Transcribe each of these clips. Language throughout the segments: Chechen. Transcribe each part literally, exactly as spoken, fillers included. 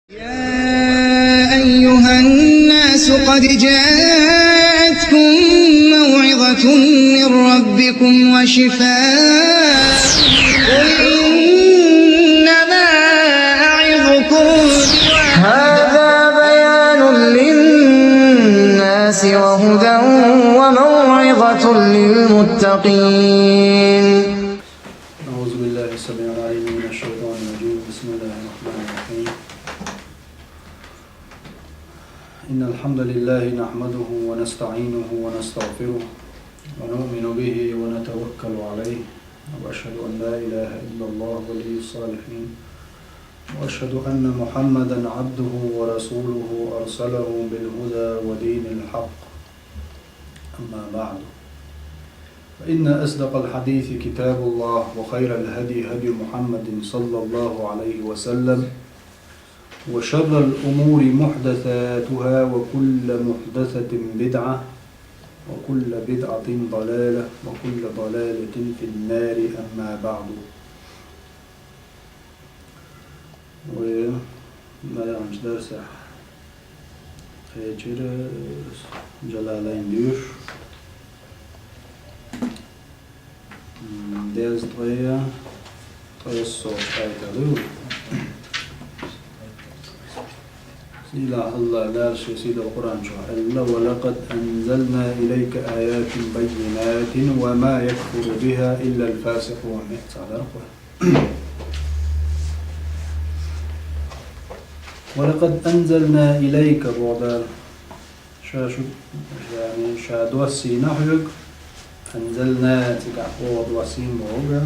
يا أيها الناس قد جاءتكم موعظة من ربكم وشفاء. قل إنما أعظكم هذا بيان للناس وهدى وموعظة للمتقين. أعوذ بالله السميع العليم من الشيطان الرجيم. بسم الله الرحمن الرحيم. إن الحمد لله نحمده ونستعينه ونستغفره ونؤمن به ونتوكل عليه، وأشهد أن لا إله إلا الله ولي الصالحين، وأشهد أن محمدا عبده ورسوله أرسله بالهدى ودين الحق. أما بعد، فإن أصدق الحديث كتاب الله، وخير الهدي هدي محمد صلى الله عليه وسلم، وشر الأمور محدثاتها، وكل محدثة بدعة، وكل بدعة ضلالة، وكل ضلالة في النار. أما بعد. وما يعنيش درس خير جلالين دوش. М, дезткъея, ткъея сов аят ду. Сийдолча Аллахӏа Дала ший сийдолча Къуръан чу аьлла: «ولقد أنزلنا إليك آيات بينات وما يكفر بها إلا الفاسقون». Цхьа дар кхо. «ولقد أنزلنا إليك», боху Дала. Ша шу, яъни, ша доссийна хьоьга, анзална, цигахь оха доссийна боху,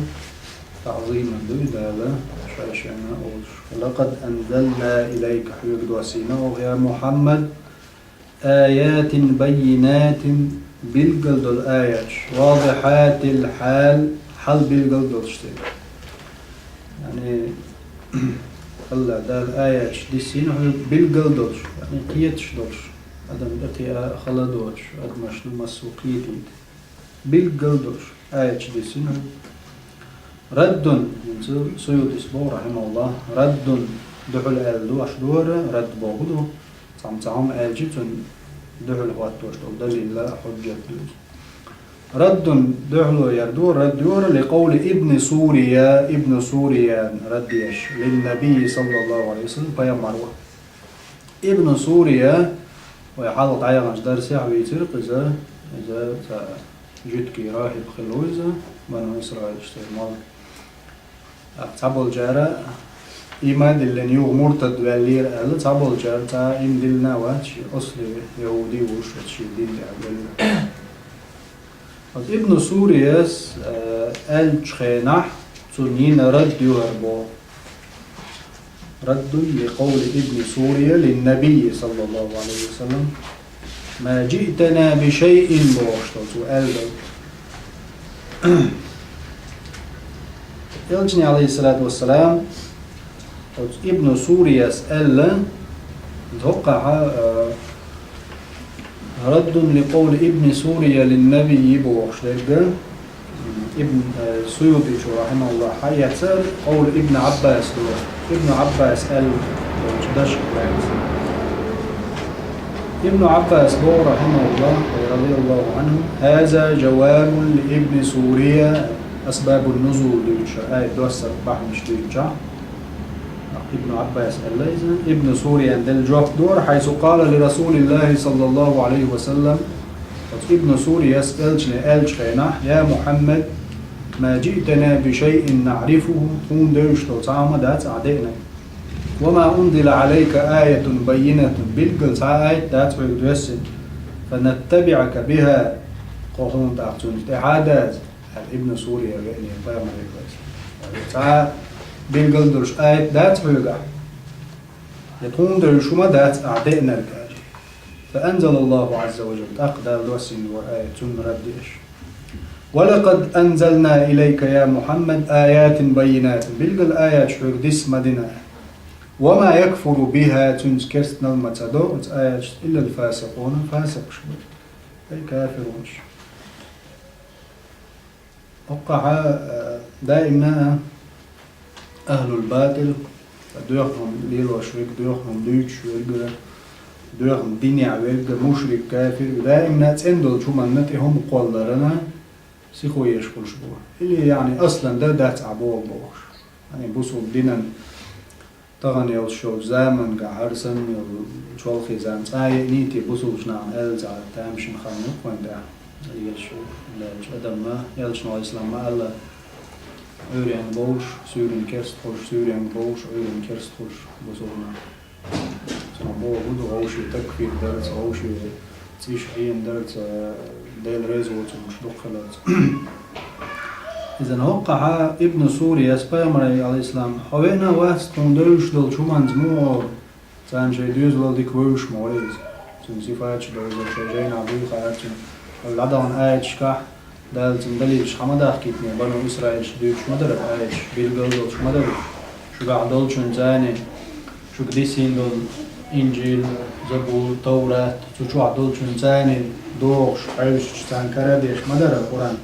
тахьзийман ду и Дала, ша шена олуш. «لقد أنزلنا إليك», хьоьга доссийна оха, я Мухьаммад, «آيات بينات», билггал долу аяташ, «واضحات الحال», хьал билггал долуш цигахь. Яъни, Аллахӏа Дала аяташ диссийна хьоьга билггал долуш, яъни кхеташ долуш, адам тӀекхиа хала доцуш, адамашна массо а кхетийта. Билггал долуш аяташ диссийна хьоьга. «Раддун», хӀинца Суютис боху, рахьимахуллахӀ, «раддун», дуьхьал аьлла ду, аш дора, радд боху ду. Цхьамма цхьа хӀума аьлча, цунна дуьхьал хӀоттош долу далил а, хьуджат ду иза. «Раддун», дуьхьало яр ду, радд йора, «لقول ابن سورية», Ибн Суриян радд еш, «للنبي صلى الله عليه وسلم», пайхамар ву. Ибн Сурия, вай хьалха дӀаяханчу дарсехь вийцира иза, иза цхьа жуьгтий рахиб хилла ву иза, Бану Исраилаш церан молла. Цхьаболчара, ийман диллина юха муртад ваьллера аьлла, цхьаболчара цхьа ийман диллина а вац, шен асли яхӀуди ву, шен дин тӀехь велла. Оцу Ибн Сурияс, э, аьллачу хенахь, цунна йина радд ю хӀара боху. «Раддун ли къавли Ибн Сурия лин-Набий, саллаллаху алейхи ва саллям, ма жиътана би шайин», бохуш долу цо аьлла долу. Элчане, алейхиссалату вассалам, оцу Ибн Сурияс аьлла, доккхахьа, а, «Раддун ли къавли Ибн Сурия лин-Набий» бохуш дерг, Ибн, э, Суютичо, рахьимахуллахӀ, хьаэцар къавли Ибн Ӏаббас ду. Ибн Ӏаббас аьлла долчу дашка лаьцна. Ибн Ӏаббас боху, рахьимахуллахӀ, радияллаху Ӏанху: «Хаза жавабун ли Ибн Сурия», асбабун-нузул дуьйцуш, аят доссарх бахьанаш дуьйцуш. Ибн Ӏаббас аьлла иза, Ибн Суриян делла жоп дора, «хьайсу къала ли РасулиллахӀи, саллаллаху алейхи ва саллям», оцу Ибн Сурияс элчане аьллачу хенахь: «Я Мухьаммад, ма жиътана би шайин наӀрифуху, тхуна девзаш долу цхьа а хӀума дац ахь деанарг. Ва ма унзила Ӏалайка аятун баййинатун, билггал цхьа а аят дац хьоьга доьссина. Фа наттабиӀака биха, кхо хьуна тӀаккха цуьнца тӀаьхьа даза», аьлла, Ибн Сурия веанера пайхамаре вайца. Цхьа а билггал долуш аят дац хьоьгахь, я тхуна девзаш хӀума дац ахь деанарг, аьлла. Фа анзалаллаху Ӏазза ва жалла, тӀаккха Дала доссийна вара аят, цунна радд деш. «Ва лакъад анзална илайка, я Мухьаммад, аятин баййинатин, билггал аяташ хьоьга дисса ма дина. Ва ма якфуру биха, цуьнца керстанал ма ца до, оцу аяташца, иллал фасикъуна, фасикъаш бу, ай кафирунаш». Оккхахьа, а, даимна а ахӀлул батӀил, Доьхна хӀума лелош верг, доьхна хӀума дуьйцуш верг, доьхна динехь верг, мушрик, кафир, даимна цӀена долчу хӀуманна тӀе хӀума кхолларна сихо еш хуьлуш бу. Или, яъни, аслан дан дац ахь боху бохуш. Яъни, бусулба динан тахана йолуш йолчу заманга хьара санна йолу чолхе зама цкъа а еънийти бусулбачу нахана аьлла цхьа тамашийна хан ю-кх вайн тӀехь. Лелаш волчу адамна, элчано ислам ма-алла, Ӏуьйренга бовлуш, суьйранна керста хуьлуш, суьйренга бовлуш, Ӏуьйранна керста хуьлуш бусулба нах. Цунах бохург ду вовшийн такфир дарца, вовшийн цӀийш Ӏен дарца, Дела реза воцург дукха хиларца. Иза хӀоккхахьа Ибн Сурияс пайхамаре, алейхиссалам, хьо веана вац тхуна девзаш долчу хӀуманца муха олу? Царна шайн доьзалалла дика вевзаш ма вай иза. Цуьнан сифаташ довзар шайн жайнахь дуй хаьара цуьнан. Вай дӀадахана аяташкахь Дала цуьнан далилаш хьа ма дахкийтинера, бану Исраилаш дуьйцуш ма дара аяташ, билгал долуш ма дара. Шуьгахь долчунна царна, шуьга дисина долу Инжил, Забур, Таврат, цу чохь долчунна царна дохуш, хьаьвсича царна кара а деш ма дара Къуръан.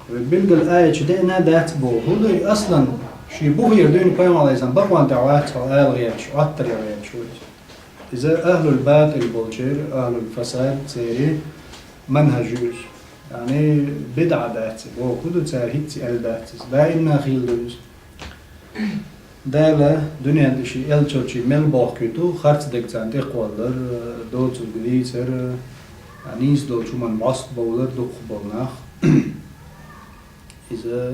Вай билггал аяташ деана дац боху. ХӀун ду и аслан? Шен бухера дуьйна пайхамар, алейхиссалам, бакъонна тӀехь вац хьо ала гӀерташ, Ӏоттаре гӀерташ ву иза. Иза ахлул батӀил болчеран, ахлул фасад церан манхӀаж ю иза. Яъни, бидӀа дац и боху, хӀун ду цара хӀинцца аьлла дац иза. Даимна хилла ду иза. Дала дуьнен тӀе шен элчанчий мел бохкуьйту, харц дерг царна тӀекхоллар, доцург дийцар, а, нийса долчу хӀуманна мостагӀ бовлар дукхахболу нах. Иза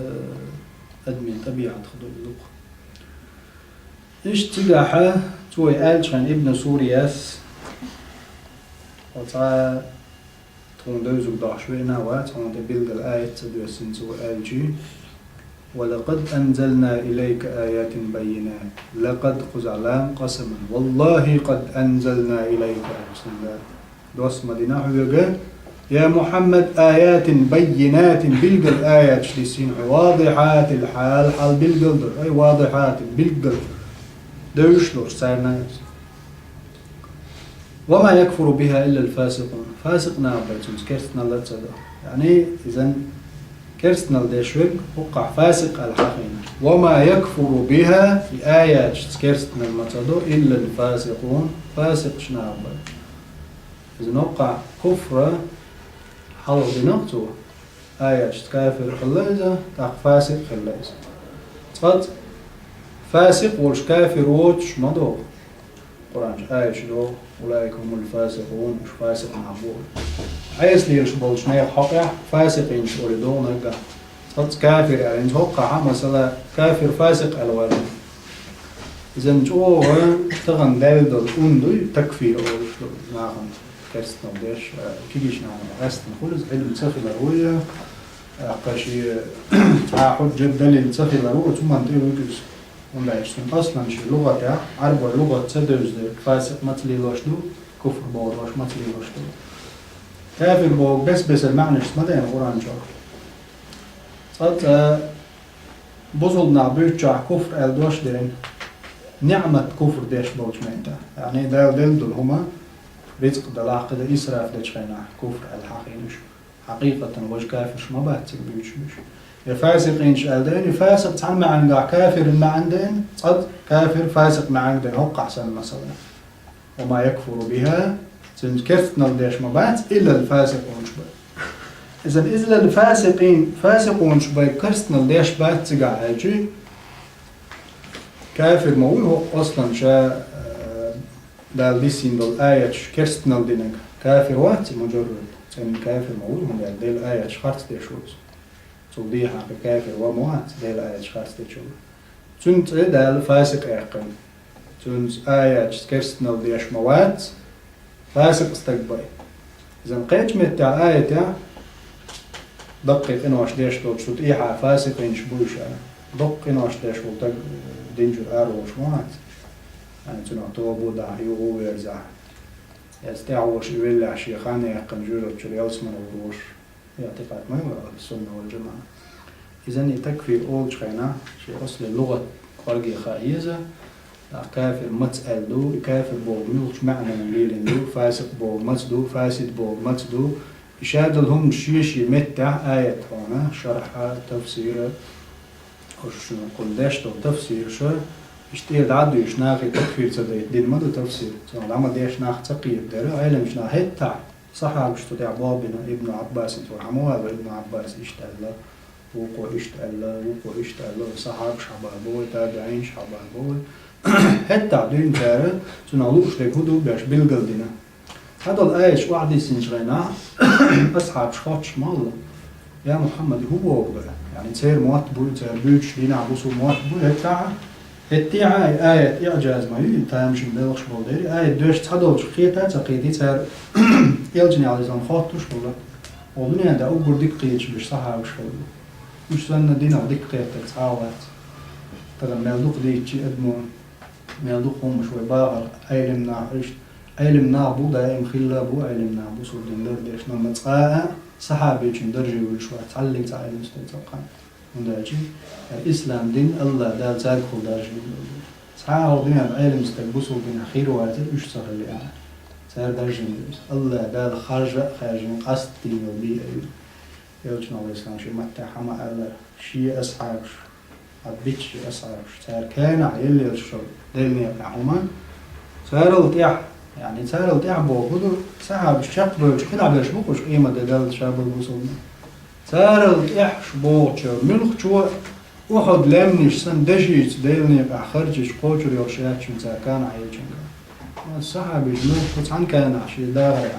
адамийн тӀабиӀатах ду и дукха. Иштта цигахьа цо и аьллачхьана Ибн Сурияс, оцу Тхуна девзарг дохьуш веана а вац, хьуна тӀе билггал аят ца доьссина цо аьлчи: «Ва лакъад анзална илайка аятин баййинат». Лакъад кхузахь лам къасаман. «Валлахи, къад анзална илайка», — аьлла цунна Дала. Доссийна ма дина хьоьга, я Мухьаммад, аятин баййинатин, билггал аяташ диссийна хьоьга. Вадихьатил хьал, хьал билггал долуш. Ай, вадихьатин, билггал. Девзаш долуш царна. «Ва ма якфуру биха иллал фасикъун». Фасикъ нах бен цуьнца керстаналла а ца до. Яъни, изан керстаналла деш верг хӀокхахь фасикъ аьлла хьахийна. «Ва ма якфуру биха», и аяташца керстаналла ма ца до, «иллал фасикъун», фасикъаш нах бен. Изан хӀокхахь куфра хьалха дина-кх цо. Аяташца кафир хилла иза, тӀаккха фасикъ хилла иза. Цкъацкъа фасикъ волуш кафир воцуш ма догӀу. Къуръан чу аяташ догӀу: «Улаика хумул фасикъун», уьш фасикъ нах бу. Ӏеса лелаш болчу нехан хьокъехь фасикъинаш олий догӀу наггахь. Цкъацкъа кафир аьлла, хӀинца хӀокхахь, масала, кафир фасикъ аьлла ваьлла. Изан чӀогӀа тахана даьлла долу ун дуй, такфир олуш долу нахана. Керстаналла деш, а, кегийчу нахана къаьстина хуьлу иза, Ӏилма ца хилар ву я, а, кхин шен цхьа а хьуьжжат, далил ца хилар ву, оцу хӀуманна тӀе вуьгу иза. ХӀунда аьлча цуьнан аслан шен лугӀатехь, Ӏарбойн лугӀат ца девза дерг фасикъ маца лелош ду, куфр бохург маца лелош ду. Кафир бохург бес-бесара маьӀнашца ма деана Къуръан чохь. Цкъа а, бусулба нах буьйцучохь куфр аьлла дош а деана, ниӀмат куфр деш болчу меттехь. Яъни, Дала делла долу хӀума, рицкъ далахь, кхидӀа исраф дечу хенахь, куфр аьлла хьахийна уьш. Хьакъикъатан важа кафирш ма бац цига буьйцуш уьш. Я фасикъинаш аьлла деана, я фасикъ цхьана маьӀнехь кафиран маьӀна деана, цкъа кафир фасикъ маьӀна деана, хӀокхахь санна масала. «Ва ма якфуру биха», цуьнца керстаналла деш ма бац, «иллал фасикъунаш» бен. Изан «иллал фасикъин», фасикъунаш бен керстаналла деш бац цигахь аьлчи, кафир ма вуй хӀокху аслан ша, э, Дала диссийна долу аяташ керстаналла динарг. Кафир вац и муджаррад, цӀена кафир ма вуй, хӀунда аьлча Делан аяташ харц деш ву иза. Цул дехьа кхин кафир ван ма вац, Делан аяташ харц дечул. Цуьнан цӀе Дала фасикъ яьккхина. Цуьнца аяташца керстаналла деш ма вац, фасикъ стаг бен. Изан кхечу меттехь аятехь, даккхий къинош деш долчу цу тӀехьа фасикъинаш бу уьш аьлла. Доккха къинош деш волу стаг, э, дин чуьра араволуш ма вац. Ай, цунах тоба дахь, юха а верзахь. Эцу тӀаьхьа волуш и веллехь, шен хан яьккхина жоьжахати чуьра ялсамане гӀур волуш. Иътикъад ма ю ахӀлу-сунна вал-жамаӀа. Изан и такфир олучу хенахь, шен аслан лугӀат кӀорге хаа еза, тӀаккха кафир маца аьлла ду, и кафир бохург муьлхачу маьӀнана лелийна ду, фасикъ бохург маца ду, фасид бохург маца ду. И шадолу хӀуманаш шен-шен меттехь аят хьуна, шархьа, тафсира, уьш шуна кхунна деш долу тафсирша, Иштта тӀера дӀа а дуьйш, нахе такфир ца дайта дина ма ду тафсир. Цунах дӀа ма деш, нах ца кхетадер. Ӏеламчу наха хӀетахь, сахьабаш цу тӀехь боху бина, Ибн Ӏаббас, цо хьан ма вала, Ибн Ӏаббас иштта аьлла, вукхо иштта аьлла, вукхо иштта аьлла, вай сахьабаш хьабала боху, табиӀинаш хьабала боху. ХӀетахь дуьйна цара, цунах лууш дерг хӀун ду беш билгал дина. Цхьадолу аяташ охьадиссинчу хенахь, асхьабаш хоттуш ма хилла: «Я Мухьаммад, хӀун боху бара?» Яъни церан мотт буй, цара буьйцуш дийнахь бусул мотт буй, хӀетахь, хӀеттехь а и аят иӀжаз ма ю, и тамашийна белхаш болу дерриг. Аят доьшуш цхьадолчух кхета а ца кхетий, цара элчане, Ӏалайхиссалам, хоттуш хилла. Оха дуьнен тӀехь уггар дика кхеташ берш сахьабаш хилла. Уьш санна динах дика кхеттарг цхьа а вац. Тахана мел дукха дийцчи адамо, мел дукха хӀуманаш вай бахарх, Ӏелам нах, иштта Ӏелам нах бу даим, хилла а бу Ӏелам нах, бусулба дин лардеш, амма цкъа а сахьабечун дарже вуьлуш вац цхьаллиг цхьа Ӏелам стаг цкъа а. ХӀунда аьлча ислам дин АллахӀ Дала цаьргахула даржийна долу. Цхьа а хӀокху дуьненахь Ӏелам стаг бусулба динехь хир вацара, уьш ца хилла а. Цара даржийна ду иза. АллахӀ Дала харжа а хаьржина, къастийна йолу бийа а ю. Элчано, Ӏалайхиссалам, шен маттехь хьан ма-аллара, шен асхьабаш, Ӏад бичча асхьабаш, цара кенахь елла-еллачу Делан некъахь хӀума, царал тӀехь, яъни царал тӀехь боху ду, сахьабаш чекхбевлча хилахь берш бу-кх уьш къематде даллалц ша болу бусулба. Царал тӀехь шу бохучо, муьлххачо Ухьуд лаьмнаш санна дешица Делан некъахь харжича кхочур йолуш яц шуна цара кенахь еллачуьнга. Сахьабаш муьлхха цхьана кенахь шен дахарехь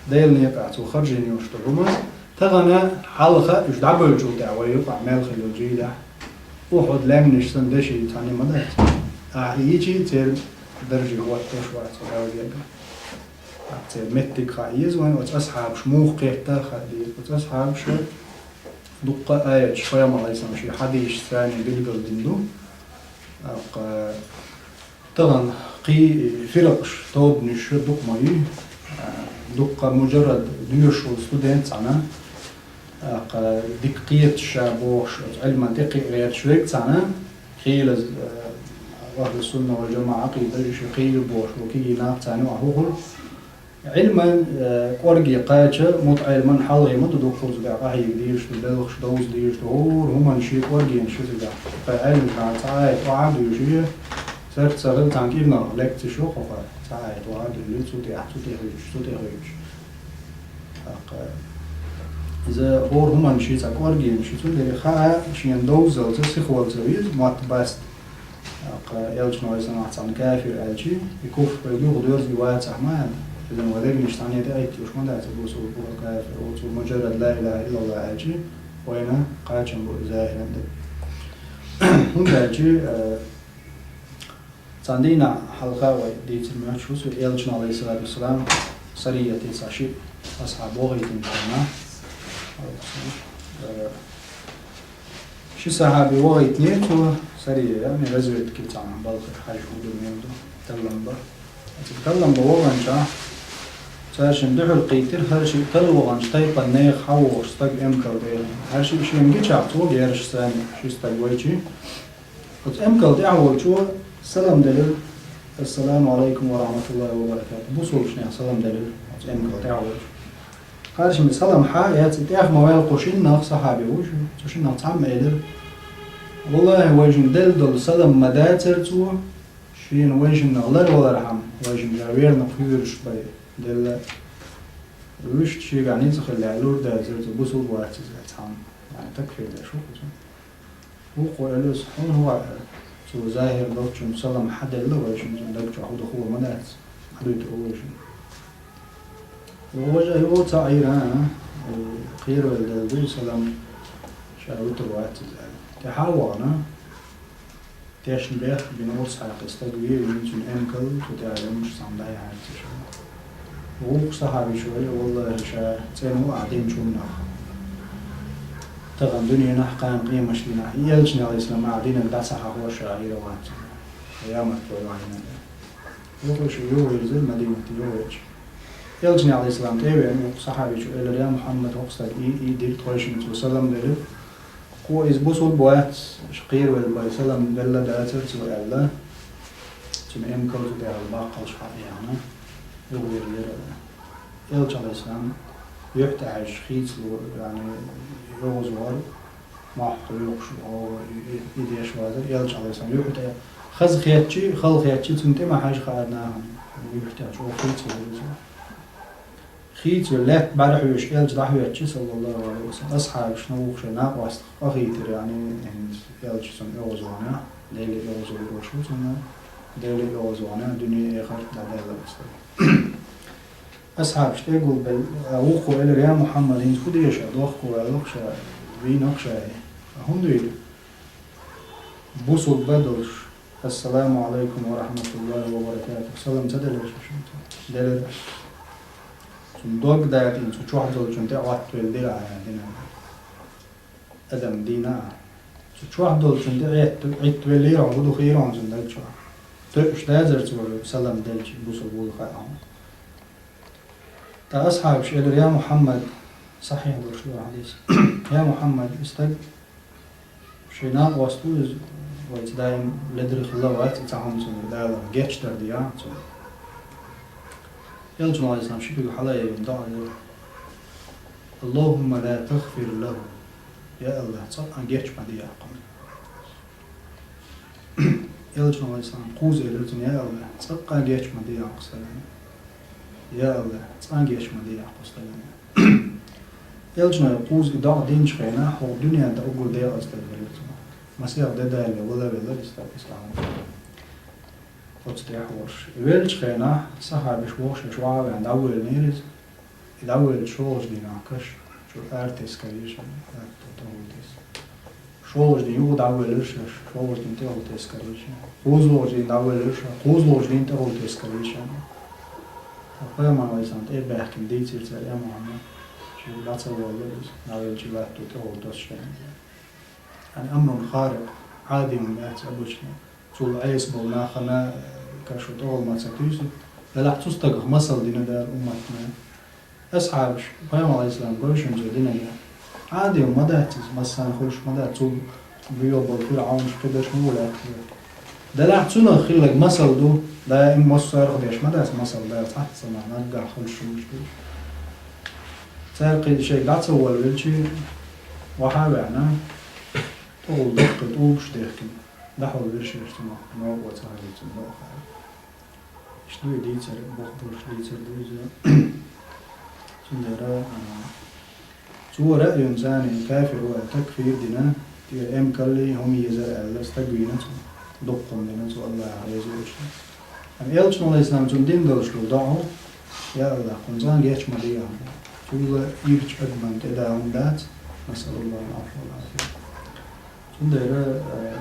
Делан некъахь цо харжийна йолуш ду хӀума, тахана хьалха уьш дӀабевллачул тӀаьхьа вай юкъахь мел хилла йолу жийлехь, Ухьуд лаьмнаш санна дешица цхьаьна ма дац. Ахьа и йичи церан дарже хӀоттош вац Дала гергахь. ТӀаккха церан меттиг хаа еза вайн, оцу асхьабаш муха кхетта а хаа деза. Оцу асхьабаша дуккха а аяташ, пайхамар, Ӏалайхиссалам, шен хьадисашца царна билгал дина ду. ТӀаккха тахана кхин фиракъаш, тобанаш дукха ма ю. Дуккха муджаррад доьшуш волу студент цхьана, тӀаккха дика кхеташ ша бохуш, оцу Ӏилман тӀекхиа гӀерташ верг цхьана, хийла, э, ахьлу сунна вал жамаӀа Ӏакъида, шу хийла бохуш, ву кегий нах царна юкъахь хӀун хуьлу. Ӏилман, э, кӀорге кхача, мутаӀеллиман хьалхе ма ду, дуккхуза бехь къахьега дезаш ду, белхаш довза дезаш ду, хӀора хӀуманна шен кӀоргенаш ю цигахь. Кхин Ӏилманчара цхьа аят охьа а дуьйший, царца ца хилла цхьана кӀирнах лекцеш йо кху хьа, цхьа аят охьа а дуьллий, цу тӀехь, цу тӀехь хӀуьттуш, цу тӀехь хӀуьттуш. ТӀаккха иза хӀора хӀуманна шен цхьа кӀоргенаш ю, цундела хаа шена довзалца, сихвалца веза, мотт баста. ТӀаккха элчано, Ӏалайхиссалам, цхьана кафир аьлчи, и куфр вай дуьхьа доьрзу и вацахь ма аьлла. Иза вай дегнаш цхьаьна тӀе айттуш ма дац, бусулба ву, кафир ву, цо муджаррад ла илаха иллаллах аьлчи, вайна кхачам бу и захиран дерг. ХӀунда аьлчи, э, цхьана дийнахь хьалха вай дийцар моьттуш ву со, элчано, Ӏалайхиссалату вассалам, сарияте цхьа шиъ асхьаб вохийтина хьуна. Э, Ши сахьаби вохийтинера цо сария, яъни разведке цхьана балхара хьажа хӀун ду, мел ду, таллам бан. Цига таллам бан ваханчохь, цара шен дуьхьал кхийтира, хӀара шиъ талла ваханчу тайпана нехан хьан вохуш стаг эмкал тӀе. ХӀара шиъ шена гичахь, цо герзаш санна ши стаг вайчи. Оцу эмкал тӀехь волчо салам делира: «Ассаламу Ӏалайкум ва рахьматуллахӀи ва баракатухӀ». Бусулбанех салам делира оцу эмкал тӀехь волчо. Кхаршимма салам хьа а эцна, тӀех ма ваьлла кху шиннах, сахьаби ву шу, цу шиннах цхьамма элира: «ВаллахӀи, вайшинна делла долу салам ма дацара цо, шена вайшиннах ларвалархьама, вайшинна ша верна кхоьруш бай делла». Вуьшта шегахь ницкъ хилла лур дацара цо, бусулба вац иза цхьамма, яъни такфир деш ву кху цунна. Вукхо элира: «Хьуна хӀун хаьа?» Цо захир долчунна салам хьаделла вайшинна, цуьнан даг чохь хӀун ду хуур ма дац, хьадуьйтур ву вайшинна. Вожа йо ца Ӏийра, а? Э, кхеравелла делла дуй салам, ша вуьтур вац иза аьлла. ТӀаьхьа а вахана, тешна бехк бина урс хьаькхи стаг ве вина, цуьнан эмкал цу тӀехь лемаш цхьамма дӀаяхьаьрца ша. Вукху сахьабичо элира: «ВаллахӀи, ша цӀена ву ахь динчу хӀуманах. Тахана дуьненахь, кхана къемаш динахь, и элчане, Ӏалайхиссалам, ахь динарг дӀа ца хьахор ша Ӏийр вац». Къиямат вай вахьина. Юха шу юхавирзира Мадинате, юхавеача, элчане, Ӏалайхиссалам, тӀе а веана, вукху сахьабичо элира: «Я Мухьаммад, хӀокху стага и, и дира тхойшинна, цо салам делира. Кхо иза бусулба вац, аша кхеравелла бай, салам делла дацара цо», — аьлла. Цуьнан эмкал цу тӀехь баккхалш хьа а яхна, юхавирзира. Элча, Ӏалайхиссалам, юьхь тӀе хьаьжча хийцало, яъни йовза вара, мохь кхоькхуш, о, и, и, и деш вазара. Элча, Ӏалайхиссалам, юьхь тӀе Хаза хетчи, хала хетчи, цунна тӀе ма хьажа хаа нахана. Юхтя чӀогӀа хийцавелла иза. Хийцавелла лаьтта бӀарахьоьжуш Элча дӀахӀоьттича, саллаллаху Ӏалайхи ва саллам, асхьабаш нувхаш шоай накъостах къахийтира, яъни, хӀинца Элча цунна оьгӀазвахана, Даьла оьгӀазвахар ву цунна, Даьла оьгӀазвахана, дуьне, эхарт дӀадаьлла аса. Асхьабаш тӀегулбелла, а, вукхо элира: «Я Мухьаммад, хӀинца хӀун де ша, дохко ваьлла-кх ша, вийна-кх ша, хӀун дуй?» Бусулба долуш: «Ассаламу Ӏалайкум ва рахьматуллахӀи ва баракатухӀ». Салам ца делира шу шуьца? Делира. Цунна дог дакъийна, цу чохь долчунна тӀе Ӏоттавелла дира Ӏа динан. Адам дийна а. Цу чохь долчунна тӀе Ӏетта-, Ӏиттавеллера хьуна, хӀун ду хийра хьуна цунна даг чохь? Тоьуш дацара цо салам делча, бусулба вуй хаьа хьуна. ТӀаккха асхьабаш элира: «Я Мухьаммад», сахьихь долуш ду хьадис, «Я Мухьаммад, и стаг шайн накъост ву иза, вайца даим ледара хилла вац, и цхьа хӀума цунна Дала гечдар де яхьа цунна». Элчано, Ӏалайхиссалам, ши куьг хьала а йина, доӀа дира: «АллахӀумма ла тагъфир лахӀу». Я АллахӀ, цкъа а геч ма де яхь кхунна. Элчано, Ӏалайхиссалам, кхузза элира цунна: «Я АллахӀ, цкъа а геч ма де яхь кху стагана. Я АллахӀ, цкъа а геч ма де яхь кху стагана». Элчано кхузза и доӀа динчу хенахь, хӀокху дуьненна тӀе уггар декъаза стаг хилира цунах. Масех де далале вала велира и стаг, ислам. Оцу тӀехь а волуш. И веллачу хенахь, сахьабаш вовшашка охьа а веана, дӀавоьллинера иза. И дӀавоьллича шолгӀачу дийнахь каш чу ара тескар йира шена, лаьтто тӀехула тесна. ШолгӀачу дийнахь юха дӀавоьллира шаьш, шолгӀачу дийнахь тӀехула тескар йира шена. КхозлагӀчу дийнахь дӀавоьллира ша, кхозлагӀчу дийнахь тӀехула тескар йира шена. Пайхамар, Ӏалайхиссалам, тӀе а баьхкина дийцира цара: «Я Мухьаммад, шуьга дӀа ца воллура иза, дӀавеллачул лаьтто тӀехула тосу шена». Яъни амрун харикъ, Ӏади хӀума яц обычно. Цул Ӏеса болу нахана, э, каш тӀехула ма ца туьйсу. Делахь цу стагах масал дина Дала умматна. Асхьабаш, Пайхамар, Ӏалайхиссалам, гой шуна цо динарг. Ӏади хӀума ма дац иза, массарна хуьлуш ма дац, цул буьйгӀа болу фирӀаунаш, кхидерш ма бу лаьттахь. Делахь цунах хилларг масал ду, даим массарах деш ма дац масал, Дала цхьацца ма наггахь хуьлуш хӀуманаш ду. Цара кхин шайга дӀа ца волавелча, охьа а веана, тӀехула даккхий тӀулгаш дехкина, дӀахьулвира шаьш цунах, новкъа ца хилла цунна доккха. Иштта ду и дийцар, бохург дийцар ду иза. Цундела, а, цо раъйина царна кафир ву аьлла, такфир дина, тӀера эмкалли хӀума езар аьлла, стаг вийна цунна, дуккха хӀума дина цо, АллахӀ реза ву иштта. Амма Элчано, Ӏалайхиссалам, цунна дина долуш долу доӀа: «Я АллахӀ, кхунна цкъа а геч ма де яхь». Цул ирча адаман тӀе да хӀума дац, насъалуллахӀал Ӏафва вал Ӏафия. Цундела, э,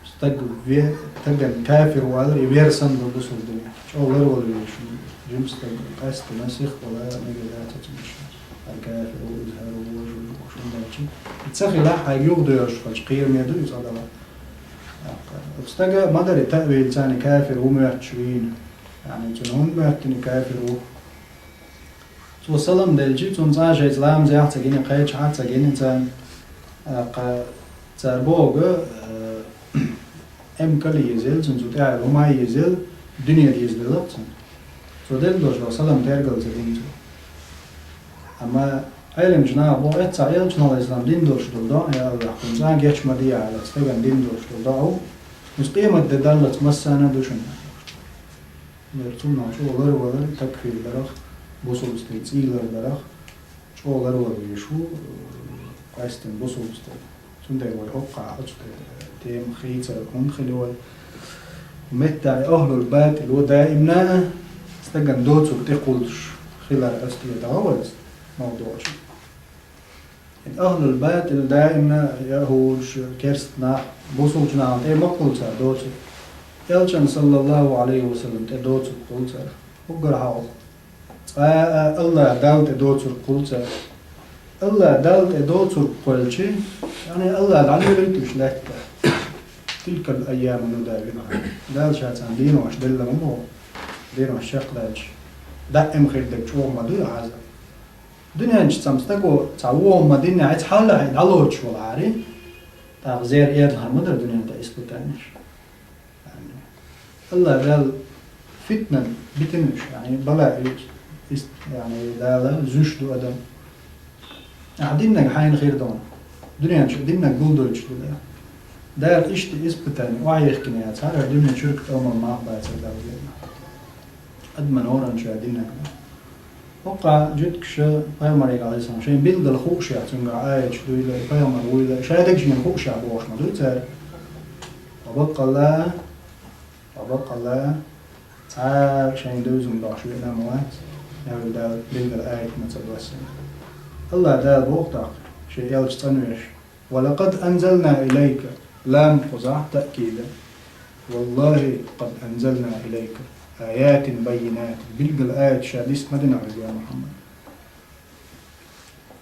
стаг ве-, стагана кафир ву алар, и вер санна ду бусулба динехь. ЧӀогӀа ларвала везаш ву жима стаг, къаьсттина сихвала мегар дац оцу мешан. ХӀара кафир ву, иза хӀара ву, важа ву, шун даьлча. И ца хилахь, хьайга юхадоьрзуш хилча, кхераме ду иза Ӏадала. ТӀаккха оцу стага ма дарий таъвил царна кафир ву моьттуш вийна. Яъни цунна хӀунда моьттина кафир ву? Цо салам делча, цунна цкъа а шайца ламазехь а ца гина, кхечахьа а ца гина царна. ТӀаккха цара бохург, э, эмкалли езелла, цунна цу тӀехь хӀума а езелла, дуьне дезаделла-кх цунна. Цо делла долуш долу салам тергал ца дина цо. Амма Ӏеламчу наха боху, эццахь Элчано, Ӏалайхиссалам, дина долуш долу доӀа, я АллахӀ, кхунна цкъа а геч ма де аьлла, стагана дина долуш долу доӀа ву, иза къематде даллалц массарна а ду шуна. Дера цунна чӀогӀа ларвалар, такфир дарах, бусулба стеган цӀийлар дарах чӀогӀа ларвала везаш ву, э, къаьсттина бусулба стаг. Цундела вай хӀокхахь оцу тема хийцар хӀунда хили вай? Меттахь и ахӀлул батӀил ву даимна а стагана доцург тӀекхуллуш хилар оцу тӀе даха вайца, мовдуӀаш. И ахӀлул батӀил даимна яхӀудаш, керста нах, бусулчу нахана тӀе ма кхуллу цара доцург. Элчанна, саллаллаху Ӏалайхи ва саллам, тӀе доцург кхуллу цара. Уггар хьалха. Цкъа а АллахӀ Далла тӀе доцург кхуллу цара. АллахӀ Далла тӀе доцург кхоьллича, яъни АллахӀ дӀалелийта уьш лаьттахь. Тилкал айяму нудавилуха. Дала Ша царна денош делла ма боху. Денош чекхдаьлча, даим хир дерг чӀогӀа ма ду и хьаза. Дуьнен чу цхьана стага цхьа вон ма диннехь, хьаьца хьалахь и дӀалоцуш валахьара, тӀаккха зер эрлахь ма дара дуьнен тӀе испытанеш. АллахӀ Дала фитнан битина уьш, яъни бала уьш, ист-, яъни Дала зуьйш ду адам. Ахьа диннарг хьайна хир ду, дуьнен чу диннарг гулдойтуш ду Дала. Дала иштта испытани охьаехкина яц хӀара дуьне чуьрк тӀомал мах бацар Дала гена. Адаман оранча диннаг. ХӀокха жуьткаша пайхамарга алейхиссалам шайн билггала хууш яц, цуьнга аяташ дуйла, и пайхамар вуйла, шадагжина хууш яц бохуш ма дуй цара. Ва баккъалла, ва баккъалла, цхьа шайн девзам бахаш веана ма вац, ял Дала билггала аят ма ца доссина. Алла Дала боху тӀаккха, шен элча цӀанвеш: «Ва лакъад анзална илайка», лам кхузахь таъкида. «Валлахи, къад анзална илайка аятин баййинатин», билггала аят ша дис ма дина хьоьга, я Мухьаммад.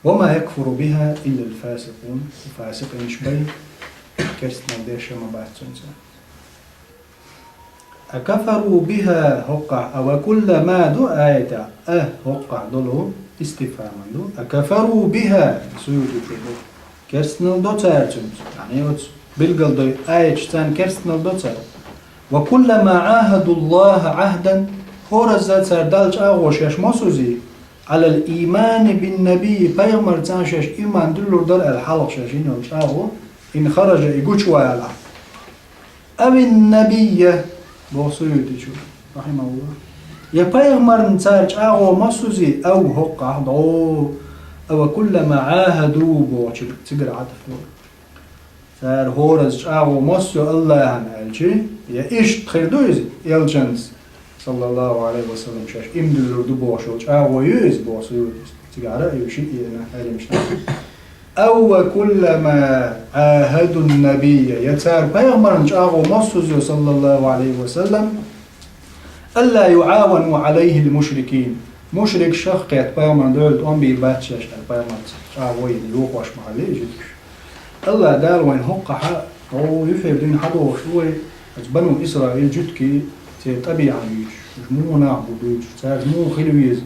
«Ва ма якфуру биха иллал фасикъун», фасикъинаш бай, керстанал деш ма бац цуьнца. «Акафару биха» хӀокхахь, «а ва куллама» ду аята, «а» хӀокхахь долу истифхаман ду. «Акафару биха», Суютичо боху. Керстанал до цара цуьнца. Яъни оцу билггала дой аяташ царна керстанал до цара. «Ва куллама Ӏахадуллаха Ӏахдан», хӀоразза цара Далла чӀагӀо шаьш мосузи, «Ӏалал иймани бин набий», пайхамарца шаьш ийман дуьллур дара аьлла хьалха шаьш йина йолу чӀагӀо, «ин хаража», и гучуваьлла. «Авин набийя», боху Суютичо, рахьимахуллах. Я пайхамарна цара чӀагӀо мосузи, ав хӀокхахь дӀо, «ава куллама Ӏахаду» бохучу цигара Ӏатаф ду. Цара хӀораза чӀагӀо мосуьйо Аллахьан аьлчи, я иштта хир ду иза, элчанца, саллаллаху Ӏалайхи ва саллам, шаьш ийман дуьллур ду бохуш йолу чӀагӀо ю иза боху Суютис. Цигара ю шиъ йина хьаримаш. «Ав ва куллама Ӏахадун набийя», я цара пайхамарна чӀагӀо мосуьйо, саллаллаху Ӏалайхи ва саллам, «алла юӀавану Ӏалайхил мушрикин». Мушрикашах кхетта пайхамарна дуьхьал тӀом бийр бац шаьш аьлла, пайхамарца чӀагӀо йина йохош ма хилла и жуьгташ. Алла Дала вайн хӀокхахьа, гӀо юьхьера дуьйна хьадохуш ду вай, оцу Бану Исраил жуьгтий, церан тӀабиӀат дуьйцуш, уьш муха нах бу дуьйцуш, цаьрца муха хила веза,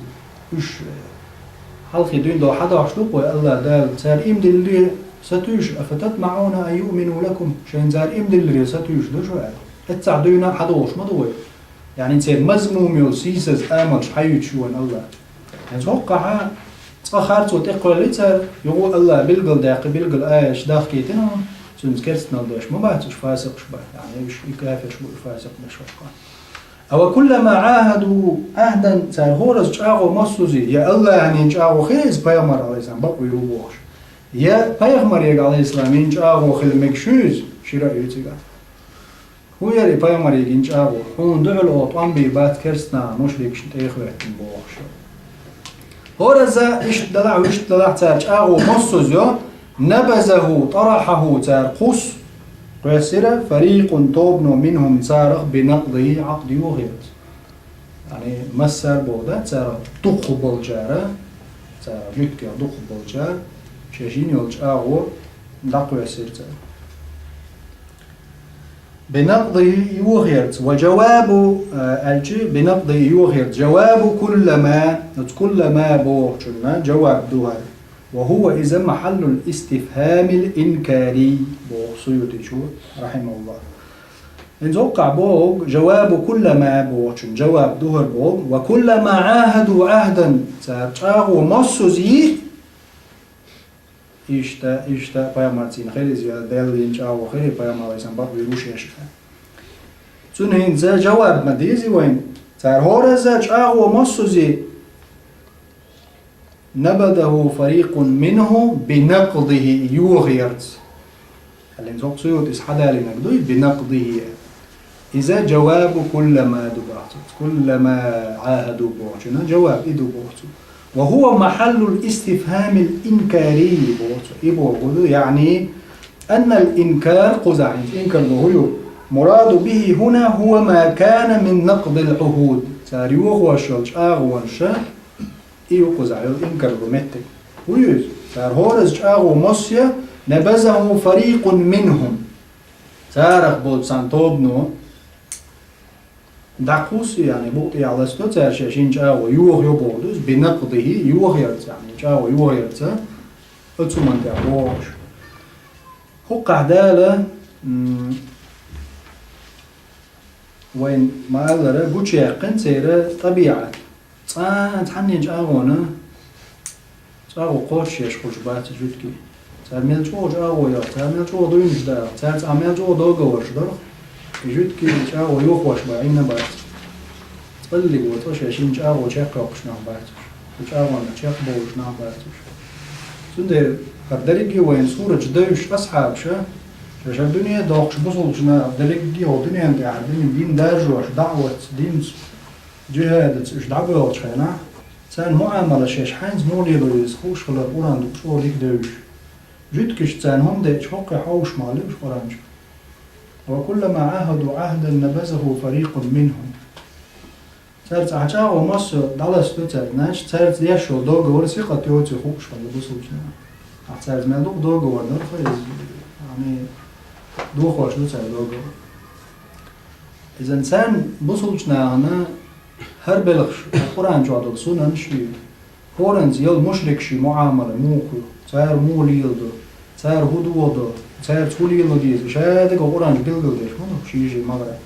уьш, э, хьалхе дуьйна догӀу хьадохуш ду-кх вай, Алла Дала, цара ийман дилларе сатуьйсуш, «афататмаӀуна ан юъмину лакум», шайна цара ийман дилларе сатуьйсуш ду шу аьлла. Эццахь дуьйна хьадохуш ма ду вай. Яъни церан мазмум йолу сийсаза амалш хьаюьйцуш ю вайн Алла. ХӀинца хӀокхахьа цкъа харцо тӀекхоьллий цара, юха Алла билгалдаьккхи, билггала аяташ дахкийтина хьуна, цуьнца керстанал деш ма бац уьш, фасикъаш бац, яъни уьш и кафирш бу, и фасикъ беш хӀокхахь. «Ава куллама Ӏахаду Ӏахдан», цара хӀораза чӀагӀо мосуьйзи, я Аллахьан йина чӀагӀо хир иза пайхамар, Ӏалайхиссалам, бакъвийр ву бохуш, я пайхамарега, Ӏалайхиссалам, йина чӀагӀо хила мегаш ю иза, шира а ю цигахь. ХӀун яра и пайхамарега йина чӀагӀо? Хьуна дуьхьал оха тӀом бийр бац керстанашна, мушрикашна тӀехӀоьттина бохуш. ХӀораза иштта далахь, вуьшта далахь цара чӀагӀо мосуьйо, «набазаху, тарахьаху», цара кхуссу, кхоьссира, «фарикъун», тобано, «минхум», царах, «бинакъдихи», Ӏакъд йохаярца. Яъни массара боху да, царах дукхахболчара, царах жуьгтех дукхахболчара, шаьш йина йолу чӀагӀо дӀакхоьссира цара. «Бинакъдихи», йохаярца. «Ва жавабу», а, аьлчи, «бинакъдихи», йохаярца. «Жавабу куллама», оцу «куллама» бохучунна жаваб ду хӀара. «Ва хӀува», иза, «махьаллул истифхамил инкари», боху Суютичо, рахьимахуллах. ХӀинца хӀокхахь боху, «жавабу куллама» бохучун жаваб ду хӀара боху, «ва куллама Ӏахаду Ӏахдан», цара чӀагӀо мосуьйзи, иштта, иштта, пайхамарца йина хир иза, я Делан йина чӀагӀо хир, пайхамар, Ӏалайхиссалам, бакъвийр ву шаьш. Цунна хӀинца жаваб ма дезий вайн, цара хӀораза чӀагӀо мосуьйзи, «набазаху фарикъун минхум бинакъдихи», йохаярца. Хьалин цхьа Суютис хьадалийнарг дуй, «бинакъдихи». Иза «жавабу куллама» ду боху цо. «Куллама Ӏахаду» бохучунна жаваб и ду боху цо. «Ва хӀува махьаллул истифхамил инкари» боху цо. И боху ду, яъни, «аннал инкар», кхузахь хӀинца инкар боху ю, «мураду бихи хӀуна хӀува ма кана мин накъдил Ӏухуд». Цара йохош йолу чӀагӀонаш, и ю кхузахь йолу инкар бу меттиг. ХӀун ю иза? Цара хӀораза чӀагӀо мосуьйо, «набазаху фарикъун минхум». Царах болчу цхьана тобано дӀакхуссу, яъни букъ тӀехь ласто цара шаьш йина чӀагӀо, йохайо боху ду иза, «бинакъдихи», йохаярца, яъни чӀагӀо йохаярца, оцу хӀуманна тӀехь бохуш. ХӀокхахь Дала, м, вайн ма-аллара, гучуяьккхина церан тӀабиӀат. Цкъа цхьанне чӀагӀона, чӀагӀо кхочушъеш хуьлуш бац жуьгтий. Цара мел чӀогӀа чӀагӀо йоах, цара мел чӀогӀа дуйнаш даьлла, цаьрца а мел чӀогӀа договорш дарах, и жуьгтий чӀагӀо йохош бац, Ӏийна бац. ЦӀаллиг ву цкъа шаьш шин чӀагӀо чекхйоаккхаш нах бац уж. Цу чӀагӀонна чекхбовлаш нах бац уж. Цундела хӀара дерриге а вайна сураташ девзаш асхьабаша, шаьш хӀара дуьне а доккхуш бусулба нах дерриге а хӀара дуьнен тӀехь дин, дин даржош, даӀватца, динца, джихӀадаца уж дӀабоьлхучу хенахь, царна муӀамала шаьш хьаьнца муха лело деза хууш хилар Къуръан дукха чӀогӀа дика девзаш. Жуьгташца царна хӀума деъча, хӀокхуьнан хьовш ма хилла уж Къуръан чу. «وكلما عاهدوا عهدا نبذه فريق منهم». Цаьрца ахьа чӀагӀо массо а дӀалаца ду цаьрца, значит, цаьрца деш йолу договор сихха йоций хууш хилла бусулба нах. Ахьа цаьрца мел дукха договор дар хьо иза, ани, дохош ду цара договор. Иза царна бусулба нахана хӀара белхаш, Къуръан чохь долу сунанаш а, хӀоранца йолу мушрикийн муӀамала муха ю, цара муха леладо, цара хӀун дохадо, цаьрца хӀун лело деза, ша дагахь Къуръан чу билгалдеш ма ду, шен-шен магӀара.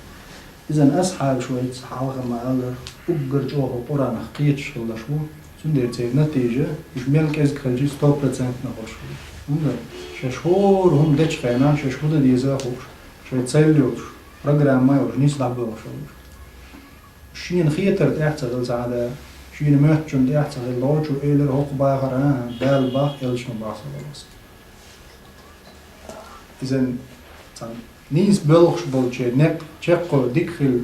Иза асхьабаш вайца хьалха ма-аллара, уггар чӀогӀа Къуръанах кхеташ хилларш бу, цундела церан натийжа, уьш мел кӀезиг хилча, сто процентов хуьлуш хилла. ХӀунда шаьш хӀора хӀума дечу хенахь, шаьш хӀун дан деза а хууш, шайн цель йолуш, программа а йолуш, нийса дӀабоьлхуш хилла уьш. Шена хетар тӀехь а ца хилла цхьа а да, шена моьттучунна тӀехь а ца хилла, лочу элира хӀокху бахара, а, Дала бах, элчано бах, саллаллаху алейхи ва саллям. Иза цхьана нийса боьлхуш болчеран некъ чекхйо дика хилла,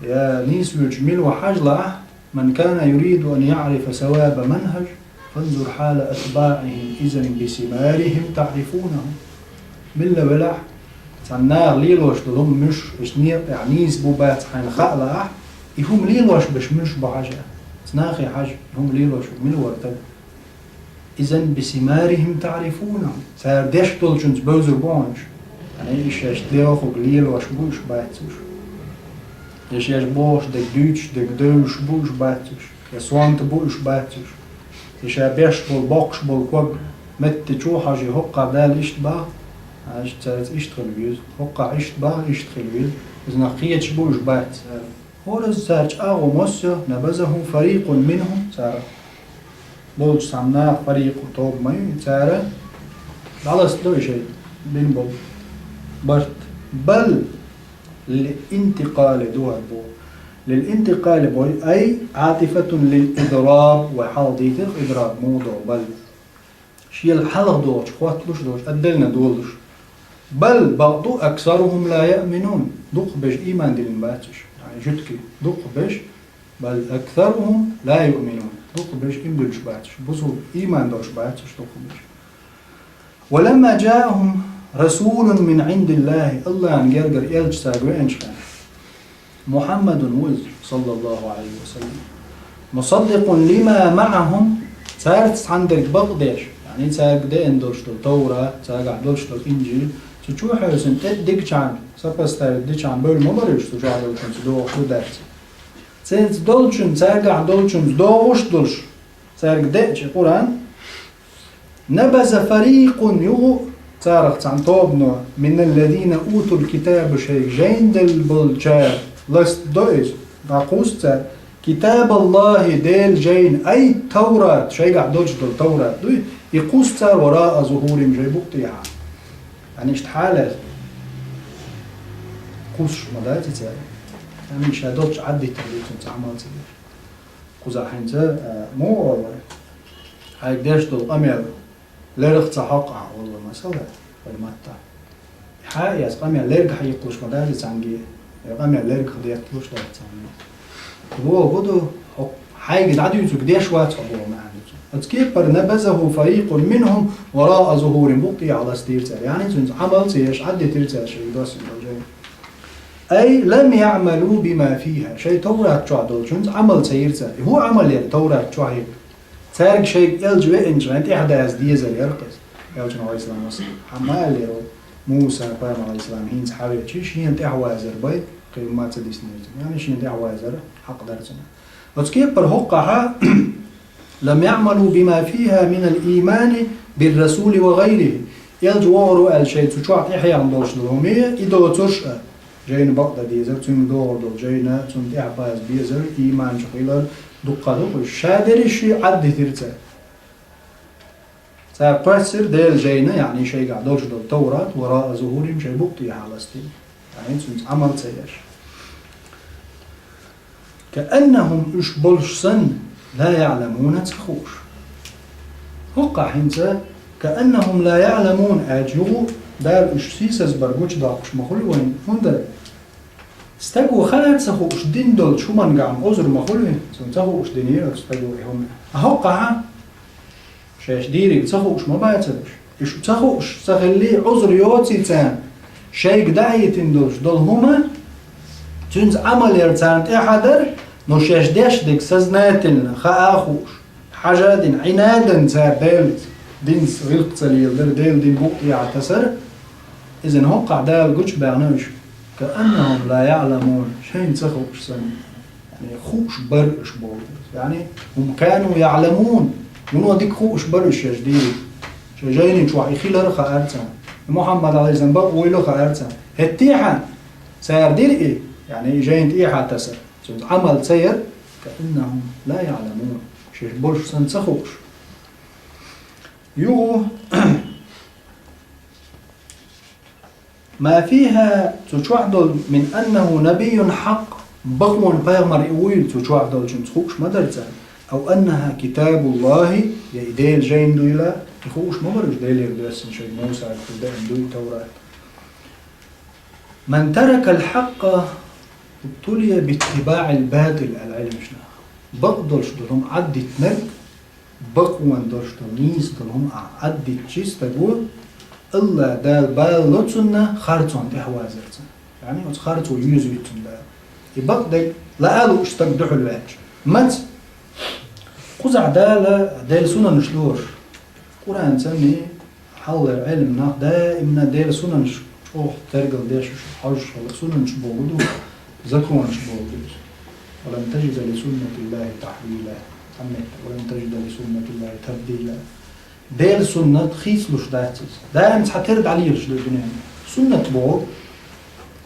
я нийса воьдуш мила ву хьажалахь, «من كان يريد أن يعرف صواب منهج فانظر حال أتباعهم إذا بثمارهم تعرفونهم». Милла велахь, цхьана наха лелош долу хӀума муьш, уьш некъа тӀехь нийса бу бац хьайна хаалахь, и хӀума лелош берш муьш бу хьажа. Цу нахе хьажа, и хӀума лелош ву мила вара таг. «إذا بثمارهم تعرفونهم». Цара деш долчуьнца бевзар бу хьуна уьш. Ткъа и шаьш дехуг лелош бу уьш, бац уьш. Я шаьш бохуш дерг дуьйцуш дерг девзаш бу уьш, бац уьш. Я сонта бу уьш, бац уьш. Я ша беш болу, боккхуш болу ког метта чу хьажий, хӀокхахь Дала иштта бах, а, иштта цаьрца иштта хила веза. ХӀокхахь иштта бах, иштта хила веза. Иза нах кхеташ бу уьш, бац. ХӀоразза цара чӀагӀо массо а, «نبذه فريق منهم», цара болчу цхьана наха, فريق тоба ма ю, цара дӀалаца до и шайн бина болу барт. «بل للانتقال» ду хӀара боху. «للانتقال» бой, «أي عاطفة للإضراب», вай хьалха дийцира, идраб муха до, «بل». Шел хьалха дохучу, хӀотталуш а долуш, отдельно долуш. «بل», бакъ ду, «أكثرهم لا يؤمنون». Дукхахберш ийман диллина бац уьш. Яъни жуьгтий дукхахберш, «بل أكثرهم لا يؤمنون». Дукхахберш ийман дуьллуш бац уьш. Бусулба ийман долуш бац уьш дукхахберш. «ولما جاءهم رسول من عند الله», Аллахьан гергара элча цаьрга веанчу хенахь. «محمد» ву иза, саллаллаху алейхи ва саллям. «مصدق لما معهم», цаьрца цхьаьна дерг бакъдеш, яъни цаьрга деана долуш долу Таврат, цаьргахь долуш долу Инжил, цу чу хьаьвсина тӀе а дигчхьана, сопоставить дичхьана бевлла ма бара уьш, цу чохь долчуьнца догӀуш ду дац. Цаьрца долчун, цаьргахь долчуьнца догӀуш а долуш, цаьрга деъча Къуръан, «نبذ فريق», юха царах цхьана тобано, «من الذين أوتوا الكتاب», шайга жайна делла болчара ласта до иза, дӀакхуссу цара, «كتاب الله», Делан жайна, «أي التوراة», шайгахь долуш долу Таврат дуй, и кхуссу цара, «وراء ظهورهم», шайн букъ тӀехьа. Яъни иштта хьалаьцна кхуссуш ма дац и цара. Яъни ша долчу Ӏаддитар ду цуьнца Ӏамал ца деш. Кхузахь хӀинца, а, муха олу вай? Хьайга деш долу къамел лерах ца хьокъу хьан олу вай, масала, вай маттахь. Хьа а эца къамел лергахь йиккхалуш ма дац цхьаьнгге, я къамел лергах детталуш дац цхьаьнгге. Боху ду, хьо-, хьайга дӀадуьйцург деш вац хьо боху маьӀна ду цуьнан. Оцу кепара «نبذه فريق منهم وراء ظهورهم», букъ тӀехьа ластийра цара. Яъни цуьнца Ӏамал ца еш, Ӏаддитира цара шайга доссийна долу жайна. «أي لم يعملوا بما فيها», шайн Таврат чохь долчуьнца Ӏамал ца йира цара. И хӀун Ӏамал яра Таврат чохь йира? Цаьрга шайга элча веанчу хенахь тӀаьхьадаза дезар яра-кх иза. Элчано, алейхиссалам, хьан ма аьллера вай, Муса пайхамар, алейхиссалам, хӀинца хьавеача, шена тӀаьхьавазар бай, кхин ма ца диснера цунна. Яъни шена тӀаьхьавазар хьакъ дара цунна. Оцу кепара хӀокхахьа, «لم يعملوا بما فيها من الإيمان بالرسول وغيره». Элча вогӀур ву аьлла шайн цу чохь тӀехьаяхна долуш долу хӀума, и доцурш а, жайна бакъдан дезар, цуьнга догӀур долу жайна, цунна тӀаьхьабаза безар, ийман чу хилар, дуккха ду-кх уьш. Ша дерриш а Ӏаддитира цара. Цара кхоьссира Делан жайна, яъни шайгахь долуш долу Таврат, ورء ظهورهم, шайн букъа тӀехьа ластийна. Яъни цуьнца Ӏамал ца еш. كأنهم, уьш болуш санна, لا يعلمون, ца хууш. ХӀокхахь хӀинца كأنهم لا يعلمون аьлча, юха а Дала уьш сийсазбар гучудоккхуш ма хуьлу вайна. ХӀунда? Стаго хаа ца хууш дина долчу хӀуманна гахь озур ма хуьлу, цунна ца хууш динера оцу стаго и хӀума. А хӀокхахь шаьш дийриг ца хууш ма бацара уьш. Уьш ца хууш ца хилли, озур йоций царна, шайга даийтина долуш долу хӀума, цуьнца Ӏамал яр царна тӀаьхьа дара, но шаьш деш дерг сознательно хаа а хууш, хьажа а дина, Ӏина а дина цара Делаца, динца гӀиллакх ца леладар, Делан дин букъа тӀехьа тасар, иза хӀокхахь Дала гучубаьхна уьш, كأنهم لا يعلمون, шайна ца хууш санна. Яъни хууш бара уьш боху. Яъни هم كانوا يعلمون, вуно дика хууш бара уьш шаьш дийриг. Шайн жайни чохь и хилар а хаьара царна. И Мухьаммад, Ӏалайхиссалам, бакъ вуйла а хаьара царна. ХӀеттехьа цара дира и, яъни и жайна тӀехьа тасар. Цуьнца Ӏамал ца яр, كأنهم لا يعلمون, шаьш болуш санна ца хууш. Юха ما فيها, цу чохь долу, من أنه نبي حق, бакъонан пайхамар и вуйла цу чохь долчуьнца хууш ма дара цара. أو أنها كتاب الله, я и Делан жайна дуйла, и хууш ма бара уьш Делера доьссина шайга Мусага кху деана дуй Таврат. من ترك الحق ابتلي باتباع الباطل, аьлла Ӏилманчаша. Бакъ долуш долу хӀума Ӏаддитинарг, бакъонан долуш долу, нийса долу хӀума ахь Ӏаддитчи стаго, АллахӀ Дала бала ло цунна харцонна тӀаьхьавазарца. Яъни оцу харцо юьзуьйту цунна Дала. И бакъдерг лаа лууш стаг дуьхьал ваьлча. Маца? Кхузахь Дала Делан сунанаш лоруш. Къуръан санний, хьалхалера Ӏелам нах даимна Делан сунанаш чӀогӀа тергал деш, уьш хьожуш хилла, сунанаш бохург ду, законаш бохург ду иза. ولن تجد لسنة الله تحويلا. Цхьа метта, ولن تجد لسنة الله تبديلا. Делан суннат хийцалуш дац иза. Даим цхьатера дӀалелаш ду дуьненахь. Суннат боху,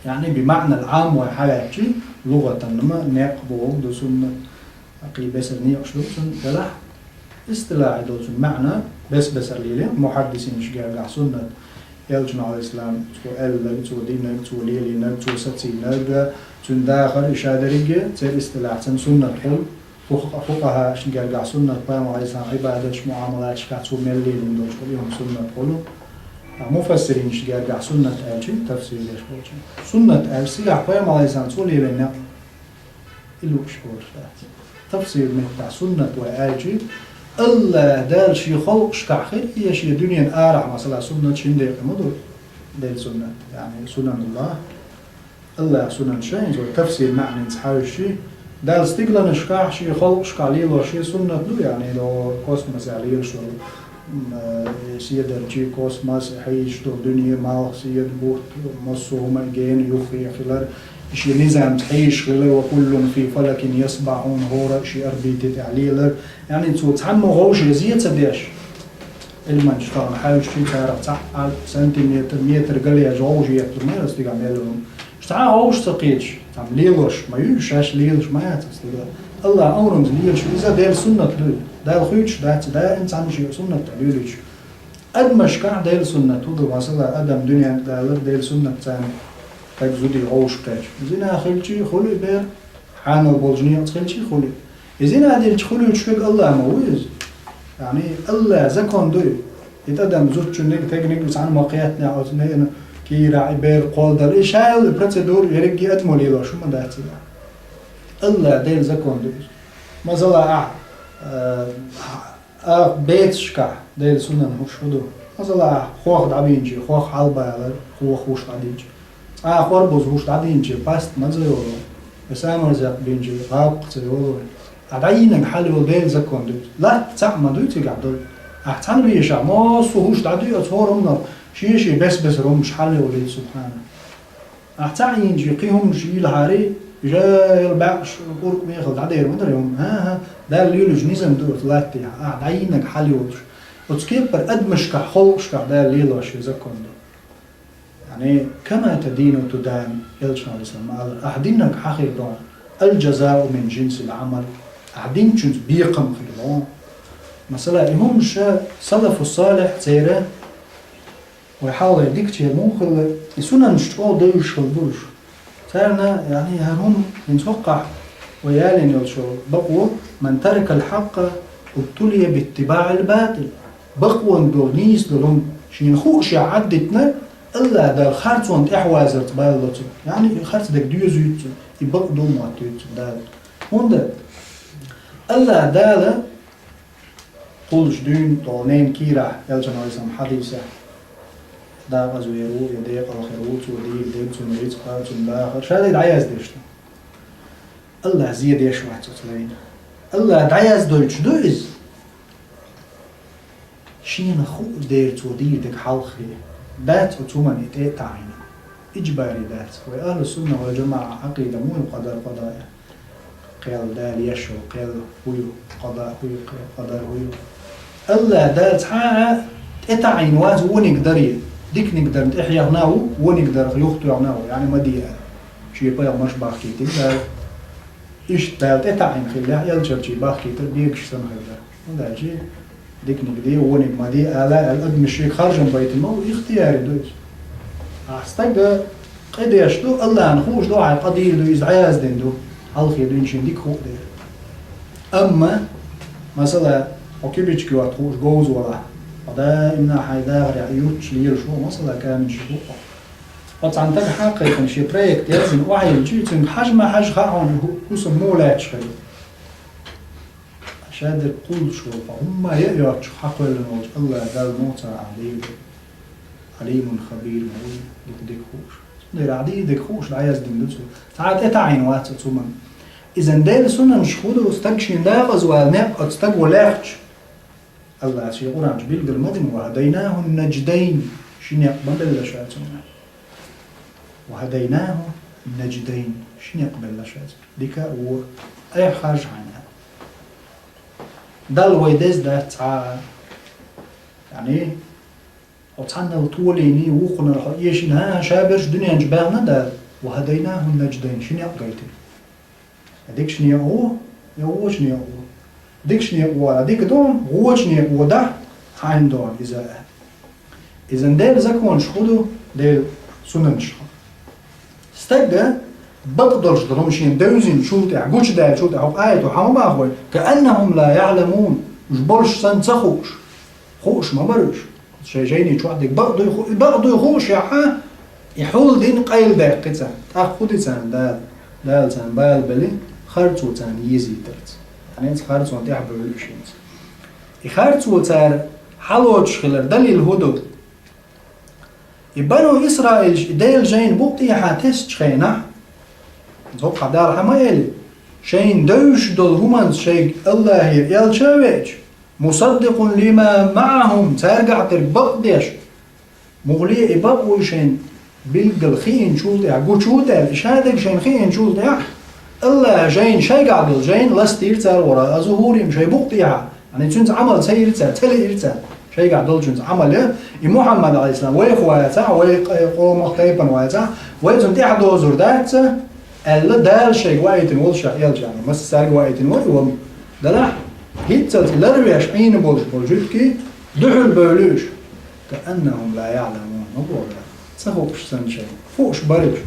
яъни, бимаънал Ӏам вай хьаваьлчи, лугӀатан ма некъ бохург ду суннат. Кхин бесара некъаш ду цунна делахь, истилахьи долчун маьӀна бес-бесара лелийна мухьаддисинаш гергахь суннат. Элчано, Ӏалайхиссалам, цо аьлларг, цо динарг, цо лелийнарг, цо сацийнарг, цуьнан дахар, и ша дерриге церан истилахьцан суннат хуьлу. Фукъа-, фукъахӀашна гергахь суннат, пайхамар, Ӏалайхиссалам, Ӏибадаташ, муӀамалаташкахь цо мел лелийна долчу хуьлу, и хӀума суннат хуьлу. Ткъа муфассиринаш гергахь суннат аьлчи, тафсир деш болчу. Суннат аьлча, цигахь пайхамар, Ӏалайхиссалам, цо лелийна некъ и лууш болуш дац. Тафсир меттахь суннат вай аьлчи, АллахӀ Дала шен халкъашкахь хир я шен дуьненан арахь, масала, суннат шина декъе ма ду, Делан суннат, яъни сунанул-ЛахӀ. АллахӀ сунан шайн, цо тафсир маьӀнинца хьаьвсичи, Дала стигланашкахь, шен халкъашкахь лелош шен суннат ду, яъни до космосехь лелаш долу, м, э, седарчий, космос, хьийзаш долу дуьне, малх, седа, бутт, массо а хӀума гена юххе хилар, шен низамца хьийзаш хилар, وكل في فلك يسبحون, хӀора а шен орбити тӀехь лелар. Яъни цо цхьаммо вовшех зе ца деш, Ӏилманчаш тахана хьаьвсичи, царах цхьаъ сантиметр, метр галъеш вовшах еттар ма яра стигахь мел ву. Цхьа а вовшах ца кхеташ, там лелош ма ю, шаьш лелаш ма яц аса стигала. АллахӀ амрунца лелаш, иза Делан суннат ду. Дала хуьйцуш дац, даим цхьаьна шен суннат тӀе лелийча. Адамашкахь Делан суннат хӀун ду, масала, адам дуьнен тӀе далар Делан суннат царна таг зуди вовшах кхетча. Зина хилчи хуьлу и бер, хьанал болчу некъаца хилчи хуьлу. И зина дилча хуьлуьйтуш верг АллахӀ ма ву иза. Яъни, АллахӀ закон ду и. И тӀадам зудчунниг, тегниг цхьаьна ма кхетнехь, оцу неана кийрахь и бер кхолладала. И ша йолу процедура ерриге а адамо лелош хӀума дац иза. АллахӀ Делан закон ду иза. Масала, ахь, э, а, бецашкахь Делан сунан хӀуш хӀун ду? Масала, ахь хох дӀавийначи, хох хьалабалар, хох хӀуш дӀадинчи. Цкъа а хорбуза хӀуш дӀадийначи, паст ма ца йолу. Я самарзекъ бинчи, гӀапкх ца йолу. Ахь дӀайийнарг хьал йолу Делан закон ду. Латта цхьаъ ма дуй цигахь долу. Ахь цхьаьна бешахь, массо а хӀуш дӀадуьйцу хӀора хӀуманах, шен-шен бес-бесара хӀуманаш хьал йолийта, субхьана. Ахь цхьаъ йийначи, кхин хӀуманаш йийлахьари, жайла баьӀаш, кӀуркӀ мехала дӀадер ма дара хӀума. ХӀан-хӀа, Дала лелуьйтуш низам ду оцу латтехь, ахь дӀайийнарг хьал йолуш. Оцу кепара адамашкахь, халкъашкахь Дала лелош шен закон ду. Яъни, كما تدين تدان, Элчано, Ӏалайхиссалам, ма аллара, ахь динарг хьан хир ду, الجزاء من جنس العمل, ахь динчуьнца бекхам хир ду. Масала, и хӀумаш салафу салихь церан, вай хьалхара дикачеран муха хилла, и сунанаш чӀогӀа девзаш хилла ба уж. Царна, яъни, хӀара хӀума хӀинца хӀокхахь вай ялийна йолчу бакъо: «Ман таракал хьакъа, убтулия биттибаӀил батӀил». Бакъонна долу, нийса долу хӀума шена хуушшехь Ӏаддитина, АллахӀ Дала харцонна тӀаьхьавазарца бала ло цунна. Яъни, харц дерг доьзуьйту цунна, и бакъ ду моттуьйту цунна Дала. ХӀунда АллахӀ Дала кхуллуш дуьйна тӀе ненан кийрахь, элчанан хьадисехь, декъаза вер ву я декъала хир ву, цо дийр дерг, цунна рицкъа, цунна дахар, ша дерг дӀаяздеш ду. АллахӀа зе деш вац оцу лайна. АллахӀа дӀаяздойтуш ду иза. Шена хууш дера цо дийр дерг хьалххе. Дац оцу хӀуманна и тӀе а таӀийна. Иджбари дац. Вай ахӀлу сунна вал жамаӀа Ӏакъида муха ю, къадар, къада а? Кхел Дала еш йолу, кхел хӀун ю, къада хӀун ю, кхел къадар хӀун ю. АллахӀа Дала цхьа а тӀетаӀийна вац вониг даре. Диканиг дарна тӀехьехна ву, вониг дарх юхатоьхна ву, яъни ма де аьлла. Шен пайхамарш бахкийтина Дала. Иштта Дала тӀетаӀийна хиллехь, элчанчий бахкийтар бегаш санна хир дара. ХӀунда аьлча диканиг де, вониг ма де ала аьлла, адамаш шега харжам байтина ма ву, ихтияри ду иза. Ахь стага къа деш ду, АллахӀна хууш ду хьайн къа дийр ду, иза дӀаяздина ду, хьалхе дуьйна шена дика хууш дера. Амма, масала, хьо кибичка йотта хууш говза валахь, хьо даимна хьайн дахарехь юттуш лелаш ву, масала, каменщик ву хьо. Хьо цхьана стага хьакхайкхина шен проект яздина охьайиллича, цуьнга хьажа ма хьажа хаьа хьуна хӀу-, хӀусам муха лаьтташ хир ю. Ша дерг кхуллуш волу, хьо хӀумма а йоцчух хьакхоьллина волчу АллахӀ Далла муха ца хаьа дийр дерг. Ӏалимун хабир ма ву, дика-дика хууш. Цундела ахь дийр дерг хууш дӀаяздина ду цо. Цхьа а тӀетаӀийна вац оцу хӀуманна. Иза Делан сунанаш хӀун ду, стаг шен декъаза вала некъ оцу стага лехча, АллахӀа шен Къуръан чу билгал ма дина: «Ва хадайнаху надждайн», ши некъ ма белла ша цунна. «Ва хадайнаху надждайн», ши некъ белла ша цунна. Дика а, вон а. Айхьа харжа хьайна. Далла вай деза дац цхьа а. Яъни, хьо цхьаннал толийний, вукхунал хьо эшийна, хӀан-хӀа, ша берш дуьнен чу баьхна Дала, «ва хадайнаху надждайн», ши некъ гайтина. Дикачу некъа ву, я вочу некъа ву. Дикачу некъа ву, дика ду, вочу некъа ву, дахь, хьайна ду иза а. Иза Делан законаш хӀун ду, Делан сунанаш хӀун. Стага бакъдолуш долу хӀума шена девзинчул тӀаьхьа, гучудаьллачул тӀаьхьа, хӀокху аято хьан хӀун боху вай: «Кааннахум ла яъламун», уьш болуш санна ца хууш. Хууш ма бара уьш. Шайн жайни чохь дерг бакъ дуй ху-, бакъ дуй хуушехь, и хьулдина къайладаьккхи царна. ТӀаккха хӀун ди царна Дала? Дала царна бала бели, харцо царна езийтарца. Яъни, харцонна тӀаьхьабевлла уьш хӀинца. И харцо цара хьалоцуш хилар далил хӀун ду? И бану Исраилаш и Делан жайна букъ тӀехьа тесначу хенахь, цо кхин Дала хьан ма эли, шайна девзаш долу хӀуманца шайга АллахӀера элча а веача, «мусаддикъун лима маӀахум», цаьргахь дерг бакъдеш. Муха ле и бакъ вуй шайна билггал хиъначул тӀаьхьа, гучу а даьлла, и ша дерг шайна хиъначул тӀаьхьа, АллахӀа жайна шайгахь долу жайна ластийра цара, «вараъа зухурихим», шайн букъ тӀехьа. Яъни, цуьнца Ӏамал ца йира цара, ца лиира цара. Шайгахь долчуьнца Ӏамал ян, и Мухьаммад, Ӏалайхиссалам, вайх вацахь, вай къ-, къомах, тайпана вацахь, вай цунна тӀаьхьадозур дац, аьлла, Дала шайга ваийтина волу шен элча, массаьрга ваийтина вай вон. Делахь, хӀинццалц и ларвеш Ӏийна болуш болу жуьгтий дуьхьал бевлла уьш. «Кааннахум ла яъламун», ма боху. Ца хууш санна шайна. Хууш бара уьш.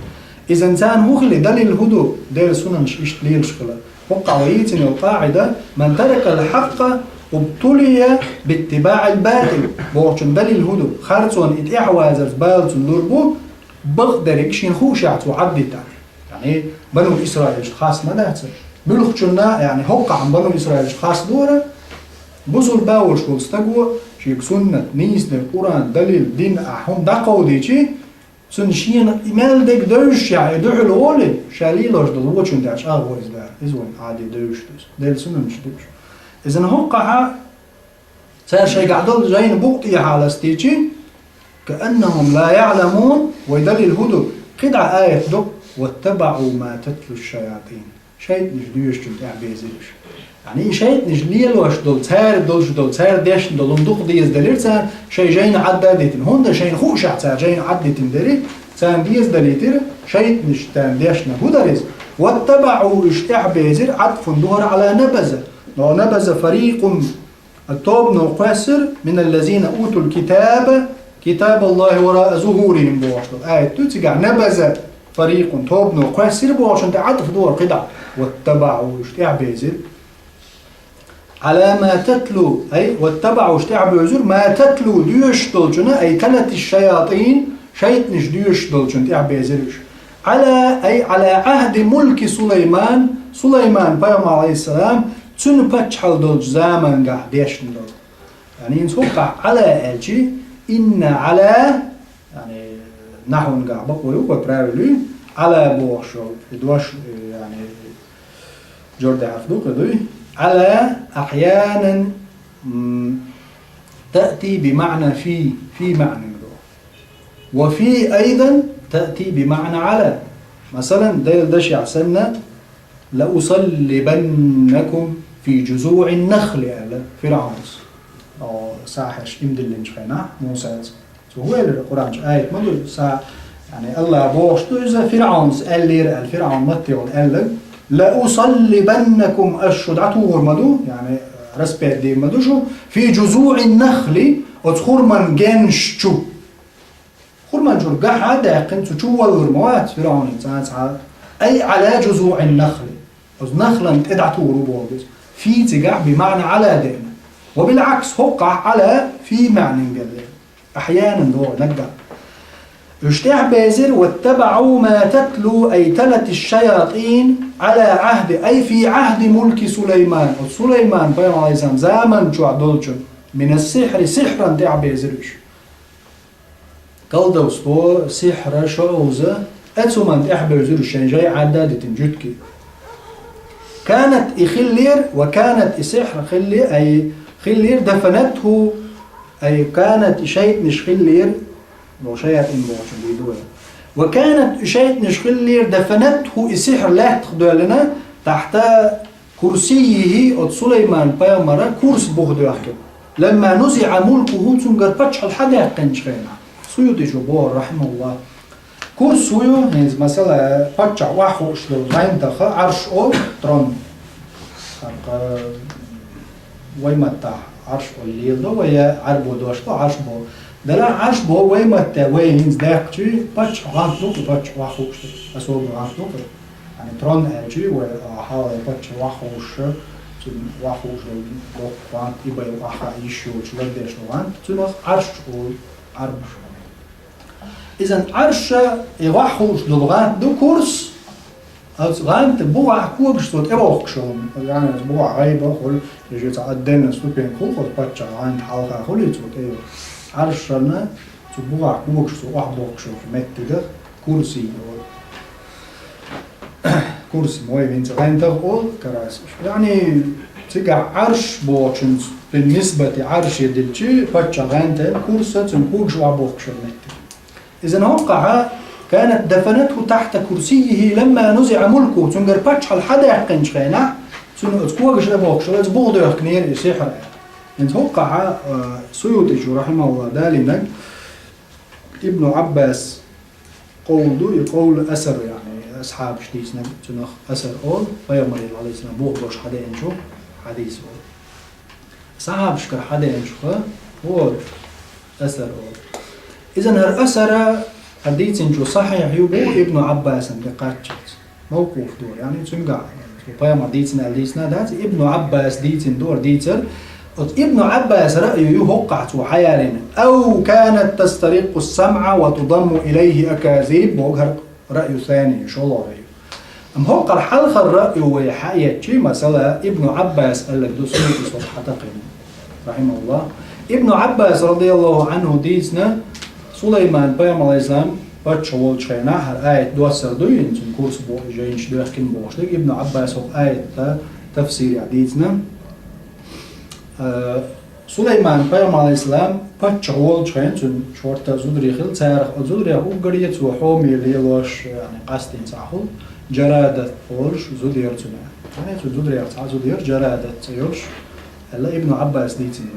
Иза царна хӀун хили, далил хӀун ду, Делан сунанаш иштта лелаш хила? ХӀокхахь вай йийцина йолу къаӀида: «Ман таракал хьакъа, убтулия биттибаӀил батил», бохучун далил хӀун ду? Харцонна и тӀаьхьавазарца бала цунна лур бу, бакъдерг шена хуушехь цо Ӏаддитахь. Яъни, бану Исраилшна хас ма дац. Муьлххачунна, яъни, хӀокхахь бану Исраилшна хас дора, бусулба волуш волу стаго шега суннат, нийса дерг, Къуръан, далил, дин а хӀума дӀакховдийчи, цунна шена и мел дерг девзаш яхь, и дуьхьал волий, ша лелош долу вочун тӀехь чӀагӀо иза дара. Иза вайн Ӏаде девзаш ду иза. Делан сунанаш ду уьш. Иза хӀокхахь цара шайгахь долу жайна букъ тӀехьа ластийчи, «кааннахум ла яъламун», вай далил хӀун ду? КхидӀа аят ду: «Ваттабаъу ма татлу шаятин». ШайтӀанаш доьшучун тӀехь безира уьш. Яъни, и шайтӀанаш лелош долу, цара долуш долу, цара дешна долу хӀума дукха деза делира цара, шайн жайна Ӏадда а дитина. ХӀунда шайна хуушехь цара жайна Ӏаддитина дери, царна деза далийтира, шайтӀанаш царна дешна хӀун дара иза? «Ваттабаъу», уьш тӀехь безира, Ӏатфун духар Ӏала набаза. Но набаза фарикъун Тобано кхоссар, من الذين أوتوا الكتاب كتاب الله وراء ظهورهم бохуш долу аят ду цигахь, نبذ فريق, тобано кхоссар бохучун тӀе ӀатӀаф дора кхидӀа, واتبعوا, уьш тӀаьхьабевзира. على ما تتلو, أي واتبعوا, уьш тӀаьхьабевзира, ما تتلو, доьшуш долчунна, أي تلت الشياطين, шайтӀанаш доьшуш долчунна тӀаьхьабевзира уьш. على, أي على عهد ملك سليمان, Сулайман пайхамар, عليه السلام, цуьнан паччахьалла долчу заманахь дешна долу. Яъни, хӀинца хӀокхахь على аьлча, إن على, яъни, нахьвангахь бакъо ю, вай правил ю, على бохуш йолу, и дош, э, яъни, жорда хьарф ду, кхин дуй. على أحيانا, м, تأتي بمعنى في, في маьӀнанга ду. وفي أيضا تأتي بمعنى على. Масалан, Делан дашехь санна, لأصلبنكم في جذوع النخل аьлла ФирӀавнас. О, сахьарш иман диллинчу хенахь Мусас. Цо хӀун элира Къуръан чу аят ма ду, са, яъни, Аллах бохуш ду иза, ФирӀавнас аьллера аьлла, ФирӀавн матте йолу аьлларг, لأصلبنكم, аш шу дӀатухур ма ду, яъни, распять дийр ма ду шу, في جذوع النخل, оцу хурман генаш чу. Хурман чуьра гахь а даьккхина, цу чу валлур ма вац ФирӀавнан цкъа а. أي على جذوع النخل. Оцу нахлан тӀе дӀатухур ву боху иза. في цигахь بمعنى على деана. وبالعكس, хӀокхахь على في маьӀнанга делла. أحيانا догӀу наггахь. Уьш тӀаьхьабевзира, واتبعوا ما تتلو, أي تلت الشياطين على عهد, أي في عهد ملك سليمان. Оцу Сулайман пайхамар, عليه السلام, заман чохь долчун, من السحر, сихьран тӀаьхьабевзира уьш. Колдовство, сихьра, шоуза, оцу хӀуманна тӀаьхьабевзира уьш, шайн жай Ӏадда а дитина, жуьгтий. كانت и хиллера, وكانت и сихьр хилли-, أي хиллера, دفنته, أي كانت и шайтӀанаш хиллера, ну, шаятӀин бохучун дийр ду вай. وكانت и шайтӀанаш хиллера, دفنته и сихьр лаьттах доьллина, تحت كرسيه, оцу Сулайман пайхамаран курс буха доьхкина. لما نزع ملكه, цуьнгара паччахьалла хьадаьккхинчу хенахь. Суютичо боху, رحمه الله. Курс хӀун ю, хӀинца, масала, паччахь охьахууш долу гӀантах Ӏарш олу, трон. ХӀара вай маттахь Ӏарш олу леладо, вай Ӏарбо дош бо Ӏарш бо. Делахь Ӏарш бо вай матте, вай хӀинца даьккхича, паччахь гӀант ду-кх, паччахь охьахууш долу, особый гӀант ду-кх. Яъни, трон аьлча, вай, а, хьалха паччахь охьахууш, цуьнан охьахууш долу доккха гӀант, и бай охьа йиш йолчу лардеш долу гӀант, цунах Ӏарш олу Ӏарбаша. Иза Ӏарш, и охьахууш долу гӀант ду курс, оцу гӀанта бухахь когаш цо тӀевохкуш йолу. Яъни, оцу бухахь гӀайба хуьлу, я же цхьа отдельная ступенька хуьлу, оцу паччахь гӀанта хьалха хуьлий цо тӀейохкуш. Ӏаршана цу бухахь когаш цо охьабохкуш йолчу меттигах курсий олу. Курс ма вай винца гӀантах олу, карас. Яъни, цигахь Ӏарш бохучунца, بالنسبة Ӏарше дилчи, паччахь гӀанта курса, цуьнан когаш охьабохкуш йолу меттиг. Иза хӀокхахь, كانت دفنته تحت كرسيه لما نزع ملكه, цуьнгара паччахьалла хьадаьккхинчу хенахь, цуьнан оцу когаш тӀебохкуш, оцу буха доьхкинера и сихьр. ХӀинца хӀокхахь, а, Суютичо, رحمه الله, далийнарг, Ибну Ӏаббас къовл ду, и къовл асар, яъни, асхьабаш дийцинарг, цунах асар олу, пайхамарел, Ӏалайхиссалам, буха дош хьадеанчу хьадис олу. Асхьабашкара хьадеанчух, вот, асар олу. Иза хӀара асар, хӀара дийцинчо сахьихь ю бу Ибну Ӏаббасан тӀе кхаччалц. Мавкъуф ду, яъни, цуьнгахь, пайхамар дийцина аьлла дийцина дац, Ибну Ӏаббас дийцина ду хӀара дийцар. Оцу Ибну Ӏаббаса раъй ю хӀокхахь цо хьаялийна: أو كانت تسترق السمع وتضم إليه أكاذيب, боху хӀара раъю сани, шолгӀа раъй ю. Амма хӀокхара хьалхара раъй ю вай хьаэцчи, масала, Ибну Ӏаббас аьлларг ду, Суютис хӀокху хьатакхийна, رحمه الله. Ибну Ӏаббас, رضي الله عنه, дийцина, Сулайман пайхамар, Ӏалайхиссалам, паччахь волчу хенахь, хӀара аят доссар ду, хӀинца цуьнан курс бо-, жайнаш доьхкина бохуш дерг, Ибну Ӏаббас хӀокху аятта тафсирехь дийцина. Э, Сулайман пайхамар, Ӏалайхиссалам, паччахь волчу хенахь, цуьнан шортта зударий хилла, царах оцу зударех уггаре цо хьоме лелош, яъни, къастийна цхьаъ хуьлу, Джарадат олуш зуда яра цуьнан. Яъни, цуьнан зударех цхьа зуда яра, Джарадат цӀе йолуш, аьлла Ибну Ӏаббас дийцина.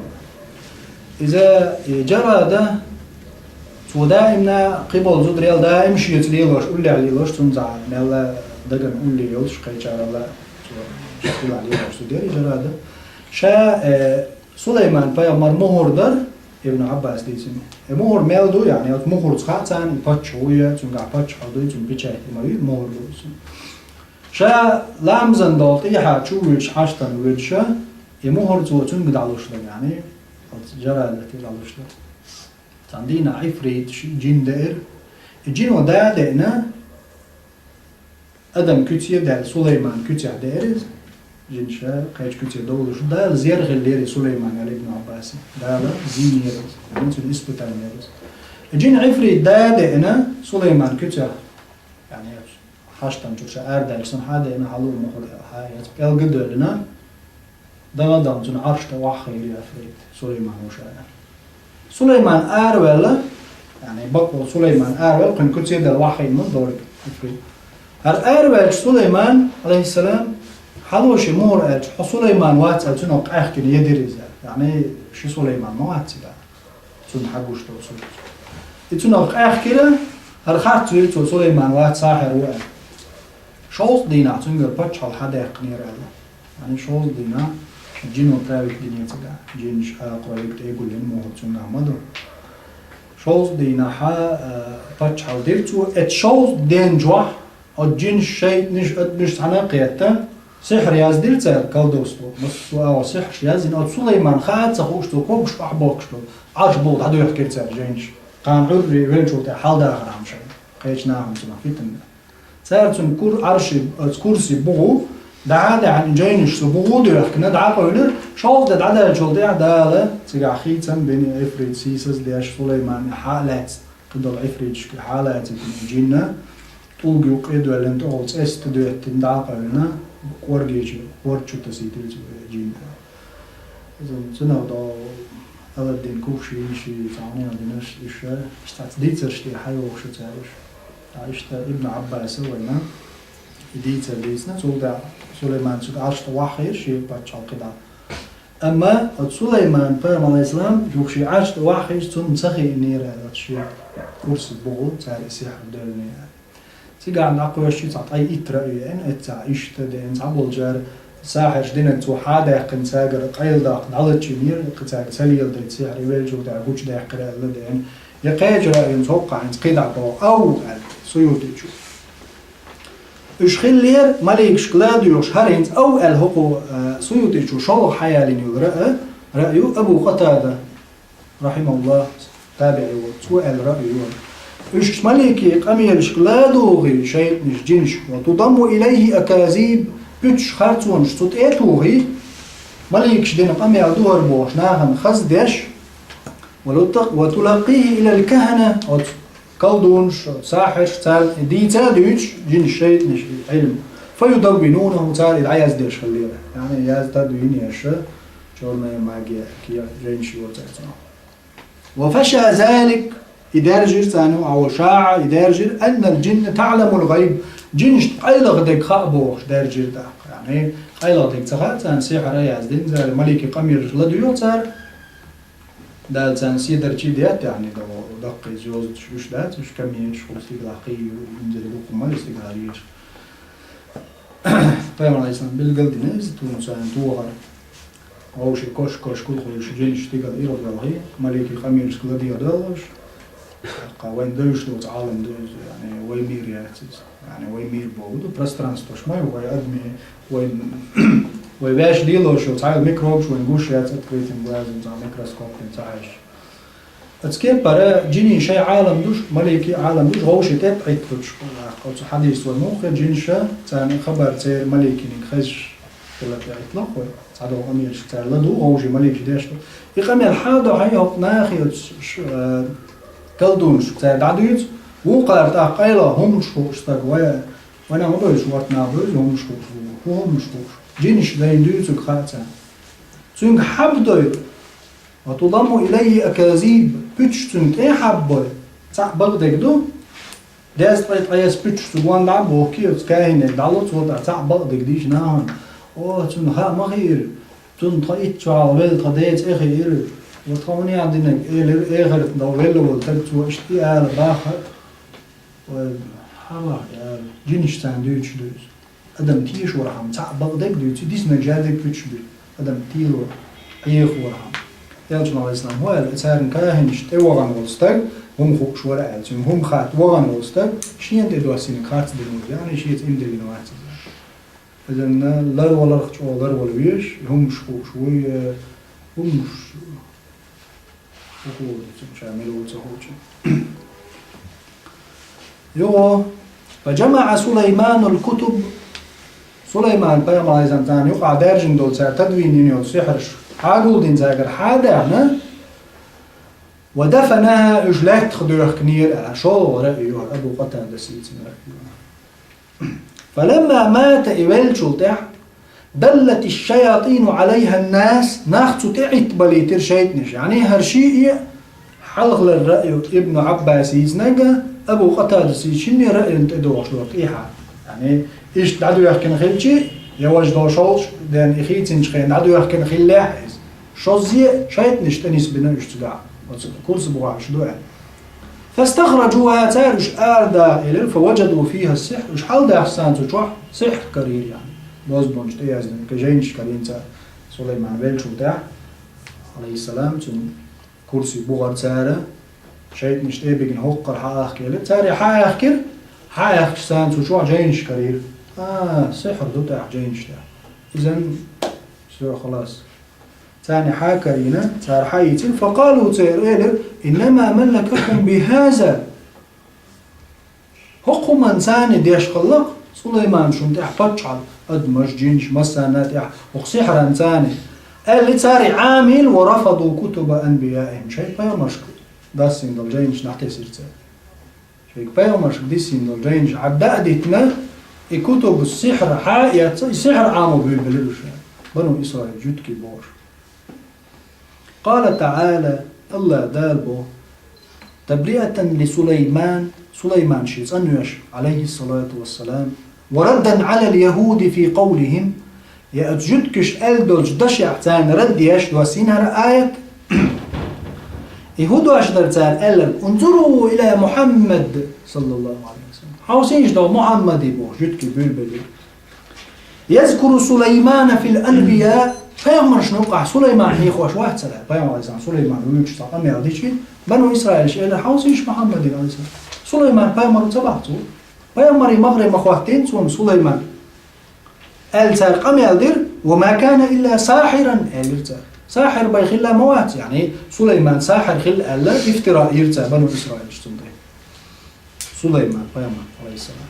Иза, и Джарада, цо даимна кхиболу зударел даим шеца лелош, уллехь лелош, цунна цхьа мелла дагана улле йолуш, кхечаралла цо шеца лелош зуда яра и Джарада. Ша, э, Сулайман пайхамар мухӀар дар, Ибн Ӏаббас дийцина. Э мухӀар мел ду, яъни, оцу мухӀарца хаьа царна, и паччахь ву я, цуьнгахь паччахьалла ду, цуьнан печать ма ю, мухӀар ду цуьнан. Ша ламазан долу тӀехьа чу вуьйцуш хьаштана вуьйцуша, и мухӀар цо цуьнга дӀалуш дара, яъни, оцу жарадате дӀалуш дара. Цхьана дийнахь Ӏифрит ши-, жин деара. И жино да а деана, адам куьце а даьлла, Сулайман куьцехь деара иза. Жин ша кхечу куьце довлуш. Дала зер хиллера Сулайман, аьлла Ибн Ӏаббаса. Дала зийнера иза. Яъни цуьнан испытание яра иза. И жин Ӏифрит да а деана, Сулайман куьцехь, яъни, хьаштана чу ша арадаьлча санна, хьа а деана, хьалур ма хуьлу аьлла, хьа яц пӀелг а доьллина, дала-дала цуьнан Ӏарш тӀе охьахиира Ӏифрит, Сулайман ву ша аьлла. Сулайман араваьлла, яъни, бакъо Сулайман араваьлла, кхуьнан куьце а даьлла охьахиъна ма ду Ӏифрит. ХӀара араваьлча Сулайман, Ӏалайхиссалам, хьало шен мухӀар аьлча, хьо Сулайман вац аьлла, цуьнах къаьхкина едира иза. Яъни, ши Сулайман ма вац цигахь. Цунна хьагуш долу сурт. И цунах къаьхкира, хӀара харц вира цо Сулайман вац, сахьир ву аьлла. Шовзткъа дийнахь цуьнгара паччахьалла хьадаьккхинера аьлла. Яъни шовзткъа дийнахь жино править динера цигахь. Жинаш акхаройга тӀе а гулйина мухӀар цуьнгахь ма ду. Шовзткъа дийнахь, а, паччахьалла дира цо. Эцу шовзткъа ден чохь оцу жинаш, шайтӀанаш, адамаш цхьаьна а кхетта, сихьр яздира цара, колдовство. Массо а агӀор сихьраш яздина. Оцу Сулайман хаа а ца хууш, цо когаш охьабохкуш долу Ӏарш бухахь дӀадоьхкира цара жайнаш. Кхана Ӏуьрре веллачул тӀаьхьа хьаладахар хьама шайн. Кхечу нахана цунах фитна. Цара цуьнан кур-, Ӏарши, оцу курси бухахь, дӀа а даьхьна, жайнаш цу бухахь доьхкина, дӀа а къевлира, шовзткъа де дӀадаьллачул тӀаьхьа Дала цигахь хийцам бина, Ӏифрит сийсаз деш, Сулайман хьа а лаьцна, кхидолу Ӏифриташка хьа а лаьцна жинна, тӀулга юккъе а доьллина, тӀехула цӀеста доьттина, дӀа а къевлина, кӀоргечу, кӀорг чу тасийтира цу жинна. Иза цунах до Аладдин Куфшин ши цхьа хьуна динарш, иша, иштта цхьацца дийцарш тӀе хьайогӀуш цара уьш. Ткъа иштта Ибн Ӏаббаса вайна и дийцар дийцина, цул тӀаьхьа Сулайман цуьнан Ӏарш тӀе охьахиира шен паччахьалла кхидӀа. Амма оцу Сулайман пайхамар, Ӏалайхиссалам, юха шен Ӏарш тӀе охьахиъча, цунна ца хиънера аьлла, шен курси бухахь цара и сихьр доьллина аьлла. Цигахь дӀакхоьссича цхьа ткъе итт раъй еана, эццахь иштта деана, цхьаболчара сахьирша динарг цо хьадаьккхина, цаьргара къайладаккха дӀалачийнера, кхин цаьрга ца леладайта сихьр, и веллачул тӀаьхьа гучудаьккхира аьлла деана. Я кхечу раъйна цхьа хӀокху хьайнца кхидӀа боху, ав аьлла, Суютичо. Уьш хиллера маликашка ладоьгӀуш, хӀара хӀинца ав аьлла хӀокху, а, Суютичо шолгӀа хьаялийна йолу раъ, раъ ю Абу Къатада, рахьимахуллах, табиӀи ву, цо аьлла раъ ю. Уьш маликийн къамелашка ладугӀий шайтӀанаш, жинаш, ва тудамму илайхи аказиб, пуьчаш, харцонаш цу тӀе а тухий, маликаша дина къамел ду хӀара бохуш, нахана хаза деш, ва лутак-, ва тулаккийхи илал кахана, оцу колдунаш, сахьирш, царна и дийца а дуьйцуш, жинаш, шайтӀанаш, и Ӏилма. Фа юдаввинунаху, цара и дӀаяздеш хиллера. Яъни, язда а дуьйна аша, чёрная магия, кхин жайнаш йора цара цунах. Ва фаша залик, и даьржира царна, ва шаа, и даьржира, аннал жинна таъламул гӀайб, жинашна къайлаха дерг хаьа бохуш даьржира тӀаккха. Яъни, къайлаха дерг ца хаьа царна, сихьр а яздина цара, маликийн къамелаш ладуьйгӀу цара, Дала царна седарчий детта, яъни, даккхий звёздаш уьш дац, уьш кометаш, хӀу стигалахь кхин ю, инзаре дукха ма ю стигалахь лелаш. Пайхамар, Ӏалайхиссалам, билгал дина иза, тхуна царна тохар. Вовшийн кош-кош кулхуьйсуш жинаш стигала ирхъоьлхий, маликийн къамелашка ладегӀа доьлхуш, тӀаккха вайна девзаш доцу Ӏалам ду иза, яъни, вай мир яц иза. Яъни, вай мир бохург ду, пространствош ма ю, вай адми, вай, вай ваьш лелош йолу цхьа а микробаш вайна гуш яц, открытым глазом, цхьа микроскопан ца хьаьжча. Оцу кепара жинийн шайн Ӏалам душ, маликийн Ӏалам душ, вовшийн тӀе а Ӏитталуш, оцу хьадис вай муххе, жинаша, царна хабар церан маликийн хезаш, хила тӀе Ӏитталуш вай. Цхьадолу къамелашка цара ладугӀу, вовшийн маликаш деш ду. И къамел хьан до хьайн хӀокху нахе оцу ш-, ш-, э, колдунашка цара дӀадуьйцу, вукхара тӀаккха къайла хӀуманаш хууш стаг вай, вайна ма бевзаш, ворта нах бевза хӀуманаш хууш ву. ХӀун хӀуманаш хууш? Жинаш дайна дуьйцург хаьа царна. Цуьнга хьаба дой, ва тудамму илайхи аказиб, пуьчаш цуьнан тӀе а хьаба бой, цхьаъ бакъдерг ду, дезткъе ткъайесна пуьчаш цу гонна дӀа а бохкий, оцу кахинега дӀало, цо тӀаккха цхьаъ бакъдерг дийцича нахана, о, цунна хаа ма хиира, цунна тхан итт чохь велла тхан ден цӀе хиира, ва тхан хӀун ян динарг, элира, эхарт дан велла волу стаг, цо иштта и ала баххара, вай, хьалха, яра, жинаш царна дуьйцуш ду иза. Адам тешорхьама цхьаъ бакъдерг дуьйцу, диснарг жаьрдиг пуьчаш буьту. Адам тешор, Ӏехорхьама. Элчано, Ӏалайхиссалам, хӀун аьлла, царна кахинаш тӀе вахана волу стаг, хӀума хууш вара аьлла, цуьнга хӀума хатта вахана волу стаг, шена тӀе доссийна харц дина ву, яъни шеца иман диллина вац иза. Иза ларваларх чӀогӀа ларвала везаш, хӀумаш хууш вуй, хӀумаш хӀун хууш ду цунна, ша мила ву ца хуучу. Юха, فجمع سليمان الكتب. Сулайман пайхамар, Ӏалайхиссалам, царна юкъахь даьржина долу цара тадвин йина йолу сихьраш хьагулдина цаьргара хьадаьхна, ودفنها, уьш лаьттах доьхкинера, аьлла, шолгӀа раъй ю хӀара, Абу Къатадас дийцина раъй ю хӀара. فلما مات, и веллачул тӀаьхьа, دلت الشياطين عليها الناس, нах цу тӀе Ӏиттабалийтира шайтӀанаш. Яъни хӀара шиъ а хьалхалера раъй ю, Ибн Ӏаббаса дийцинарг а, Абу Къатадас дийцинарг а, раъйна тӀедогӀуш долу тӀехьа. Яъни иштта дӀадоьхкина хилчи, я важа долу шовзткъа ден и хийцинчу хенахь дӀадоьхкина хиллехь иза. Шозза шайтӀанаш тӀе нисбина уьш цигахь, оцу курса бухахь уьш ду аьлла. فاستخرجوها, цара уьш арадаха элира, فوجدوا فيها السحر, уьш хьалдаьхча царна цу чохь сихьр карийра, яъни бозбунча тӀеяздина, кхин жайнаш карийна цара Сулайман веллачул тӀаьхьа, Ӏалайхиссалам, цуьнан курсе бухара цара, шайтӀанаш тӀе а бигина хӀокхара хьаахка элира. Цара хьаахкира, хьаахкича царна цу чохь жайнаш карийра. А, сихьр ду тӀаккха жайнаш тӀехь. Иза, всё, халас. Царна хьакарийна, цара хьаийцира, فقالوا, цара элира: إنما ملككم بهذا. ХӀокху хӀуманна царна деш хилла-кх, Сулаймана шуна тӀехь паччахьалла, адамаш, жинаш, массарна тӀехь хӀокху сихьранна царна, аьлла цара, Ӏамийла, ورفضوا كتب أنبيائهم, шайн пайхамаршка дассийна долу жайнаш дӀатесира цара. Шайга пайхамаршка диссийна долу жайнаш Ӏадда а дитина, и кутуб сихьр хьа а эцна, и сихьр Ӏамо буьйлабелира уьш, Бану Исраил жуьгтий бохуш. قال تعالى, АллахӀ Дала боху: تبرئة لسليمان, Сулайман шен цӀанвеш, عليه الصلاة والسلام, وردا على اليهود في قولهم, я оцу жуьгташа аьлла долчу дашехь царна рад еш доссийна хӀара аят. И хӀун дош дара цара аьлларг: انظروا إلى محمد صلى الله عليه وسلم. Хьовсийша догӀу Мухьаммаде боху, жуьгтий буьйлабелира. يذكر سليمان في الأنبياء, пайхамаршна юкъахь Сулайман хьехош вац цара, пайхамар Ӏалайхиссалам, Сулайман вуьйцуш цхьа къамел дичи, Бану Исраилаш элира: хьовсийша Мухьаммаде, Ӏалайхиссалам. Сулайман пайхамар ма бац цо. Пайхамарийн махкара ма хӀоттийна цунна Сулайман. Аьлла цара къамел дира, وما كان إلا ساحرا, элира цара. Сахьир бен хилла ма вац, яъни Сулайман сахьир хилла аьлла, ифтира йира цара Бану Исраилаш цунна тӀе. Сулайман пайхамар, Ӏалайхиссалам.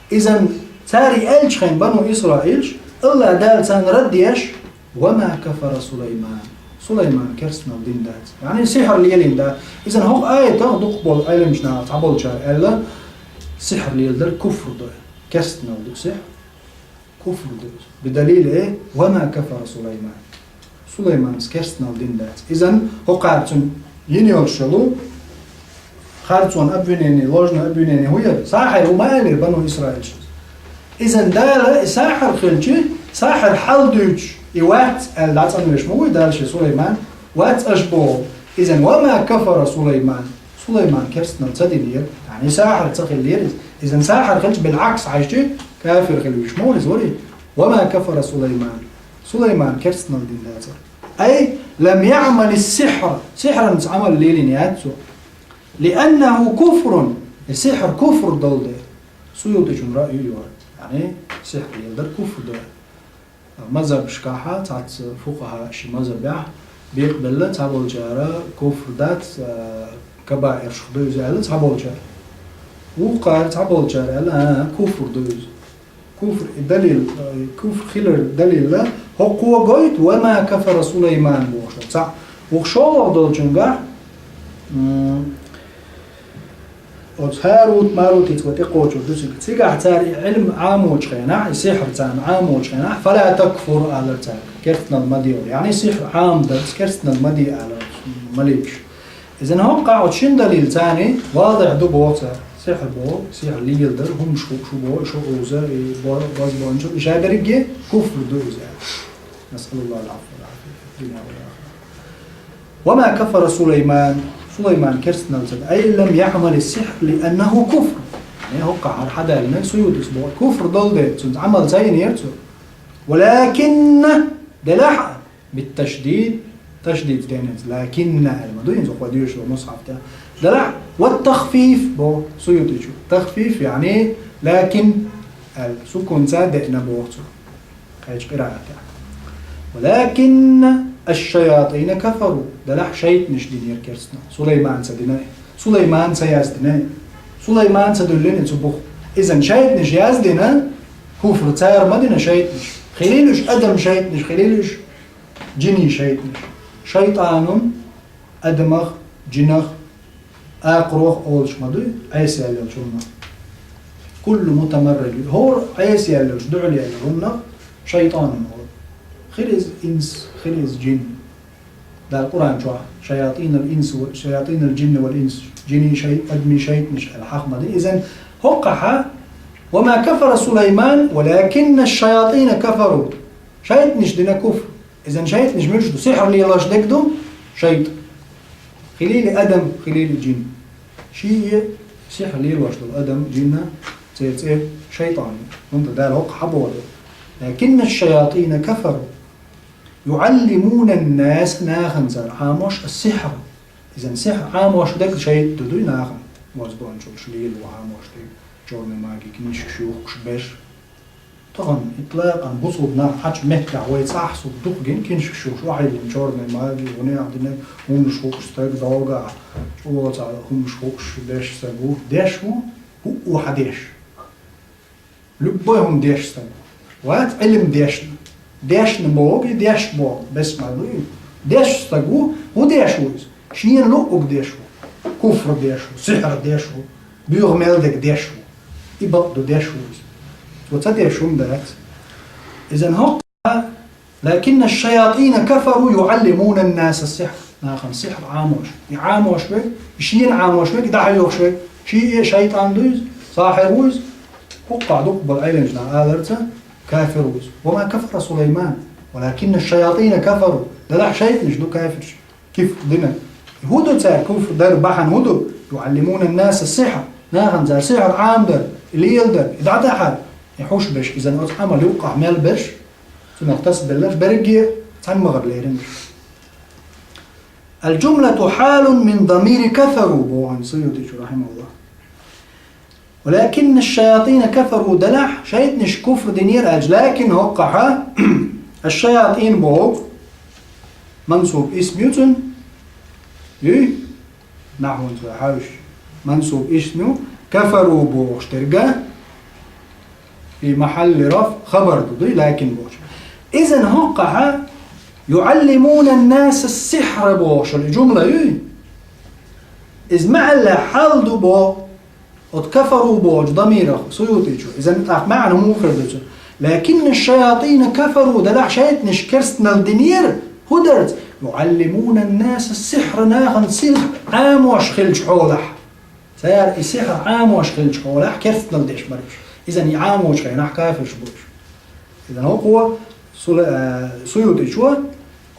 Иза цара и аьллачу хенахь Бану Исраилаш, АллахӀ Дала царна рад еш: وما كفر سليمان. Сулайман керстанал дина дац. Яъни сихьр лелийна дац. Иза хӀокху аятах дукхахболу Ӏеламчу наха цхьаболчара аьлла, сихьр леладар куфр ду. Керстанал ду сихьр. Куфр ду иза. Бидалили, وما كفر سليمان. Сулайманас керстанал дина дац. Иза хӀокхара цунна йина йолуш йолу харцонан обвинение, ложное обвинение хӀун яра? Сахьир ву ма аьллера Бану Исраилаш. Иза Дала и сахьир хилча, сахьир хьал дуьйцуш и вац аьлла дӀацӀанвеш ма вуй Дала шен Сулайман? Вац аша боху. Иза وما كفر سليمان. Сулайман керстанал ца динера, яъни сахьир ца хиллера иза. Иза сахьир хилча, بالعكس хьаьжча, кафир хила вуьйш ма вара иза, вари? وما كفر سليمان. Сулайман керстанал дина дацара. أي لم يعمل السحر. Сихьранца Ӏамал лелийна яц цо. لأنه كفر. И сихьр куфр долу дела. Суютичун раъй ю хӀара. Яъни сихьр леладар куфр ду. Мазхабашкахь цхьацца фукъахӀа ши мазхабехь бекъабелла, цхьаболчара куфр дац, а, кабаиршах ду иза аьлла цхьаболчара. Вукхара цхьаболчара аьлла, а, куфр ду иза. Куфр и далил, а, куфр хилар далилла, хӀокхо гойту, وما كفر سليمان бохуш. Цхьаъ, вукху шолгӀа долчуьнгахь, м, Оцу ХӀарут-Марутица вай тӀекхочур ду цига. Цигахь цара и Ӏилм Ӏамочу хенахь, и сихьр царна Ӏамочу хенахь, فلا تكفر алара цара, керстанал ма де олу. Яъни сихьр Ӏамадарца керстанал ма де алара маликаш. Иза хӀокху къа оцу шина далил царна вадихь ду боху цара. Сихьр боху, сихьр леладар, хӀумаш хууш ву боху, шу уза, и бо-, бозбуунчалла, и ша дерриге куфр ду иза. نسأل الله العفو والعافية في الدنيا والآخرة. وما كفر سليمان, Сулайман керстанал ца ду, أي لم يعمل السحر لأنه كفر. Яъни хӀокхахь хӀара хьадалинарг Суютис боху, куфр долу дела, цуьнца Ӏамал ца йинера цо. ولكن, делахь а, بالتشديد, Ташдид денец, лакинна аьлла ма ду, хӀинца кхо доьшуш мусхьаф тӀа. Делахь, ва тахфиф бо Суютичо. Тахфиф, яъни, лакин аьлла, сукунца деана боху цо. Кхечу къираатехь. Валакинна аш-шаятӀина кафару. Делахь шайтӀанаш динера керстанал. Сулайманца дина. Сулайманца яздина. Сулайманца дуьллина цу буху. Изан шайтӀанаш яздина, куфр цара ма дина шайтӀанаш. Хилийла уьш адам шайтӀанаш, хилийла уьш жинийн шайтӀанаш. ШайтӀанун адамах, жинах, акхарох олуш ма дуй, Ӏеса яьллачунна. Куллу мутамаррид. ХӀора Ӏеса яьллачу, дуьхьал яьлла хӀуманах шайтӀанун олу. Хир иза инс, хир иза жин. Дала Къуръан чохь, шаятӀинал инс ва, шаятӀинал жинни вал инс, жинийн шай-, адамийн шайтӀанаш аьлла хьаха ма ду. Изан хӀокхахьа, ва ма кафара Сулайман, валакинна аш-шаятӀина кафару. ШайтӀанаш дина куфр. Изан шайтӀанаш муьлш ду? Сихьр лелош дерг ду шайтӀа. Хилийла адам, хилийла жин. Шиъ сихьр лелош долу адам, жинна, церан цӀе шайтӀан. ХӀунда Дала хӀокху хьаболу. Лакинна аш-шаятӀина кафару. ЮӀаллимуна ан-наса, нахана цара Ӏамош ас-сихьр. Изан сихьр Ӏамош дерг шайтӀа ду дуй нахана. Вазбончуьлш лело Ӏамош дерг. Чорный маги, киншкаш юхкуш берш. Тахана итлакъан бусулба нах хьачу меттехь вай цхьаъ суг дукха гина киншкаш юхкуш, охьайиллина чорный маги, гӀунех динарг, хӀуманаш хууш стаг догахь, чӀогӀа цхьа хӀуманаш хууш деш стаг ву, деш ву, хӀуъа хьан деш. Любой хӀума деш стаг ву. Вац Ӏилма дешна. Дешна боху и деш боху, бес ма ду и. Деш стаг ву, хӀун деш ву иза? Шена луъург деш ву. Куфр деш ву, сихьр деш ву, буьйха мел дерг деш ву. И бакъ ду деш ву иза. Цо ца деш хӀума дац. Изан хӀокху Лакинна аш-шаятӀина кафару юӀаллимуна ан-наса ас-сихьр. Нахана сихьр Ӏамош. И Ӏамош верг, и шена Ӏамош верг, и дӀахьоьхуш верг, шиъ шайтӀан ду иза, сахьир ву иза. ХӀокхахь дукха болу Ӏеламнаха аларца, кафир ву иза. Ва ма кафара Сулайман, валакинна аш-шаятӀина кафару. Делахь шайтӀанаш ду кафирш, куфр дина. ХӀун ду цара куфр дар бахьана хӀун ду? ЮӀаллимуна ан-наса ас-сихьр. Нахана цара сихьр Ӏамадар, и леладар, и дӀадахьар, и хьуш берш, изан оцу Ӏамал юккъахь мел берш, цунах тасабелларш берриге цхьаьна ма-гарра лерина. Ал-жумлату хьалун мин дамири кафару, боху Суютичо, рахьимахуллахӀ. Валакинна аш-шаятӀина кафару, делахь шайтӀанаш куфр динера аьлча, лакин хӀокхахьа аш-шаятӀин боху мансуб исм ю цуьнан, юй? Нахьван цо хьаьвсича, мансуб исм ю, кафару бохуш дерг, фи махьалли рафӀ хабар ду, дуй, лакин бохуш. Изан хӀокхахьа, юӀаллимуна ан-наса ас-сихьра бохуш, и жумла юй? Иза махьалла хьал ду боху, оцу кафару бохучу дамирах, Суютичо. Изан тӀаккха маьӀна муха хир ду цуьнан? Лакинна аш-шаятӀина кафару, делахь шайтӀанаш керстанал динера, хӀун дарца? ЮӀаллимуна ан-наса ас-сихьра, нахана сихьр Ӏамош хилчу хьолахь. Цара и сихьр Ӏамош хилчу хьолахь керстанал деш бара уьш. Изан и Ӏамочу хенахь кафирш бу уьш. Изан хӀокхо Сула-, а, Суютичо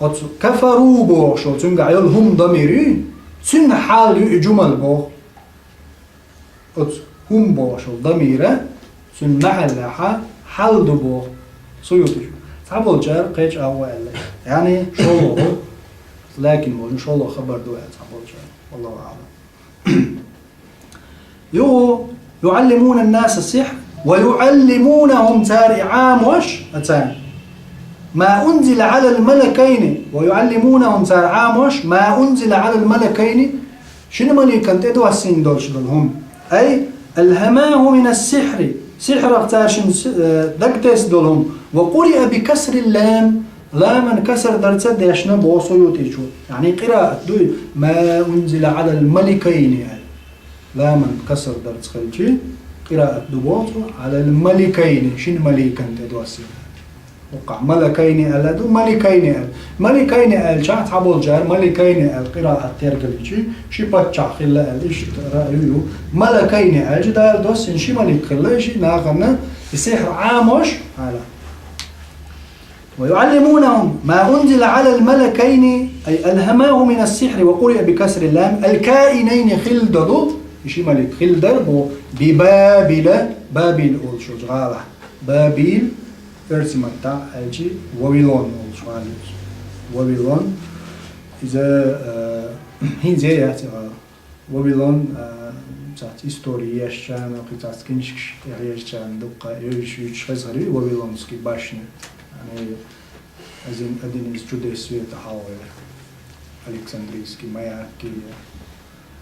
оцу кафару бохуш йолу цуьнгахь йолу хӀума дамир ю, цуьнан хьал ю и жумал боху. Оцу хӀума бохуш йолу дамира цуьнан махьаллехьа хьал ду боху Суютичо. Цхьаболчара кхечу агӀо аьлла. Яъни шолгӀа, лакин боху, шолгӀа хабар ду аьлла цхьаболчара. Валлаху аӀлам. Юху, юӀаллимуна ан-наса ас-сихьр, ва юӀаллимунахум, цара и Ӏамош, а цара. Ма унзила Ӏалал малакайни, ва юӀаллимунахум, цара Ӏамош, ма унзила Ӏалал малакайни, шина маликан тӀе доссийна долуш долу хӀума. Ай, алхамаху мина ас-сихьри, сихьрах цара шина с-, э, дагтесна долу хӀума. Ва къуриа би касрил лам, ламан касар дарца дешна боху Суютичо. Яъни къираат дуй, ма унзила Ӏалал маликайни аьлла. Ламан касар дарца хилчи, къираат ду боху, Ӏалал маликайни, шина маликан тӀе доссийна. Вукхахь малакайни аьлла ду, маликайни аьлла. Маликайни аьлча, цхьаболчара маликайни аьлла къираат тергаличи, ши паччахь хилла аьлла, иштта раъю ю. Малакайни аьлча, Дала доссийна ши малик хилла, ши нахана и сихьр Ӏамош, хьала. Ва юӀаллимунахум ма унзила Ӏалал малакайни, ай алхамаху мина ас-сихьри ва къуриа би касрил лам, ал-каинайни хилла долу, и ши малик хилла дара боху, би Бабила, Бабил олуш йолчу гӀалахь. Бабил, оьрсийн маттахь аьлчи, Вавилон олуш гӀала ю иза. Вавилон. Иза, э, хӀинца яц, э, Вавилон, э, цац истори ешчарна, кхин цац книжкаш ешчарна дукха евзаш-юьйцуш хеза хилар Вавилонский башня. Яъни, один, один из чудес света хьалхаваьр. Александрийский маяк,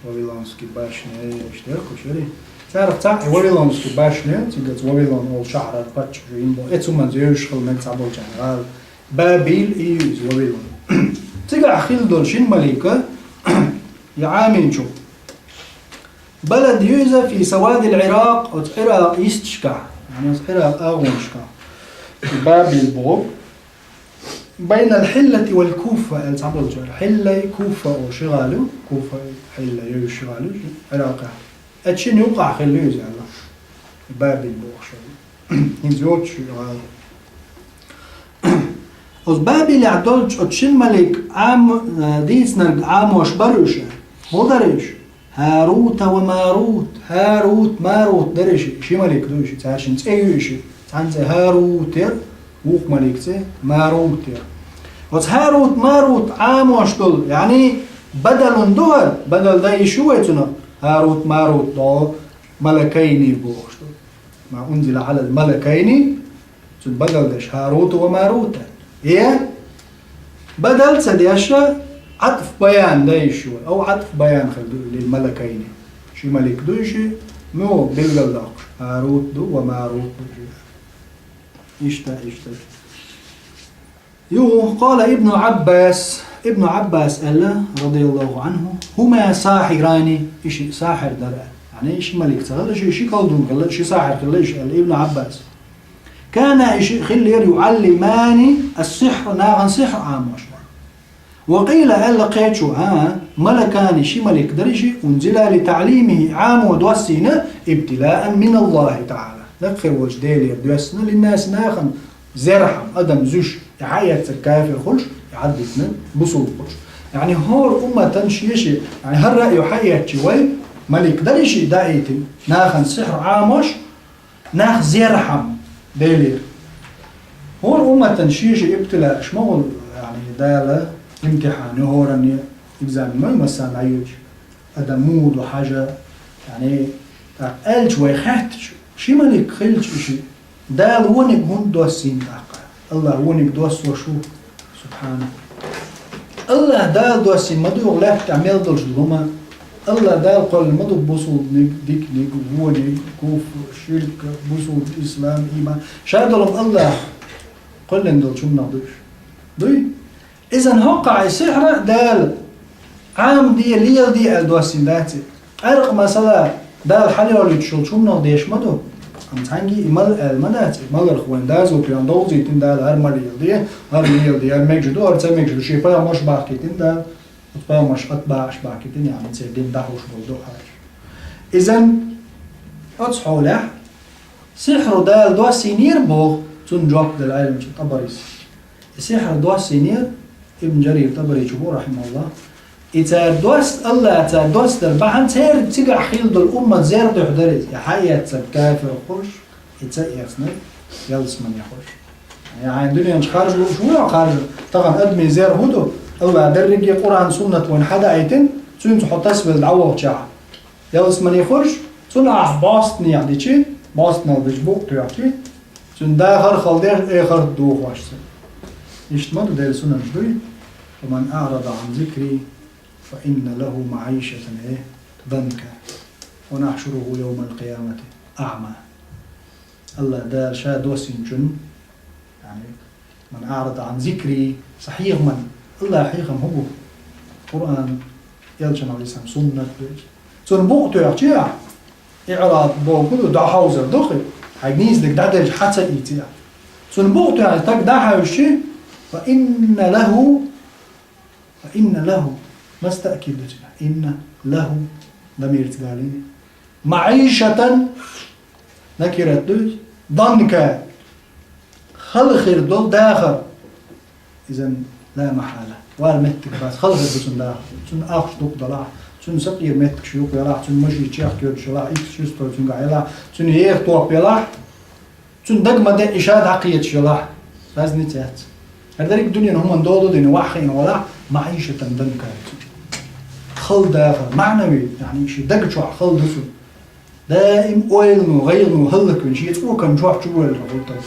Вавилонский башня, иштта кху шери. Царах цхьаъ Вавилонский башня, цигац Вавилон олу шахьар паччахьаш йина бу. Эцу манза евзаш хила мега цхьаболчарна гӀала. Бабил и ю иза Вавилон. Цигахь хилла долу шина малика, я Ӏамийначу. Балад ю иза фи савадил Ӏиракъ, оцу Ӏиракъ йисташкахь, яъни оцу Ӏиракъ агӀонашкахь. Бабил боху. Байнал Хьиллати вал Куфа, аьлла цхьаболчара. Хьиллай Куфа олу ши гӀала ю, Куфа Хьилла евзаш ши гӀала ю, Ӏиракъехь. Оцу шина юкъахь хилла ю иза аьлла. Бабил бохуш. ХӀинца йоцуш ю гӀала. Оцу Бабилехь долчу оцу шина малик Ӏам-, э, дийцинарг Ӏамош бара уьш. ХӀун дара уьш? ХӀарута ва Марут. ХӀарут, Марут дара уьш. Ши малик ду уьш. Цаьршинна цӀе ю уьш. Цхьана цӀе ХӀарут яра, вукху малик цӀе Марут яра. Оцу ХӀарут, Марут Ӏамош долу, яъни бадалун ду хӀара, бадал дан йиш ю вай цунах? ХӀарут, Марут долу малакайни бохуш ду. Ма унзила Ӏалал малакайни, цуьнан бадал деш ХӀарута ва Марута. Э, бадал ца деш, Ӏатф баян дан йиш ю вай. Ау Ӏатф баян хир ду лил малакайни. Ши малик ду ши, ну, билгалдоккхуш. ХӀарут ду ва Марут ду ши. Иштта, иштта. Юха, къала Ибну Ӏаббас, Ибну Ӏаббас аьлла, радияллаху Ӏанху, хӀума сахьирани, и шиъ сахьир дара. Яъни, и ши малик ца хилла, ши, ши колдун хилла, ши сахьир хилла, и шиъ аьлла Ибну Ӏаббас. Кана, и шиъ хиллера, юӀаллимани ас-сихьра, нахана сихьр Ӏамош. Ва къийла, аьлла кхечо, а, малакани, ши малик дара и шиъ, унзила ли таӀлимихи, Ӏамо доссийна, ибтилаан мин Аллахи таӀала. Даккхий волчу Делера доьссина, линнаси, нахана, зерхьам, адам зуьйш, и хьаэцнарг кафир хуьлуш, и хьаддитинарг бусулба хуьлуш. Яъни хӀора умматан шен-шен, яъни хӀара раъй хьаэцча вай, малик дара и шиъ даийтина, нахана сихьр Ӏамош, нах зерхьам Делера. ХӀора умматан шен-шен ибтилааш ма хуьлу, яъни Дала имтихьан ю, хӀоранна экзамен ма ю массарна дӀайоьдуш. Адам муха ду хьажа, яъни, тӀаккха аьлча вай хаьттича, ши малик хилча и шиъ, Дала вониг хӀунда доссийна тӀаккха? АллахӀ вониг доссош ву, субхьана. АллахӀ Дала доссийна ма ду юха лаьтта тӀехь мел долуш долу хӀума. АллахӀ Дала кхоьллина ма ду бусулбаниг, диканиг, вониг, куфр, ширк, бусулба, ислам, иман. Ша долу АллахӀ кхоьллина долчу хӀуманах ду уьш. Дуй? Изан хӀоккхахь и сихьра Дала Ӏамаде, леладе аьлла доссийна дац и. Къаьркъа масала Дала хьалайолуьйтуш йолчу хӀуманах деш ма ду. Амма цхьаьнгге и мала аьлла ма дац и. Маларх вайн дозалла тоьхна довзийтина Дала, хӀара ма леладе, хӀара леладе, хӀара мегаш ду, хӀара ца мегаш ду. Шен пайхамарш бахкийтина Дала, оцу пайхамарш атбаӀаш бахкийтина, яъни церан дин дӀахьуш болу ду хьаьжа. Изан оцу хьолехь сихьру Дала доссийнера боху, цунна жоп дала Ӏеламчу ТӀабарис. И сихьр доссийнера Ибн Жарир ТӀабаричу бу, рахьимахуллахӀ. И цара дос-, АллахӀа цара доссадар бахьана церан цигахь хилла долу уммат зер дуьхьа дара иза. И хьаэцнарг кафир хуьлуш, и ца эцнарг ялсамане хуьлуш. Я хьайн дуьнен чу харжа лууш ву хьо харжа? Тахана адамийн зер хӀун ду? АллахӀа дерриге Къуръан, суннат вайна хьадаийтина, цуьнца хьо тасавелла дӀавахчахь. Ялсамане хуьлуш, цунна ахь бӀостанехьа дичи, бӀостанал дичи букъ тоьхчи, цуьнан дахар хала деш, эхарт дохош цунна. Иштта ма ду Делан сунанаш дуй? «Ва ман аърада Ӏан зикри, фа инна лаху маӀишатан, э, данка, ва нахьшуруху явмал къиямати аъма». АллахӀ Дала Ша доссийначунна, яъни, «Ман аърада Ӏан зикри», сан хьехаман, АллахӀан хьехам хӀун бу? Къуръан, Элчанан, Ӏалайхиссалам, суннат бу иза. Цунна букъ тоьхчи ахь, иърад бохург ду, дӀахьовзар ду хи, хьайга нийса дерг дӀаделча хьа ца ийци ахь. Цунна букъ тоьхча стаг дӀахьаьвсичи, «фа инна лаху», «фа инна лаху», мас таъкид ду цигахь? «Инна лаху», дамирца далийна. «МаӀишатан», накират ду иза, «данка», хала хир долу дахар. Изан ла махьала. Вала меттиг бац, хала хир ду цунна дахар. Цунна ахча дукха далахь, цунна сакъера меттигаш юкъа ялахь, цунна машин чехка йоьдуш ялахь, икс ши сто цуьнгахь ялахь, цунна еха топ ялахь, цунна дага ма де, и ша дӀакхеташ ялахь. Разница яц. ХӀара деррига дуьнен хӀуманна дола дина ваххийна валахь, маӀишатан данка ду цунна. Хала дахар, маӀнави, яъни шен даг чохь хала ду цунна. Даим ойлано, гӀайгӀано, хӀаллаквина, шен цӀокан чохь чу воьллина хӀултал.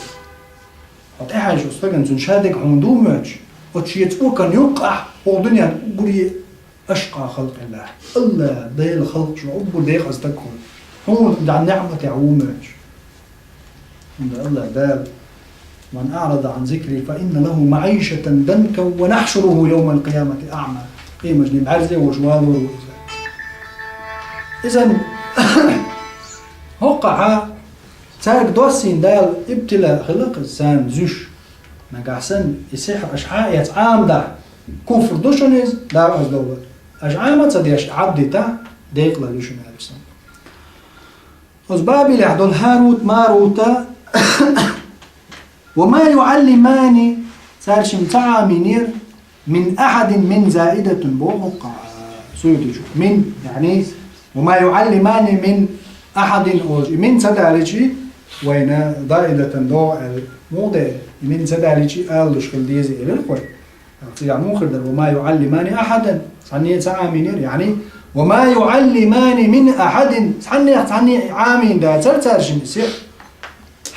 Хьо тӀехьаьжча оцу стагана, цуьнан ша дерг хьуна ду моьттуш, оцу шен цӀокан юккъахь хӀокху дуьненна уггаре ашкъа халкъиллахь. АллахӀ Делан халкъашна уггар декъаза стаг хуьлу. Хьуна дӀа неӀматехь ву моьттуш. ХӀунда АллахӀ Дала: «Ман аӀрада Ӏан зикри, фа инна лаху маӀишатан данка ва нахьшуруху йовмал къиямати аӀма». Къематдийнахь бӀаьрзе волуш валор ву иза. Иза хӀокхахьа цаьрга доссийна Дала ибтила хилла-кх иза, царна зуьйш. Нагахь санна и сихьр аша хьа а эцна Ӏамадахь, куфр ду шуна иза, дакъаза довлар. Аша Ӏама а ца деш, Ӏаддитахь, декъалалла ю шуна аьлла санна. Оцу Бабилехь долу ХӀарут-Марут, «ва ма юӀаллимани», цаьршимма ца Ӏамийнера, «мин ахьадин мин заидатун», боху-кх, а, Суютичо. «Мин», яъни, «ва ма юӀаллимани мин ахьадин», олуш. И «мин» ца далийча, вайна заидатан догӀу аьлла, муха дера? И «мин» ца далийча, алалуш хила деза элира-кх вай. Цигахь муха хир дара: «ва ма юӀаллимани ахьадан», цхьанне а ца Ӏамийнера, яъни, «ва ма юӀаллимани мин ахьадин», цхьаннех цхьанне а Ӏамийна дацара цаьршимма и сихьр.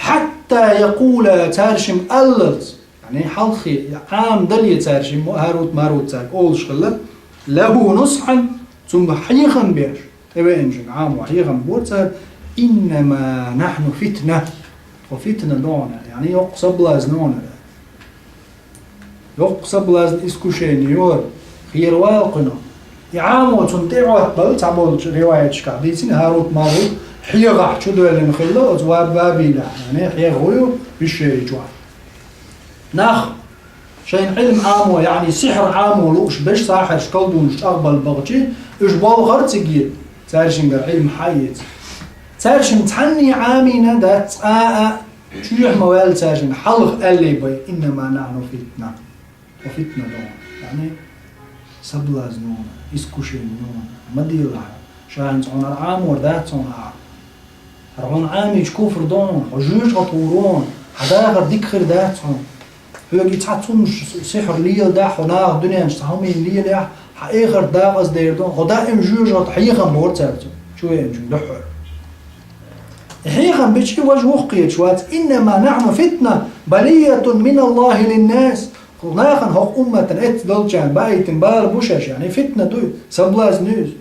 «Хьатта якъула», цаьршимма аллалц, яъни, хьалххе, я Ӏамадале цаьршимма, ХӀарут-Марут цаьрга олуш хилла, «лаху нусхьан», цунна хьехам беш, тӀевеанчуьнга Ӏамо хьехам бора цара: «Иннама нахьну фитна». Тхо фитна ду хьуна, яъни йоккха соблазн ю хьуна. Йоккха соблазн, искушение ю хӀара, хера вала кхуьнан. И Ӏамо цунна тӀе а хӀоттабелла, цхьаболчу риваяташкахь дийцина, ХӀарут-Марут хьегӀахь чудоьллина хилла оцу Бабилехь, яъни хьегӀа хӀу ю, Бишшерчохь. Нах шайна Ӏилма Ӏамо, яъни сихьр Ӏамо лууш берш, сахьарш, колдунаш чӀагӀбала бахча, уьш болхара цига, цаьршингара Ӏилма хьаэца. Цаьршимма цхьанне а Ӏамийна дац цкъа а, чоьхьа ма ваьлла цаьршимма, хьалха аьллий бай: «Иннама нахьну фитна». Хьо фитна ду хьуна, яъни соблазн ю хьуна, искушение ю хьуна, ма делахь, ша хӀинца хьуна хӀара Ӏамор дац хьуна ахьа. ХӀара хьуна Ӏамийча куфр ду хьуна, хьо жоьжахати гӀур ву хьуна, хьан дахар дика хир дац хьуна. Хьоьга и цхьа цуннаш сихьр леладахь, хьо нахах дуьненчу цхьа хӀуманна лелаяхь, хьан эхарт дакъаза дер ду хьуна, хьо даим жоьжахати хьехам бора цаьрца, чувеанчуьнга дуьххьара. И хьехам бича важа вухкхеташ вац: «Иннама нахьну фитна, балиятун миналлахи линнас». Кху нахана, хӀокху умматана эцна долчарна баийтина бала бу шаьш, яъни фитна ду, соблазн ю иза.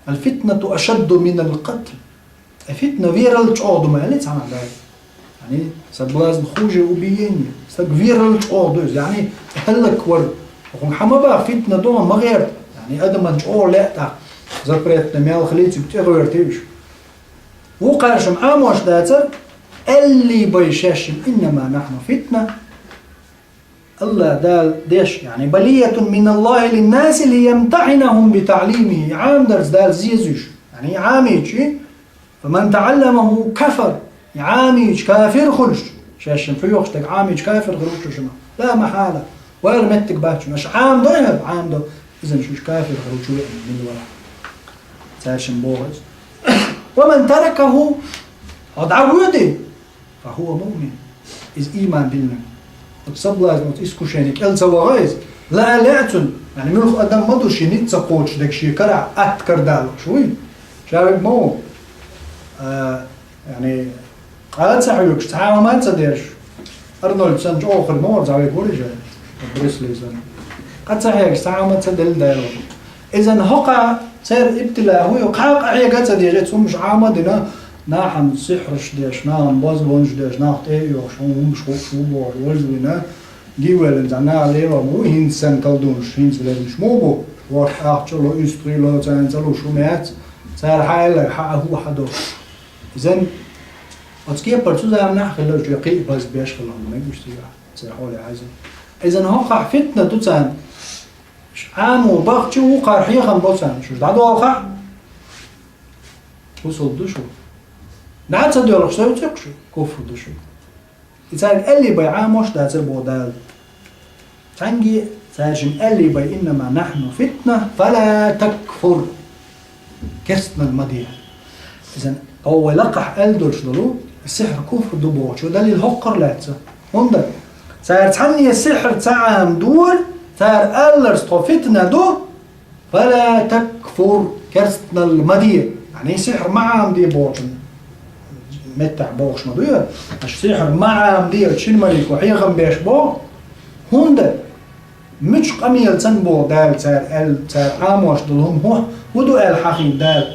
«Ал-фитнату ашадду минал къатл». Э, фитна вералла чӀогӀа ду ма аьллий цхьанхьа Дала. Яъни соблазн хуже убиения. Стаг вералла чӀогӀа ду иза, яъни хӀаллаквар. ХӀун хьан ма баха, фитна ду хьуна, ма гӀерта. Яъни адаман чӀогӀа лаьа тӀаккха. Запретный мел хилийта цига тӀегӀоьртий уьш. Вукхаршимма Ӏамош дацара, аьллий бай шаьшшимма: «Иннама нахьну фитна». АллахӀ Дала деш, яъни, «балиятун миналлахи линнаси лиямтахьинахум битаълимихи». Ӏамдарца Дала зезуьйтуш, яъни, Ӏамийча, «фаман таӀалламаху кафар». Ӏамийча кафир хуьлуш, шаьшшимма хьоьхуш дерг Ӏамийча кафир хир ву шуна. Ла махьала. Вала меттиг бац шуна. Аша Ӏамадо хӀара? Ӏамадо. Иза шуьша кафир хир ву, чу веана мила вара. Цаьршимма боху иза. «Ва ман таракаху», хьо дӀавоьду, «фа хува муъмин». Иза ийман диллина. Оцу соблазн, оцу искушение кӀел ца ваха иза. Лаа лаьа цунна. Яъни муьлхха адам ма ду шен ницкъ ца кхочуш дерг шен карахь атта карадалуш вуй. Ша вега ма ву. А, яъни, къа ца хьоьгуш, цхьа а хӀума ца деш. Арнольд санна чӀогӀа хир ма вара, цхьа вега вара иза. Брюс Ли санна. Къа ца хьегаш, цхьа а хӀума ца делла Дала. Иза хӀокху церан ибтила хӀу ю, кхаа къа хьега ца деш, цу хӀумаш Ӏама а дина, нахана сихьраш деш, нахана бозбунаш деш, нах тӀе а йохуш, хӀун хӀумаш хууш ву бохуш, вожа вина, дийвеллина цхьа наха лело ма ву, хӀинца санна колдунаш, хӀинца леллаш ма бу, ворхӀ ахча ло, уьстагӀий ло, царна ца луш хӀума яц, цара хьан аьлларг хьан а хӀу хьан до. Иза оцу кепара цу заманахь а хилла, уьш кхин а баз беш хилла хӀума мегаш цигахь, церан хьоле хьаьзна. Иза хӀокхахь фитна ду царна. Ш-, Ӏамо бахча вукхара хьехам бо царна, шуьша дӀадолхахь, бусалба ду шу. ДӀа ца доьлхуш, сой цуьхь шу, куфр ду шу. И цаьрга аьллий бай Ӏамош дацара боху Дала. Цхьаьнгге цаьршимма аьллий бай: «Иннама нахьну фитна, фала такфур». Керстанал ма де. Иза, тхо вай лакхахь аьлла долуш долу, сихьр куфр ду бохучо далил хӀокхура лаьцна. ХӀунда? Цара цхьанне сихьр ца Ӏамадора, цара алларца тхо фитна ду, «فلا تكفر», керстанал ма де. Яъни сихьр ма Ӏамаде бохучун меттехь бохуш ма ду ер. Аша сихьр ма Ӏамаде, шина малико хьехам беш боху. ХӀунда? Муьлхачу къамелаца боху Дала цара аьлла, цара Ӏамош долу хӀума хӀун, хӀун ду аьлла хьахийна Дала?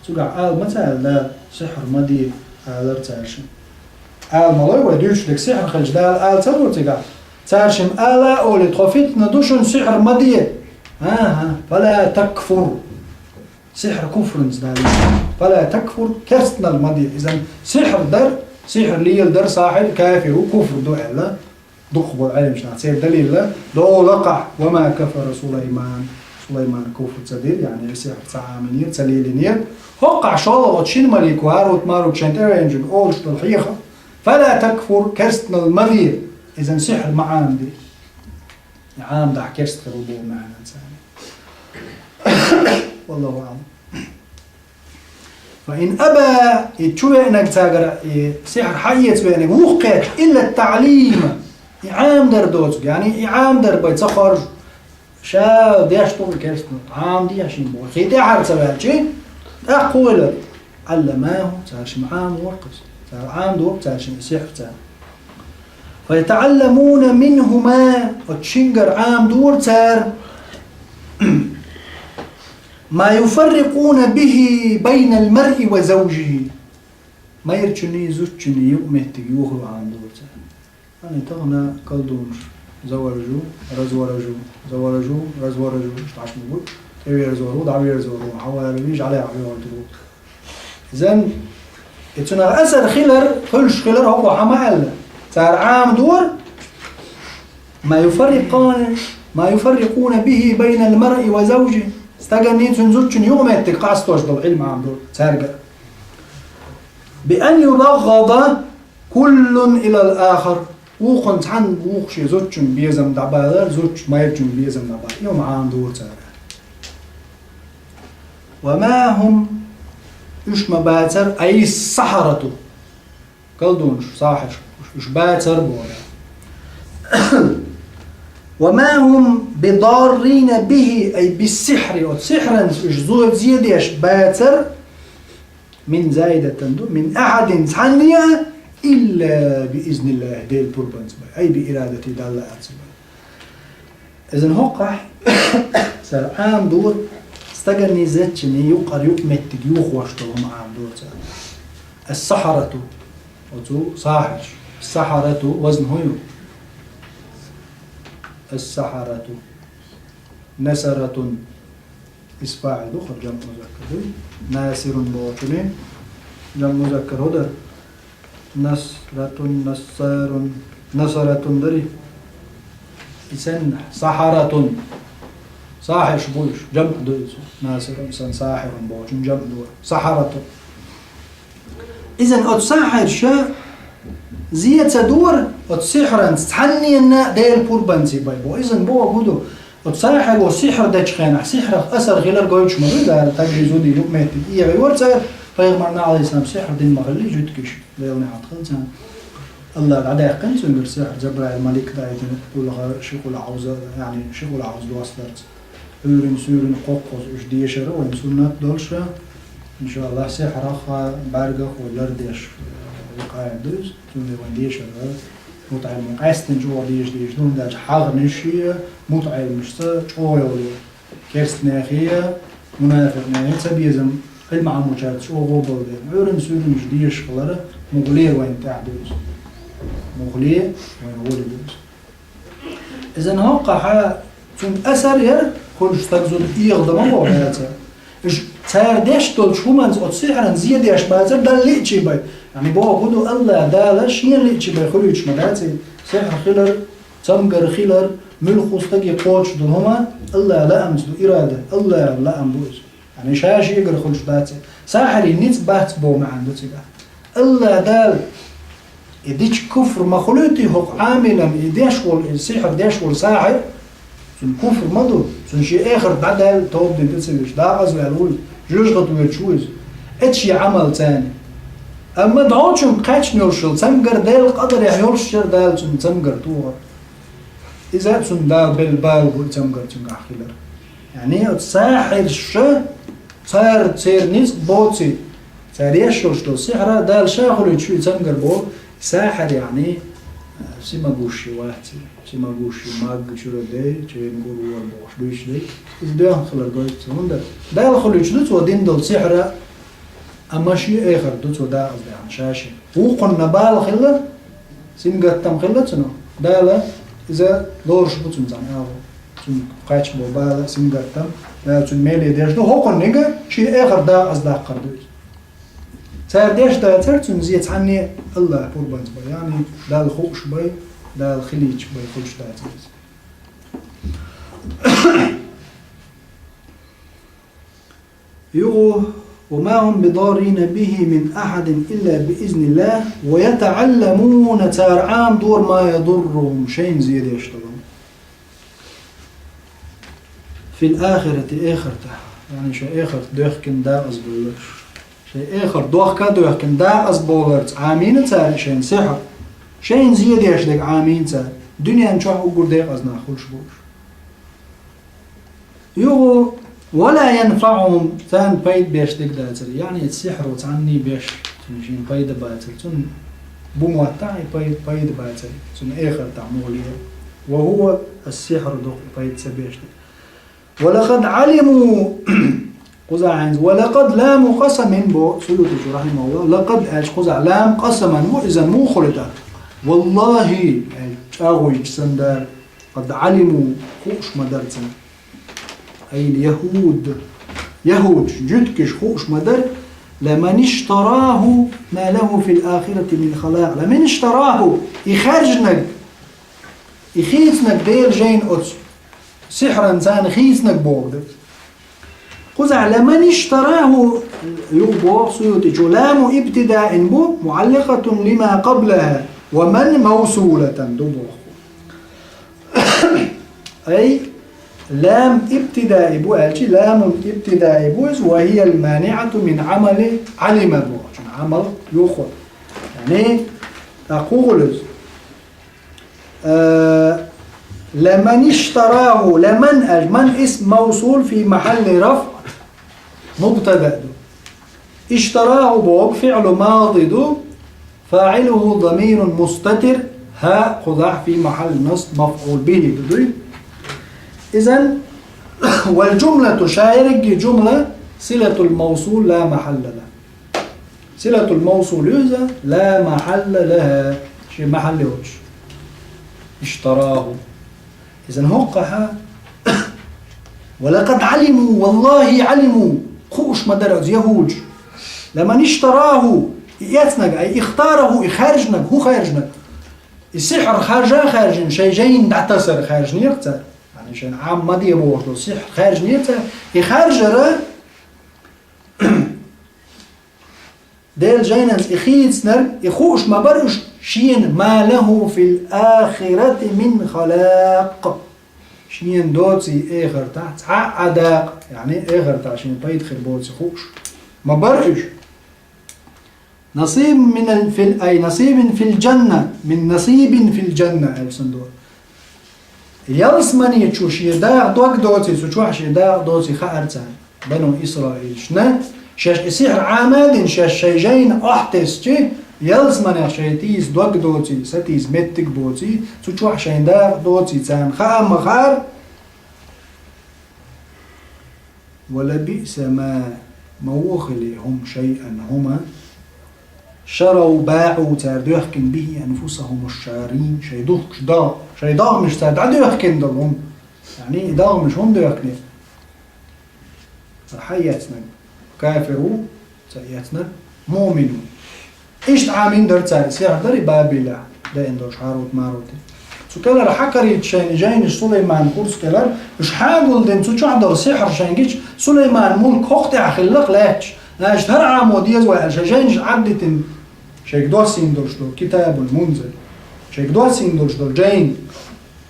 Цуьнга ала ма ца аьлла Дала, сихьр ма де, алара цара шуна. Ала ма лой вай, дуьйцуш дерг сихьр хилча Дала ала ца лур цигахь? Цара шуна ала а олий, тхо фитна ду шуна, сихьр ма де. ХӀан-хӀа, «فلا تكفر». Сихьр куфранца далийна. «فلا تكفر», керстанал ма де. Иза сихьр дар, сихьр леладар сахьир кафир ву, куфр ду аьлла. Дукхахболу Ӏеламнаха церан далилла, догӀу лакхахь: «وما كفر سليمان». Сулайман куфр ца дира, яъни сихьр ца Ӏаминера, ца лелийнера. ХӀокхахь шолгӀа оцу шина малико, ХӀарут-Марут шайн тӀевеанчуьнга олуш долу хьехам: «فلا تكفر», керстанал ма де, иза сихьр ма Ӏамаде. Ӏамадахь керста хир ву боху маьӀна царна. Валлаху аълам. «فإن أبى», и чу веанарг цаьргара, и сихьр хьаэца веанарг, вухкхетта, «إلا التعليم», и Ӏамадар доцург, яъни и Ӏамадар бен ца хоржу, ша деш ду-кх керстанал, Ӏамаде шена боху, кхин тӀаьхьара ца ваьлча, тӀаккха хӀун хилар? «علماه», цара шимма Ӏамадора-кх иза, цара Ӏамадора-кх цара шимма сихьр цара. «فيتعلمون منهما», оцу шингара Ӏамадора цара, «ما يفرقون به بين المرء وزوجه». Майрачунний, зудчунний юкъаметтиг йохо Ӏамадора цара. Ани тахана колдунаш, заваржу, разваржу, заваржу, разваржу, иштта Ӏаш ма бу, тӀеверзор ву, дӀаверзор ву, хьавар вижа, Ӏалех хьоьгӀуьйтур ву. Иза, и цунах асар хилар, хуьлуш хилар хӀокхо хьан ма аьлла. Цара Ӏамадора, «ما يفرقان، ما يفرقون به بين المرء وزوجه». Стаганний, цуьнан зудчун юкъаметтиг къастош долу Ӏилма Ӏамадора цаьрга. «بأن يبغض كل إلى الآخر». Вукхунна цхьанна вукху шен зудчун безам дӀабалар, зудчун майрачун безам дӀабалар. И хӀума Ӏамадора цара. «وما هم», уьш ма бацара, «أي السحرة». Колдунаш, сахьирш, уьш бацара боху. «وما هم بضارين به», أي بالسحر, оцу сихьранца уьш зо-, зе деш бацара, «من», زائدة ду, «من أحد», цхьанне а, «إلا بإذن الله», Делан пурбанца бен, «أي بإرادته», Далла лаамца бен. Иза хӀокхахь цара Ӏамадора, стаганний, зудчунний юкъара юкъаметтиг йохош долу хӀума Ӏамадора цара. «السحرة», оцу сахьирш. «السحرة», вазн хӀун ю? «السحرة». «نسرة». Исм фаӀил ду, хӀара жамӀ музаккар ду. «ناسر» бохучунна жамӀ музаккар хӀун дара? «نسرة», «نسار», «نسرة» дарий? И санна «سحرة». Сахьирш бу уьш, жамӀ ду иза. «ناسر», и санна «ساحر» бохучун жамӀ ду. «سحرة». Иза оцу сахьирша зе ца дора, оцу сихьранца цхьанненна а Делан пурбанца бен боху. Иза боху хӀун ду? Оцу сахьиро сихьр дечу хенахь, сихьрах асар хилар гойтуш ма ду, цара стаганний, зудчунний юкъаметтиг эгӀийра цара, пайхамарна, Ӏалайхиссалам, сихьр дина ма хилла жуьгташа, Делан неӀалт хуьлда царна. Аллаха дӀадаьккхина цуьнгара сихьр, Джабраил малик даийтина, гӀуллакха ши къулъаӀуза, яъни ши къулъаӀуза достарца. Ӏуьйрана, суьйрана кхоккхаза уьш дешар вайн суннат долуш, иншааллахӀ, сихьрах а, бӀаьргах а вай лардеш, э, къаьда ду иза. Цундела вайн дешар МутаӀеллимаша къаьстина чӀогӀа дийша дийша ду, хӀунда аьлча хьагӀнаш а, мутаӀеллимашца чӀогӀа йолу керстанехи а, мунафикънехи а цабезам Ӏилма Ӏамочаьрца чӀогӀа а болу дела. Ӏуьйрана суьйранаш дешаш хилар мухӀале вайна тӀехь ду иза. МухӀале вайна гӀоле ду иза. Иза хӀокхахь цуьнан асар яра, хуьлуш стаг зуда эгӀадан ма боху яцара. Уьш цара деш долчу хӀуманца, оцу сихьранца зе деш бацара Далла лиъчий бен. Яъни боху хӀун ду, АллахӀ Дала шена лиъчий бен хуьлуьйтуш ма дац и. Сихьр хилар, цамгар хилар, муьлхха стаге кхочуш долу хӀума АллахӀан лаамца ду, ирада, АллахӀан лаам бу иза. Яъни ша шегара хуьлуш дац и. Сахьирийн ницкъ бац боху маьӀна ду цигахь. АллахӀ Дала и дича куфр ма хуьлуьйтий хӀокху Ӏамилан, и деш волу, и сихьр деш волу сахьир, цуьнан куфр ма ду, цуьнан шен эхарт дӀадаьлла, тоба дина тӀе ца вуьтуш, декъаза ваьлла ву иза, жоьжахате воьдуш ву иза. Эцу шен Ӏамал царна. Амма дӀочунга кхаьчна йолуш йолу цамгар Делан къадарехь йолуш яра Дала цуьнан цамгар тухар. Иза цунна Дала белла бала бу и цамгар цуьнгахь хилар. Яъни оцу сахьирша, цара церан ницкъ боций, цара еш йолуш долу сихьра Дала ша хуьлуьйтуш ю и цамгар боху, сахьир, яъни, а, всемогущий вац и. Всемогущий, маг, чуьра дей, чевен гур вор бохуш дуьйцуш дей. Иза доьхна хилар гойту цо. ХӀунда Дала хуьлуьйтуш ду цо дина долу сихьра, амма шен эхарт ду цо дакъаздаьхна ша-шен. Вукхунна бала хилла, сингаттам хилла цунах. Дала иза лоруш бу цунна цхьаьна агӀо. Цунна кхаьчна бо бала, сингаттам, Дала цуьнан меле деш ду. ХӀокхуннига шен эхарт дакъаздаккхар ду иза. Цара деш дацара цунна зен цхьанне а Аллахь пурбанца бай, яъни Далла хууш бай, Далла хилийча бай хуьлуш дацара иза. Юха: «وما هم بضارين به من أحد إلا بإذن الله ويتعلمون», цара Ӏамадора, «ما يضرهم», шайна зен деш долу. «في الآخرة», эхартахь, яъни шайн эхарт доьхкина дакъазбевлларш. Шайн эхарт дохка а доьхкина дакъазбовларца Ӏамийна цара шайна сихьр. Шайна зен деш дерг Ӏамийна цара. Дуьнен чохь уггар декъаза нах хуьлуш бу уьш. Юха: «ولا ينفعهم», царна пайда беш дерг дацара. Яъни и сихьро цхьанний беш, цунна шен пайда бацара. Цунна бу моттахь и пай-, пайда бацара. Цунна эхартахь муха ле. «وهو السحر», дукха и пайда ца беш дерг. «ولقد علموا», кхузахь хьайнца, «ولقد لام قسم» бо Суютичо, рахьимахуллахӀ, «لقد» аьлча кхузахь «لام قسم» бу, иза муха хуьлу тӀаккха? «والله», аьлча чӀагӀвуьйчу санна дара. «قد علموا», хууш ма дара царна. Ай, яхӀуд. ЯхӀудаш, жуьгташ хууш ма дара. «لمن اشتراه ما له في الآخرة من خلاق». «لمن اشتراه», и хаьржинарг, и хийцинарг Делан жайна оцу сихьран царна хийцинарг боху дара. Кхузахь «لمن اشتراه» ю боху Суютичо, «لام ابتداء» бу, «معلقة لما قبلها», «ومن موصولة» ду боху. Ай, «لام ابتداء» бу аьлча, «لام ابتداء» бу иза, «وهي المانعة من عمل علم» бохучун, Ӏамал юххо. Яъни, тӀаккха хӀун хуьлу иза? Э, «لمن اشتراه», «لمن» аьлча, «من» اسم موصول في محل رفع مبتدأ ду. «اشتراه» боху фиӀлу мади ду, «فاعله ضمير مستتر», «ها» кхузахь «في محل نصب مفعول به» ду дуй. Изан, «والجملة», ша ерриге жумла, «صلة الموصول لا محل لها». Силатул мавсул ю иза, ла махьалла лаха, шен махьалла йоцуш. Иштараху. Изан хӀокхахьа. Ва лакъад Ӏалиму, валлахӀи Ӏалиму, кхууш ма дара оцу яхӀудаш. Ламан иштараху, и эцнарг, ай ихтараху, и хаьржинарг, хӀун хаьржинарг? И сихьр харжа хаьржина, шайн жайна дӀатасар хаьржинера цара. Яъни шайн Ӏамма де бохуш долу сихьр хаьржинера цара. И харжара Делан жайнанца и хийцинарг, и хууш ма бара уьш шена, ма лаху фил ахирати мин халакъ. Шена доций эхартахь цхьа а дакъа, яъни эхартахь шена пайда хир боций хууш ма бара уьш. Насиб минал фил, ай, насибин фил джанна, мин насибин фил джанна, аьлла сан дора. Ялсамани чу шен дакъа дог доций, цу чохь шен дакъа доций хаьара царна, бану Исраилшна, шаьш и сихьр Ӏама а дина, шаьш шайн жайна охьатесчи, ялсаманех шайн тийса дог доций, сатийса меттиг боций, цу чохь шайн дакъа доций царна хаа ма хаьара. Ва лабиъса ма, ма вохале хӀума, шайъан хӀума, шарав, баӀу, цара доьхкина, бихӀи анфусахӀуму шаррин, шайн духкуш дагӀ, шайн дагӀмаш цара дӀадоьхкина долу хӀума. Яъни и дагӀмаш хӀунда доьхкина? Цара хьан эцнарг кафир ву, цара эцнарг муъмин ву. Иштта Ӏамийна дара цара, сихьр дара и Бабилехь деана долуш ХӀарут-Марути. Цу кӀелара хьакхарийта шайна жайнаш Сулайман курс кӀелара, уьш хьагулдина цу чохь долу сихьр шайн гича, Сулайман мулк хӀокху тӀехь хилла-кх лаьтташ, аша хӀара Ӏамо деза вай аьлла, шайн жайнаш Ӏаддитина, шайга доссийна долуш долу Китабул Мунзал, шайга доссийна долуш долу жайна,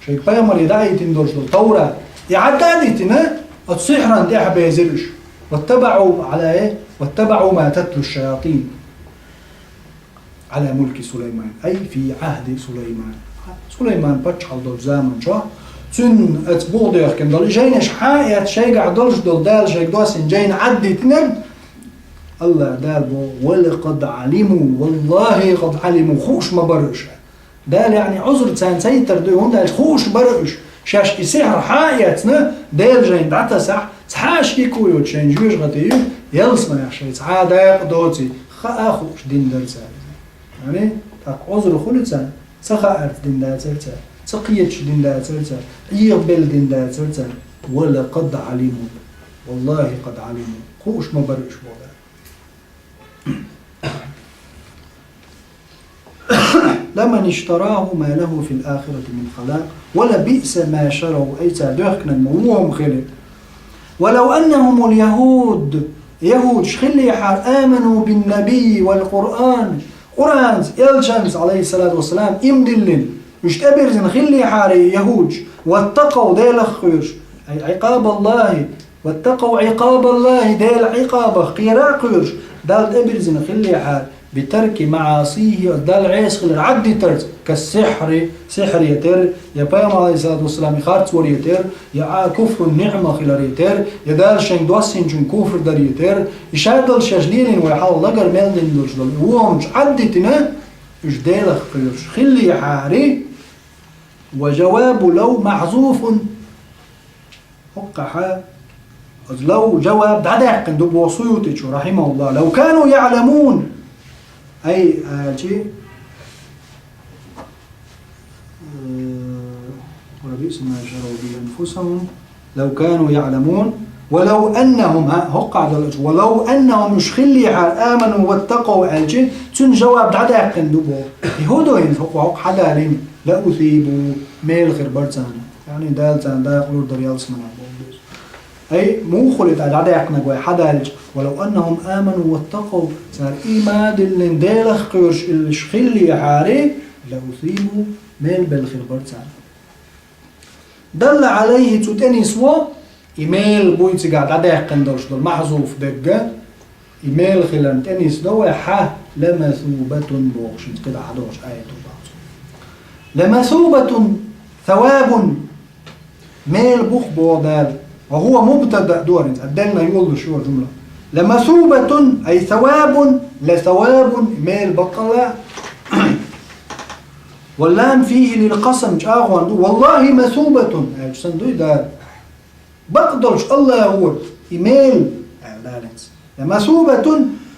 шайга пайхамаре дӀаийтина долуш долу Таврат. И Ӏадда а дитина, оцу сихьран тӀехь безира уьш. ВаттабаӀу Ӏала, ваттабаӀу ма татлу шаятин. على ملك سليمان، أي في عهد سليمان. Сулайман паччахьалла долчу заман чохь, цуьнан оцу буха доьхкина долу жайнаш хьа а эцна, шайгахь долуш долу Дала шайга доссийна жайна Ӏад дитинарг, АллахӀ Дала боху: «ولقد علموا، والله قد علموا», хууш ма бара уьш. Дала, яъни, Ӏузур царна ца йитар ду, хӀунда аьлча хууш бара уьш, шаьш и сихьр хьа а эцна, Делан жайна дӀатасахь, цхьа а шеко йоцуш шайна жоьжахати ю, ялсаманехь шайн цхьа а дакъа доций, хаа а хууш дина дара цара. Яъни, тӀаккха Ӏузур хуьлу царна, ца хаарца дина дацара цара, ца кхеташ дина дацара цара, Ӏехабелла дина дацара цара. «ولقد علموا، والله قد علموا», хууш ма бара уьш боху Дала. «لمن اشتراه ما له في الآخرة من خلاق، ولبئس ما شروا», ай цара доьхкинарг ма вон хӀума хили. «ولو أنهم اليهود», яхӀудаш хиллехьара, «آمنوا بالنبي والقرآن», Къуръанца, элчанца, عليه الصلاة والسلام, иман диллина, уьш тӀебирзина хиллехьара яхӀудаш, «واتقوا», Делах кхоьруш, ай, «عقاب الله», «واتقوا عقاب الله», Делан Ӏикъабах кхера а кхоьруш, Далла тӀебирзина хиллехьара, «بترك معاصيه», Далла Ӏеса хилар Ӏад дитарца, «كالسحر», сихьр я терра, я Пайхамар, عليه الصلاة والسلام, и харцвар я терра, я а куфрун ниӀма хилар я терра, я Дала шайна доссийначун куфр дар я терра, и шадолу шаьш лелийна вай хьалха лагар мел дина долуш долу и вон хӀумнаш Ӏад дитина, уьш Делах кхоьруш хиллехьара, «وجواب لو محذوف». ХӀокхахь оцу «لو» жаваб дӀадаьккхина ду боху Суютичо, رحمه الله: «لو كانوا يعلمون». Ай, аьлчи, э, «ولبئس ما شروا به أنفسهم لو كانوا يعلمون ولو أنهم», а, хӀокхахь даллачу, «ولو أنهم», уьш хиллехьара, «آمنوا واتقوا», аьлчи, цуьнан жаваб дӀадаьккхина ду боху. И хӀун ду хӀинца хӀокху, хӀокху хьадалийна? «لأثيبوا», мела хир бара царна. Яъни Дала царна дакъа лур дара ялсаманехь боху иза. Ай, муха хуьлу тӀаккха дӀадаьккхинарг вай хьадалча: «ولو أنهم آمنوا واتقوا», цара ийман диллина Делах кхоьруш уьш хиллехьара, «لأثيبوا», мела белла хир бара царна. «دل عليه», цу тӀе нисво, и мела буй цигахь дӀадаьккхина долуш долу, «محذوف» дерг, и мела хиларна тӀе нисдо вай хьа, «لمثوبة» бохуш, хӀинца кхидӀа хьадогӀучу аято бахьа цо. «لمثوبة ثواب», мела бух боху Дала. «وهو مبتدأ» ду хӀара хӀинца, «دل» йолуш ю хӀара жумла. «لمثوبة», ай, «ثواب», «لثواب», мела баккъалла. «واللام فيه للقسم», чӀагӀонан ду, «والله مثوبة», аьлча санна дуй Дала. Бакъдолчу АллахӀора и мела, аьлла Дала хӀинца. «لمثوبة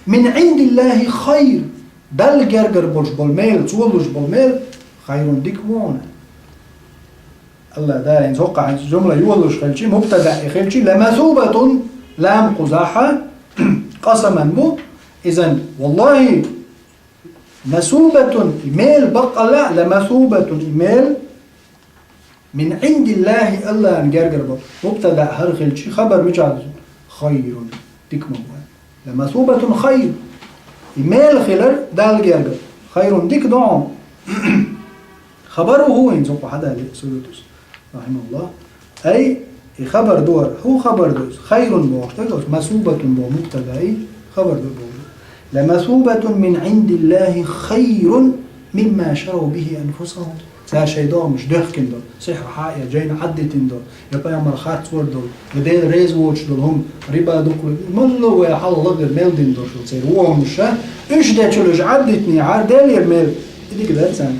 من عند الله خير». Далла гергара болуш болу мела, цо луш болу мела, «خير», дика ву хьуна. АллахӀ Дала хӀинца хӀокхахь жумла йолуш хилча, мубтада и хилча, «لمثوبة», лам кхузахь, къасаман бу, изан, «والله مثوبة», и мела баккъалла, «لمثوبة», и мела, «من عند الله», АллахӀан гергара бу. Мубтада хӀара хилча, хабар мичахь ду? «خير», дика ма бу. «لمثوبة خير». И мела хилар Далла гергара. «خير» дика ду хьуна. Хабар ву хӀун хӀинца хӀокху хьадалле Суютис, رحمه الله. Ай, и хабар ду хӀара. ХӀун хабар ду иза? «خير» бохуш дерг оцу «مثوبة» боху мубтадаи хабар ду боху. «لمثوبة من عند الله خير مما شروا به أنفسهم». Цара шайн догӀмаш доьхкина долу, сихьр хьа а эцна, жайна Ӏад дитина долу, я пайхамар харцвар долу, я Дела реза воцуш долу хӀума, риба дукхалур, малло вай хьалха лагара мел дина долуш долу церан вон хӀумнаш, уьш дечул уьш Ӏад дитинехьара, Делера мел, и дика дара царна.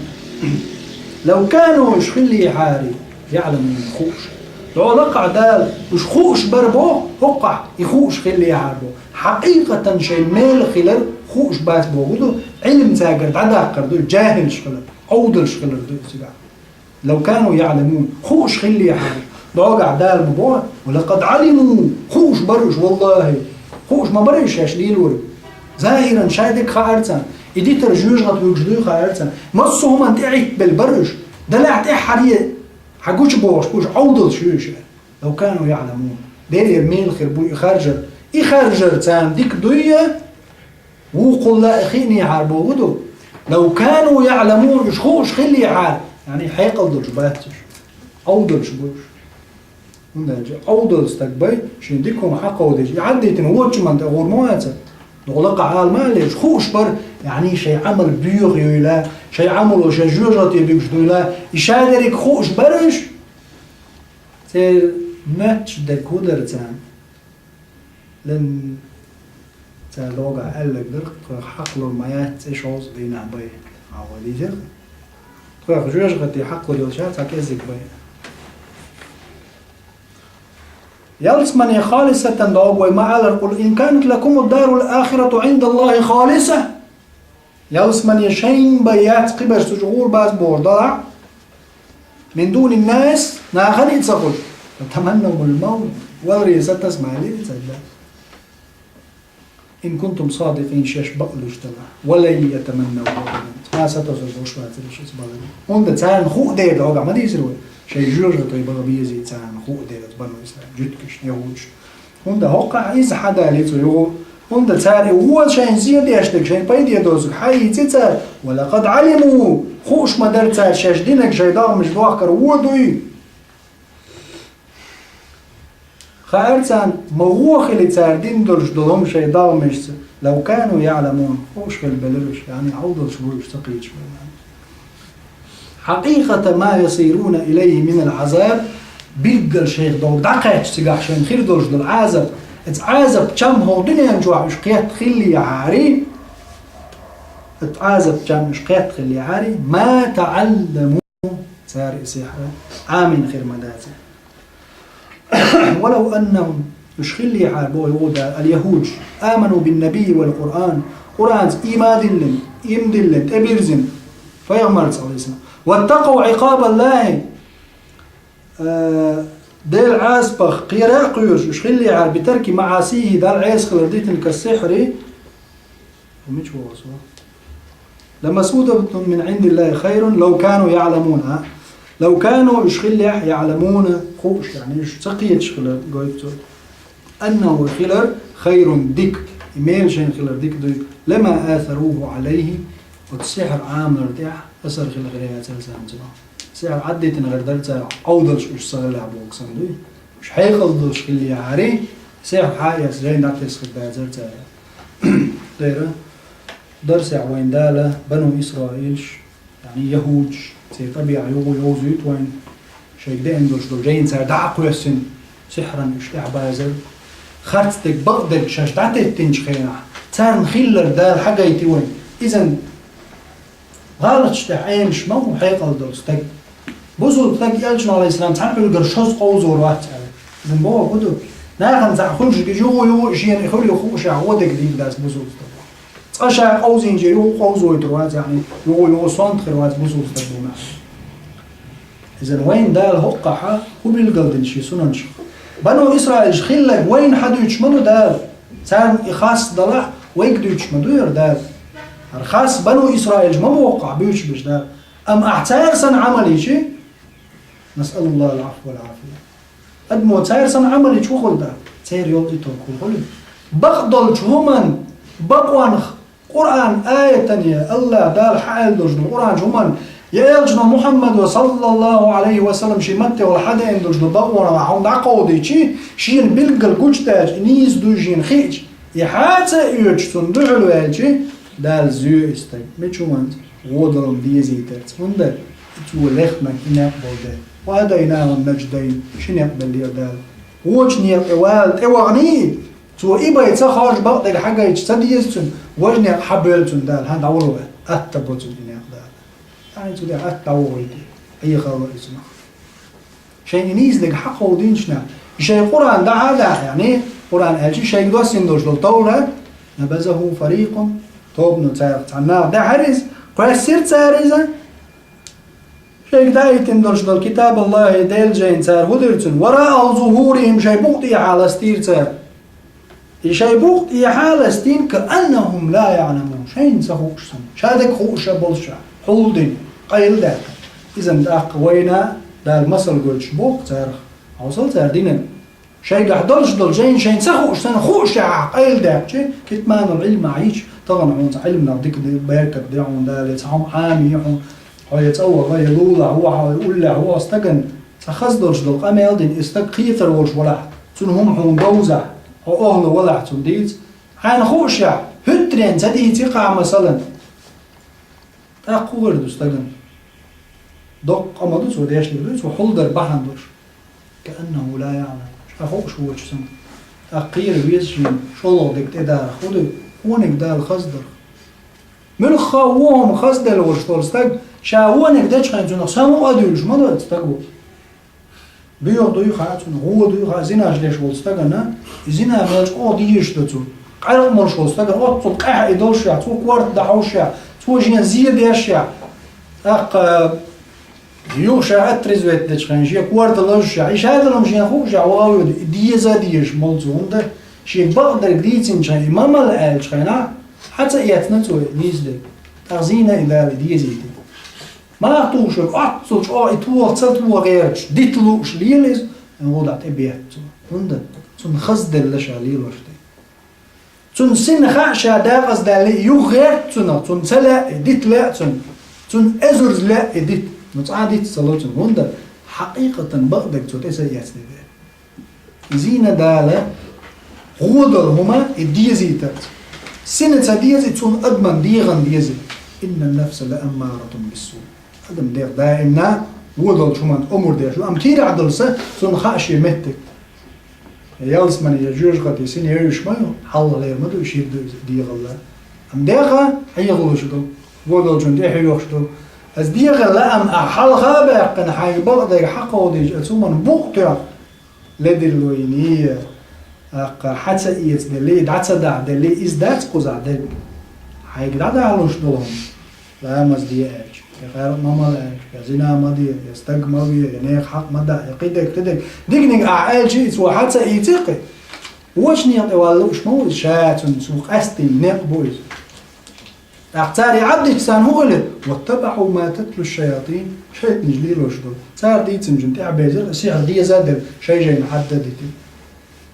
«لو كانوا», уьш хиллехьара, «يعلمون», хууш. ДӀо лакхахь Дала, уьш хууш бара боху, хӀокхахь, и хууш хиллехьара боху. Хьакъикъатан шайн мела хилар хууш бац боху ду, Ӏилма цаьргара дӀадаккхар ду, жаьхӀилш хилар, Ӏовдалш хилар ду цигахь. «لو كانوا يعلمون», хууш хиллехьара. ДӀогахь Дала ма боху: «ولقد علموا», хууш бара уьш, валлахӀи. Хууш ма бара уьш шаьш лелориг. Захиран шайн дика хаьара царна. И дитар жоьжахати вуьгуш дуй хаьара царна. Массо а хӀуманна тӀе Ӏиттабелла бара уьш. Делахь тӀаьххьара хьан гучу бохуш бу уьш, Ӏовдалш ю уьш. «لو كانوا يعلمون». Делера мела хир бу и харжар. И харжар царна дика дуй, вукхул а хиънехьара боху ду. «لو كانوا يعلمون», уьш хууш хиллехьара, яъни хьекъал долуш бац уьш. Ӏовдалш бу уьш. ХӀунда аьлча Ӏовдал стаг бай, шен дика хӀума хьакховдийча, и Ӏад дитина вочу хӀуманна тӀе гӀур ма вацара. Дукха лакха Ӏалам ма аьлла уьш, хууш бара, яъни шайн Ӏамал боьха юйла, шайн Ӏамало шайн жоьжахате буьгуш дуйла, и шадерриг хууш бара уьш. Церан моьтташ дерг хӀун дара царна? Лен цара догӀа аьлларг дара, тхоьх хьакхалур ма яц цӀе шовзткъа дийнахь бай. Хьан вай дийзира? Тхоьх жоьжахате хьакхалур йолча цхьа кӀеззиг бай. Ялсмане халисатан догӀа вай ма аллара, قل إن كانت لكم الدار الآخرة عند الله خالصة. Ялсмане шайн бай яц кхибарш цу чу гӀур бац бохур далахь, من دون الناس, нахана а ца хуьлуш, فتمنوا الموت, валаре сатасмале ца да. إن كنتم صادقين, шаьш бакълуьйш далахь. ولن يتمنوه أبدا. Цкъа а сатосур долуш бацара шаьш баларе. ХӀунда царна хуу дера догӀа ма дийзира вай. Шайн жоьжахате баха безий царна хуу дера оцу бану Исраил, жуьгташа, яхӀудаш. ХӀунда хӀокхахь иза хьадалийта цо юха. ХӀунда цара и вон шайна зен деш дерг, шайна пайде доцург хьаийци цара. ولقد علموا, хууш ма дара цара шаьш динарг шайн догӀмаш дохкар вон дуй. Хаьара царна, ма вон хили цара дина долуш долу хӀума шайн догӀмашца, لو كانوا يعلمون, хууш хила белира уьш, яъни хьал долуш ву уьш ца кхеташ вайна. حقيقة ما يصيرون إليه من العذاب, билггал шайх долу дӀакхаьчча цигахь шайна хир долуш долу Ӏазап, оцу Ӏазап чам хӀокху дуьнен чохь уьш кхетта хиллехьарий, оцу Ӏазап чам уьш кхетта хиллехьарий, ما تعلموا, цара и сихьр Ӏамийна хир ма дацара. ولو أنهم, уьш хиллехьара боху Дала, اليهود, آمنوا بالنبي والقرآن, Къуръанца ийман диллина, ийман диллина, тӀебирзина пайхамарца, عليه السلام, واتقوا عقاب الله, э, Делан Ӏазапах кхера а кхоьруш, уьш хиллехьара, بترك معاصيه, Далла Ӏеса хилар дитина, كالسحر, хӀун мича вогӀу со? لمثوبة من عند الله خير لو كانوا يعلمون, а? لو كانوا, уьш хиллехь, يعلمون, хууш, яъни уьш ца кхеташ хилар гойту цо. أنه хилар خير дика, и мел шайна хилар дика дуй, لما آثروه عليه, оцу сихьр Ӏамалар тӀехь асар хилла хир яцара царна цунах. Сихьр Ӏаддитина хир дара цара, Ӏовдалш уьш ца хилла боху сан дуй. Уьш хьекъал долуш хиллехьарий, сихьр хьаэца жайна дӀатесна хир дацара цара. Дера, дарсехь вайн Дала бану Исраилш, яъни яхӀудаш, церан тӀабиӀа юха йовзуьйту вайн, шайга деана долуш долу жайна цара дӀа а кхоьссина, сихьран уьш тӀехь базар. Харц дерг, бакъ дерг шаьш дӀатеттинчу хенахь, царна хиллар Дала хьагайти вайн. Изан гӀалаташ тӀехь Ӏемаш ма ву хьекъал долу стаг. Бусулба стаг Элчано, алейхиссалам, цхьана пӀелгара шозза къовзор вац аьлла. Изан боху хӀун ду? Нахана цхьаъ хуьлуш гича юха-юха шена и хуьлу хууш а гӀо дерг дийр дац бусулба стаг. Цкъа ша къовзийначу юха къовзойтур вац, яъни юха-юха сонта хир вац бусулба стаг бу маьӀна. Изан вайн Дала хӀоккхахьа хӀун билгалдина шен сунанчух? Бану Исраилш хилларг вайна хьан дуьйцуш ма ду Дала? Царна и хас далахь, вайга дуьйцуш ма ду яра Дала? ХӀара хас бану Исраилш ма боху хьан буьйцуш беш Дала? Амма ахь цара санна Ӏамал йичи, نسأل الله العفو والعافية. Адамо цара санна Ӏамал йича хӀун хуьлу Дала? Церан йолу и тог хӀун хуьлу? Бакъдолчу хӀуман бакъонах Къуръан аятане, Аллах Дала хьааьлла долуш ду Къуръан чу хӀуман, я элчано Мухьаммадо, саллаллаху алейхи ва саллам, шен матте вала хьадеана долуш ду бакъонах хьуна дӀакховдийчи, шена билггал гучудаьлча, и нийса дуй шена хиъча, и хьа ца оьцуш цунна дуьхьал ваьлчи, Дала зоь и стаг, мича хӀуманца, гӀодалалла дезийтарца. ХӀунда цо лехна и некъ болу дела. Ва хадайнаху наждайн, ши некъ беллера Дала. Вочу некъа тӀе вала тӀеваханий, цо и бай ца хоржу бакъдерг хьагайча ца деза цунна, важа некъ хьабевлла цунна Дала, хьан дӀавала вай, атта бо цунна и некъ Дала. Хьайн цу тӀехь атта дӀавахийтий, Ӏехалла и цунах. Шайн и нийса дерг хьакховдийначу наха, и шайн Къуръан дахьа а дахьа, яъни, Къуръан аьлча шайга доссийна долуш долу Таврат, набазаху фарикъун, тобано царах цхьана наха даьхьира иза, кхоьссира цара иза, шайга даийтина долуш долу китаб Аллахи Делан жайна цара хӀун дира цунна? Вараъа зухурихим, шайн букъа тӀехьа ластийра цара. И шайн букъа тӀехьа ластийна, кааннахум ла яъламун, шайна ца хууш санна, шадерг хууш а болуш а, хьулдина, къайладаьккхина. Изан тӀаккха вайна Дала масал гойтуш боху царах, хьовсал цара динарг. Шайгахь долуш долу жайна шайна ца хууш санна, хууш а къайладаьккхичи, китманул Ӏилма йича, тахана хьуна цхьа Ӏилманах дика де, беркат де хьуна Дала, цхьа хӀума Ӏамий хьуна, хьо я цӀа ваха, я лулахь ваха, я уллехь ваха стагана, цхьа хаза долуш долу къамел дина, и стаг кхетар волуш валахь, цунна хӀума хьуна довзахь, хьо охӀла валахь цунна дийца, хьайна хууш а, ХӀуьттаренна ца дийци кхаъ, масалан. ТӀаккха хӀун хир ду стагана? Доккха къа ма ду цо деш дерг, ду цо хьулдар бахьан долуш. كأنه لا يعلم. Ша хууш воцуш санна. ТӀаккха кхера веза шена, шолгӀа дерг тӀедахарх. ХӀун ду? Вониг Дала хаздарх. Муьлхха а вон хӀума хазделла волуш долу стаг, ша вониг дечхьана цунах самукъа а дуьйлуш ма ду стаго. Боьха дуй хаьа цунна, гӀо дуй хаьа, зинаш деш волу стагана, и зина мел чӀогӀа дезаш ду цунна. Къаьркъа молуш волу стагана оццул къаьхьа и долушехь, цо корта дахьушехь, цо шена зен дешехь, тӀаккха юха ша отрезвить дечхьана, шен корта лозушехь, и ша далам шена хуушехь, вогӀу, и деза а дезаш молу цо, хӀунда шега бакъдерг дийцинчхьана, и ма мала аьллачхьана, хьан ца эцна цо и деза дерг? ТӀаккха зийна и Дала и дезийти. Маха тухуш верг, оццул чӀогӀа и тоха ца тоха гӀерташ, дита лууш лела иза, гӀо дӀа тӀе бетта цо. ХӀунда? Цунна хазделла ша лелош дерг. Цунна сина хаьа ша декъаза даьлла, и юха гӀерта цунах, цунна ца лаьа и дита лаьа цунна, цунна эзарза лаьа и дита, но цкъа а диц ца ло цунна. ХӀунда? Хьакъикъатан бакъдерг цо тӀе ца эцна дела. Зийна Дала гӀо долу хӀума и дезийтарца. Сина ца деза, цунна адаман дегӀан деза. إن النفس لأمارة بالسوء. Адам дегӀ даимна вон долчу хӀуманна омра деш ду, амма кийрахь долу са цунна хаьа шен меттиг. Ялсамани я жоьжахати сина евзаш ма ю, хьалхалера ма ду, шира ду иза дегӀалла. Амма дегӀ хьехалуш ду, вон долчунна тӀехьоьхуш ду. Аса дегӀалла, амма ахь хьалха а баьккхина, хьайга бакъдерг хьакховдийча, аса хӀуманна букъ тоьхна, ледарло йиний, тӀаккха хьан ца эцаделлий, дӀа ца дахьаделлий, иза дац кхузахь дерг. Хьайга дӀадахьалуш долу хӀума, ламаз де аьлча, я гӀайгӀа ма мала аьлча, я зина ма де, я стаг ма ве, я нехан хьакъ ма даӀа, я кхидерг, кхидерг. Диканиг ахь аьлча, иза цо хьан ца ийци кхин? Вочу некъа тӀе валла лууш ма ву иза, ша цунна цо къаьстина некъ бу иза. ТӀаккха цара и Ӏаддича царна хӀун хилира? واتبعوا ما تتلو الشياطين. ШайтӀанаш лелош долу. Цара дийцинчунна тӀаьхьа безира, сихьр деза а дара, шай-шайна хьадда а дитира.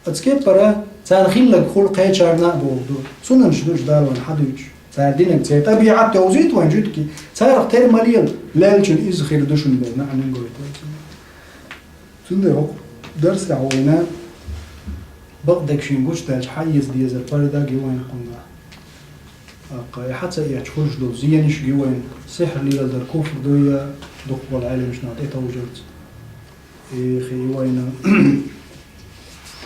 Оцу кеппара царна хилларг хуьлу кхечарна а бохург ду. Суннаташ ду уьш Дала вайна хьадуьйцуш. Цара динарг, церан тӀабиӀат йовзуьйту вайн жуьгтий. Царах тера ма лела, лелчун иза хир ду шуна боху маьӀна гойту вай цунах. Цундела хӀокху дарсехь вайна бакъдерг шена гучудаьлча хьаэца дезар паргӀат ю вайна кхунна. ТӀаккха и хьан ца эцча хуьлуш долу зенаш а ю вайна, сихьр леладар куфр дуй, дукхахболу Ӏеламнаха тӀетовжуьйту. И хи ю вайна.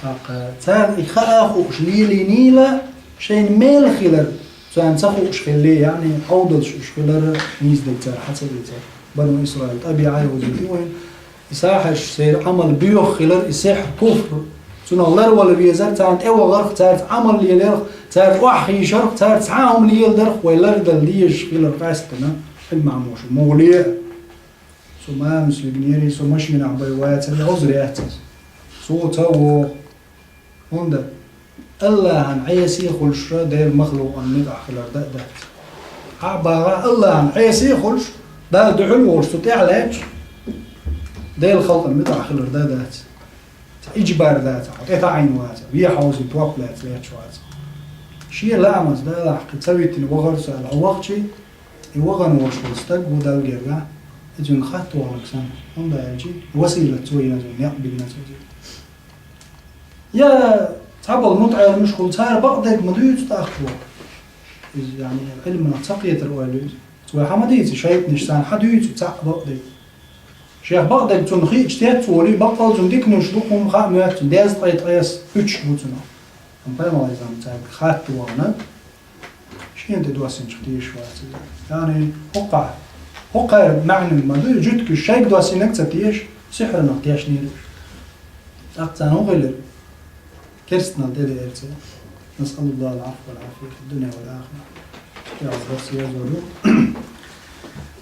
ТӀаккха царна и хаа хууш лелийнийла, шайна мел хилар, царна ца хууш хилла, яъни Ӏовдалш уьш хилар нийса дерг цара хьан ца эцар. Бану Исраил тӀабиӀа йовзуьйту вайна. И сахьарш, церан Ӏамал боьха хилар, и сихьр, куфр, цунах ларвала везар, царна тӀевахарх, цаьрца Ӏамал леларх, цаьрца охьахийшарх, цаьрца цхьа а хӀума леладарх вай лардала дезаш хилар къаьсттина, Ӏилманхоша муха ле а. Со мамас вигнера, со машинахь бай вацара, я оза яц иза. Со ца вогӀу. ХӀунда? АллахӀан Ӏеса а хуьлуш, Делан махлукъан муьтӀахь хилар дан а дац. Хьан а багӀахь, АллахӀан Ӏеса а хуьлуш, Далла дуьхьал а волуш, цу тӀехь а лаьтташ, Делан халкъан муьтӀахь хилар дан а дац. Цхьа иджбар дац, хьо тӀетаӀийна вац, вен хьовзийна топ лаьцна лаьтташ вац. Шен лаамаза Даллахь кхин ца витина вахара со аьлла, хьо вахчий, и вахана волуш волу стаг ву Далла гергахь, иза цуьнга хатта ваханарг санна, хӀунда аьлча, василат цо йина, цуьнга некъ бигна цо иза. Я цхьаболу мутаӀеламаш хуьлу, цара бакъдерг ма дуьйцу тӀаккха. Иза, яъни, Ӏилманах ца кхетар ойла ю иза. Цо хьан ма дийци, шайтӀанаш царна хьан дуьйцу цхьаъ бакъдерг? Шех бакъдерг цунна хиъча тетта волий, баккъал цунна диканаш ду, хӀума хаа моьтту цунна, дезткъе ткъайоьсна уьш бу цунах. Амма пайхамар Ӏалайхиссалам цаьрга хатта вахана, шена тӀе доссинчух тешаш вац иза. Яъни, хӀокхахь, хӀокхара маьӀна ма ду, жуьгташа шайга доссинарг ца теша, сихьрнах тешнера уьш. ТӀаккха царна хӀун хилира? Керстанал тӀедеара церан. نسأل الله العفو والعافية في الدنيا والآخرة. ТӀехьа дарс язор ю.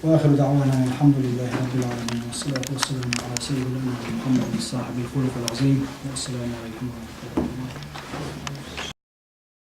وآخر دعوانا أن الحمد لله رب العالمين، والصلاة والسلام على سيد الأنام محمد صاحب الخلق العظيم. والسلام عليكم ورحمة الله.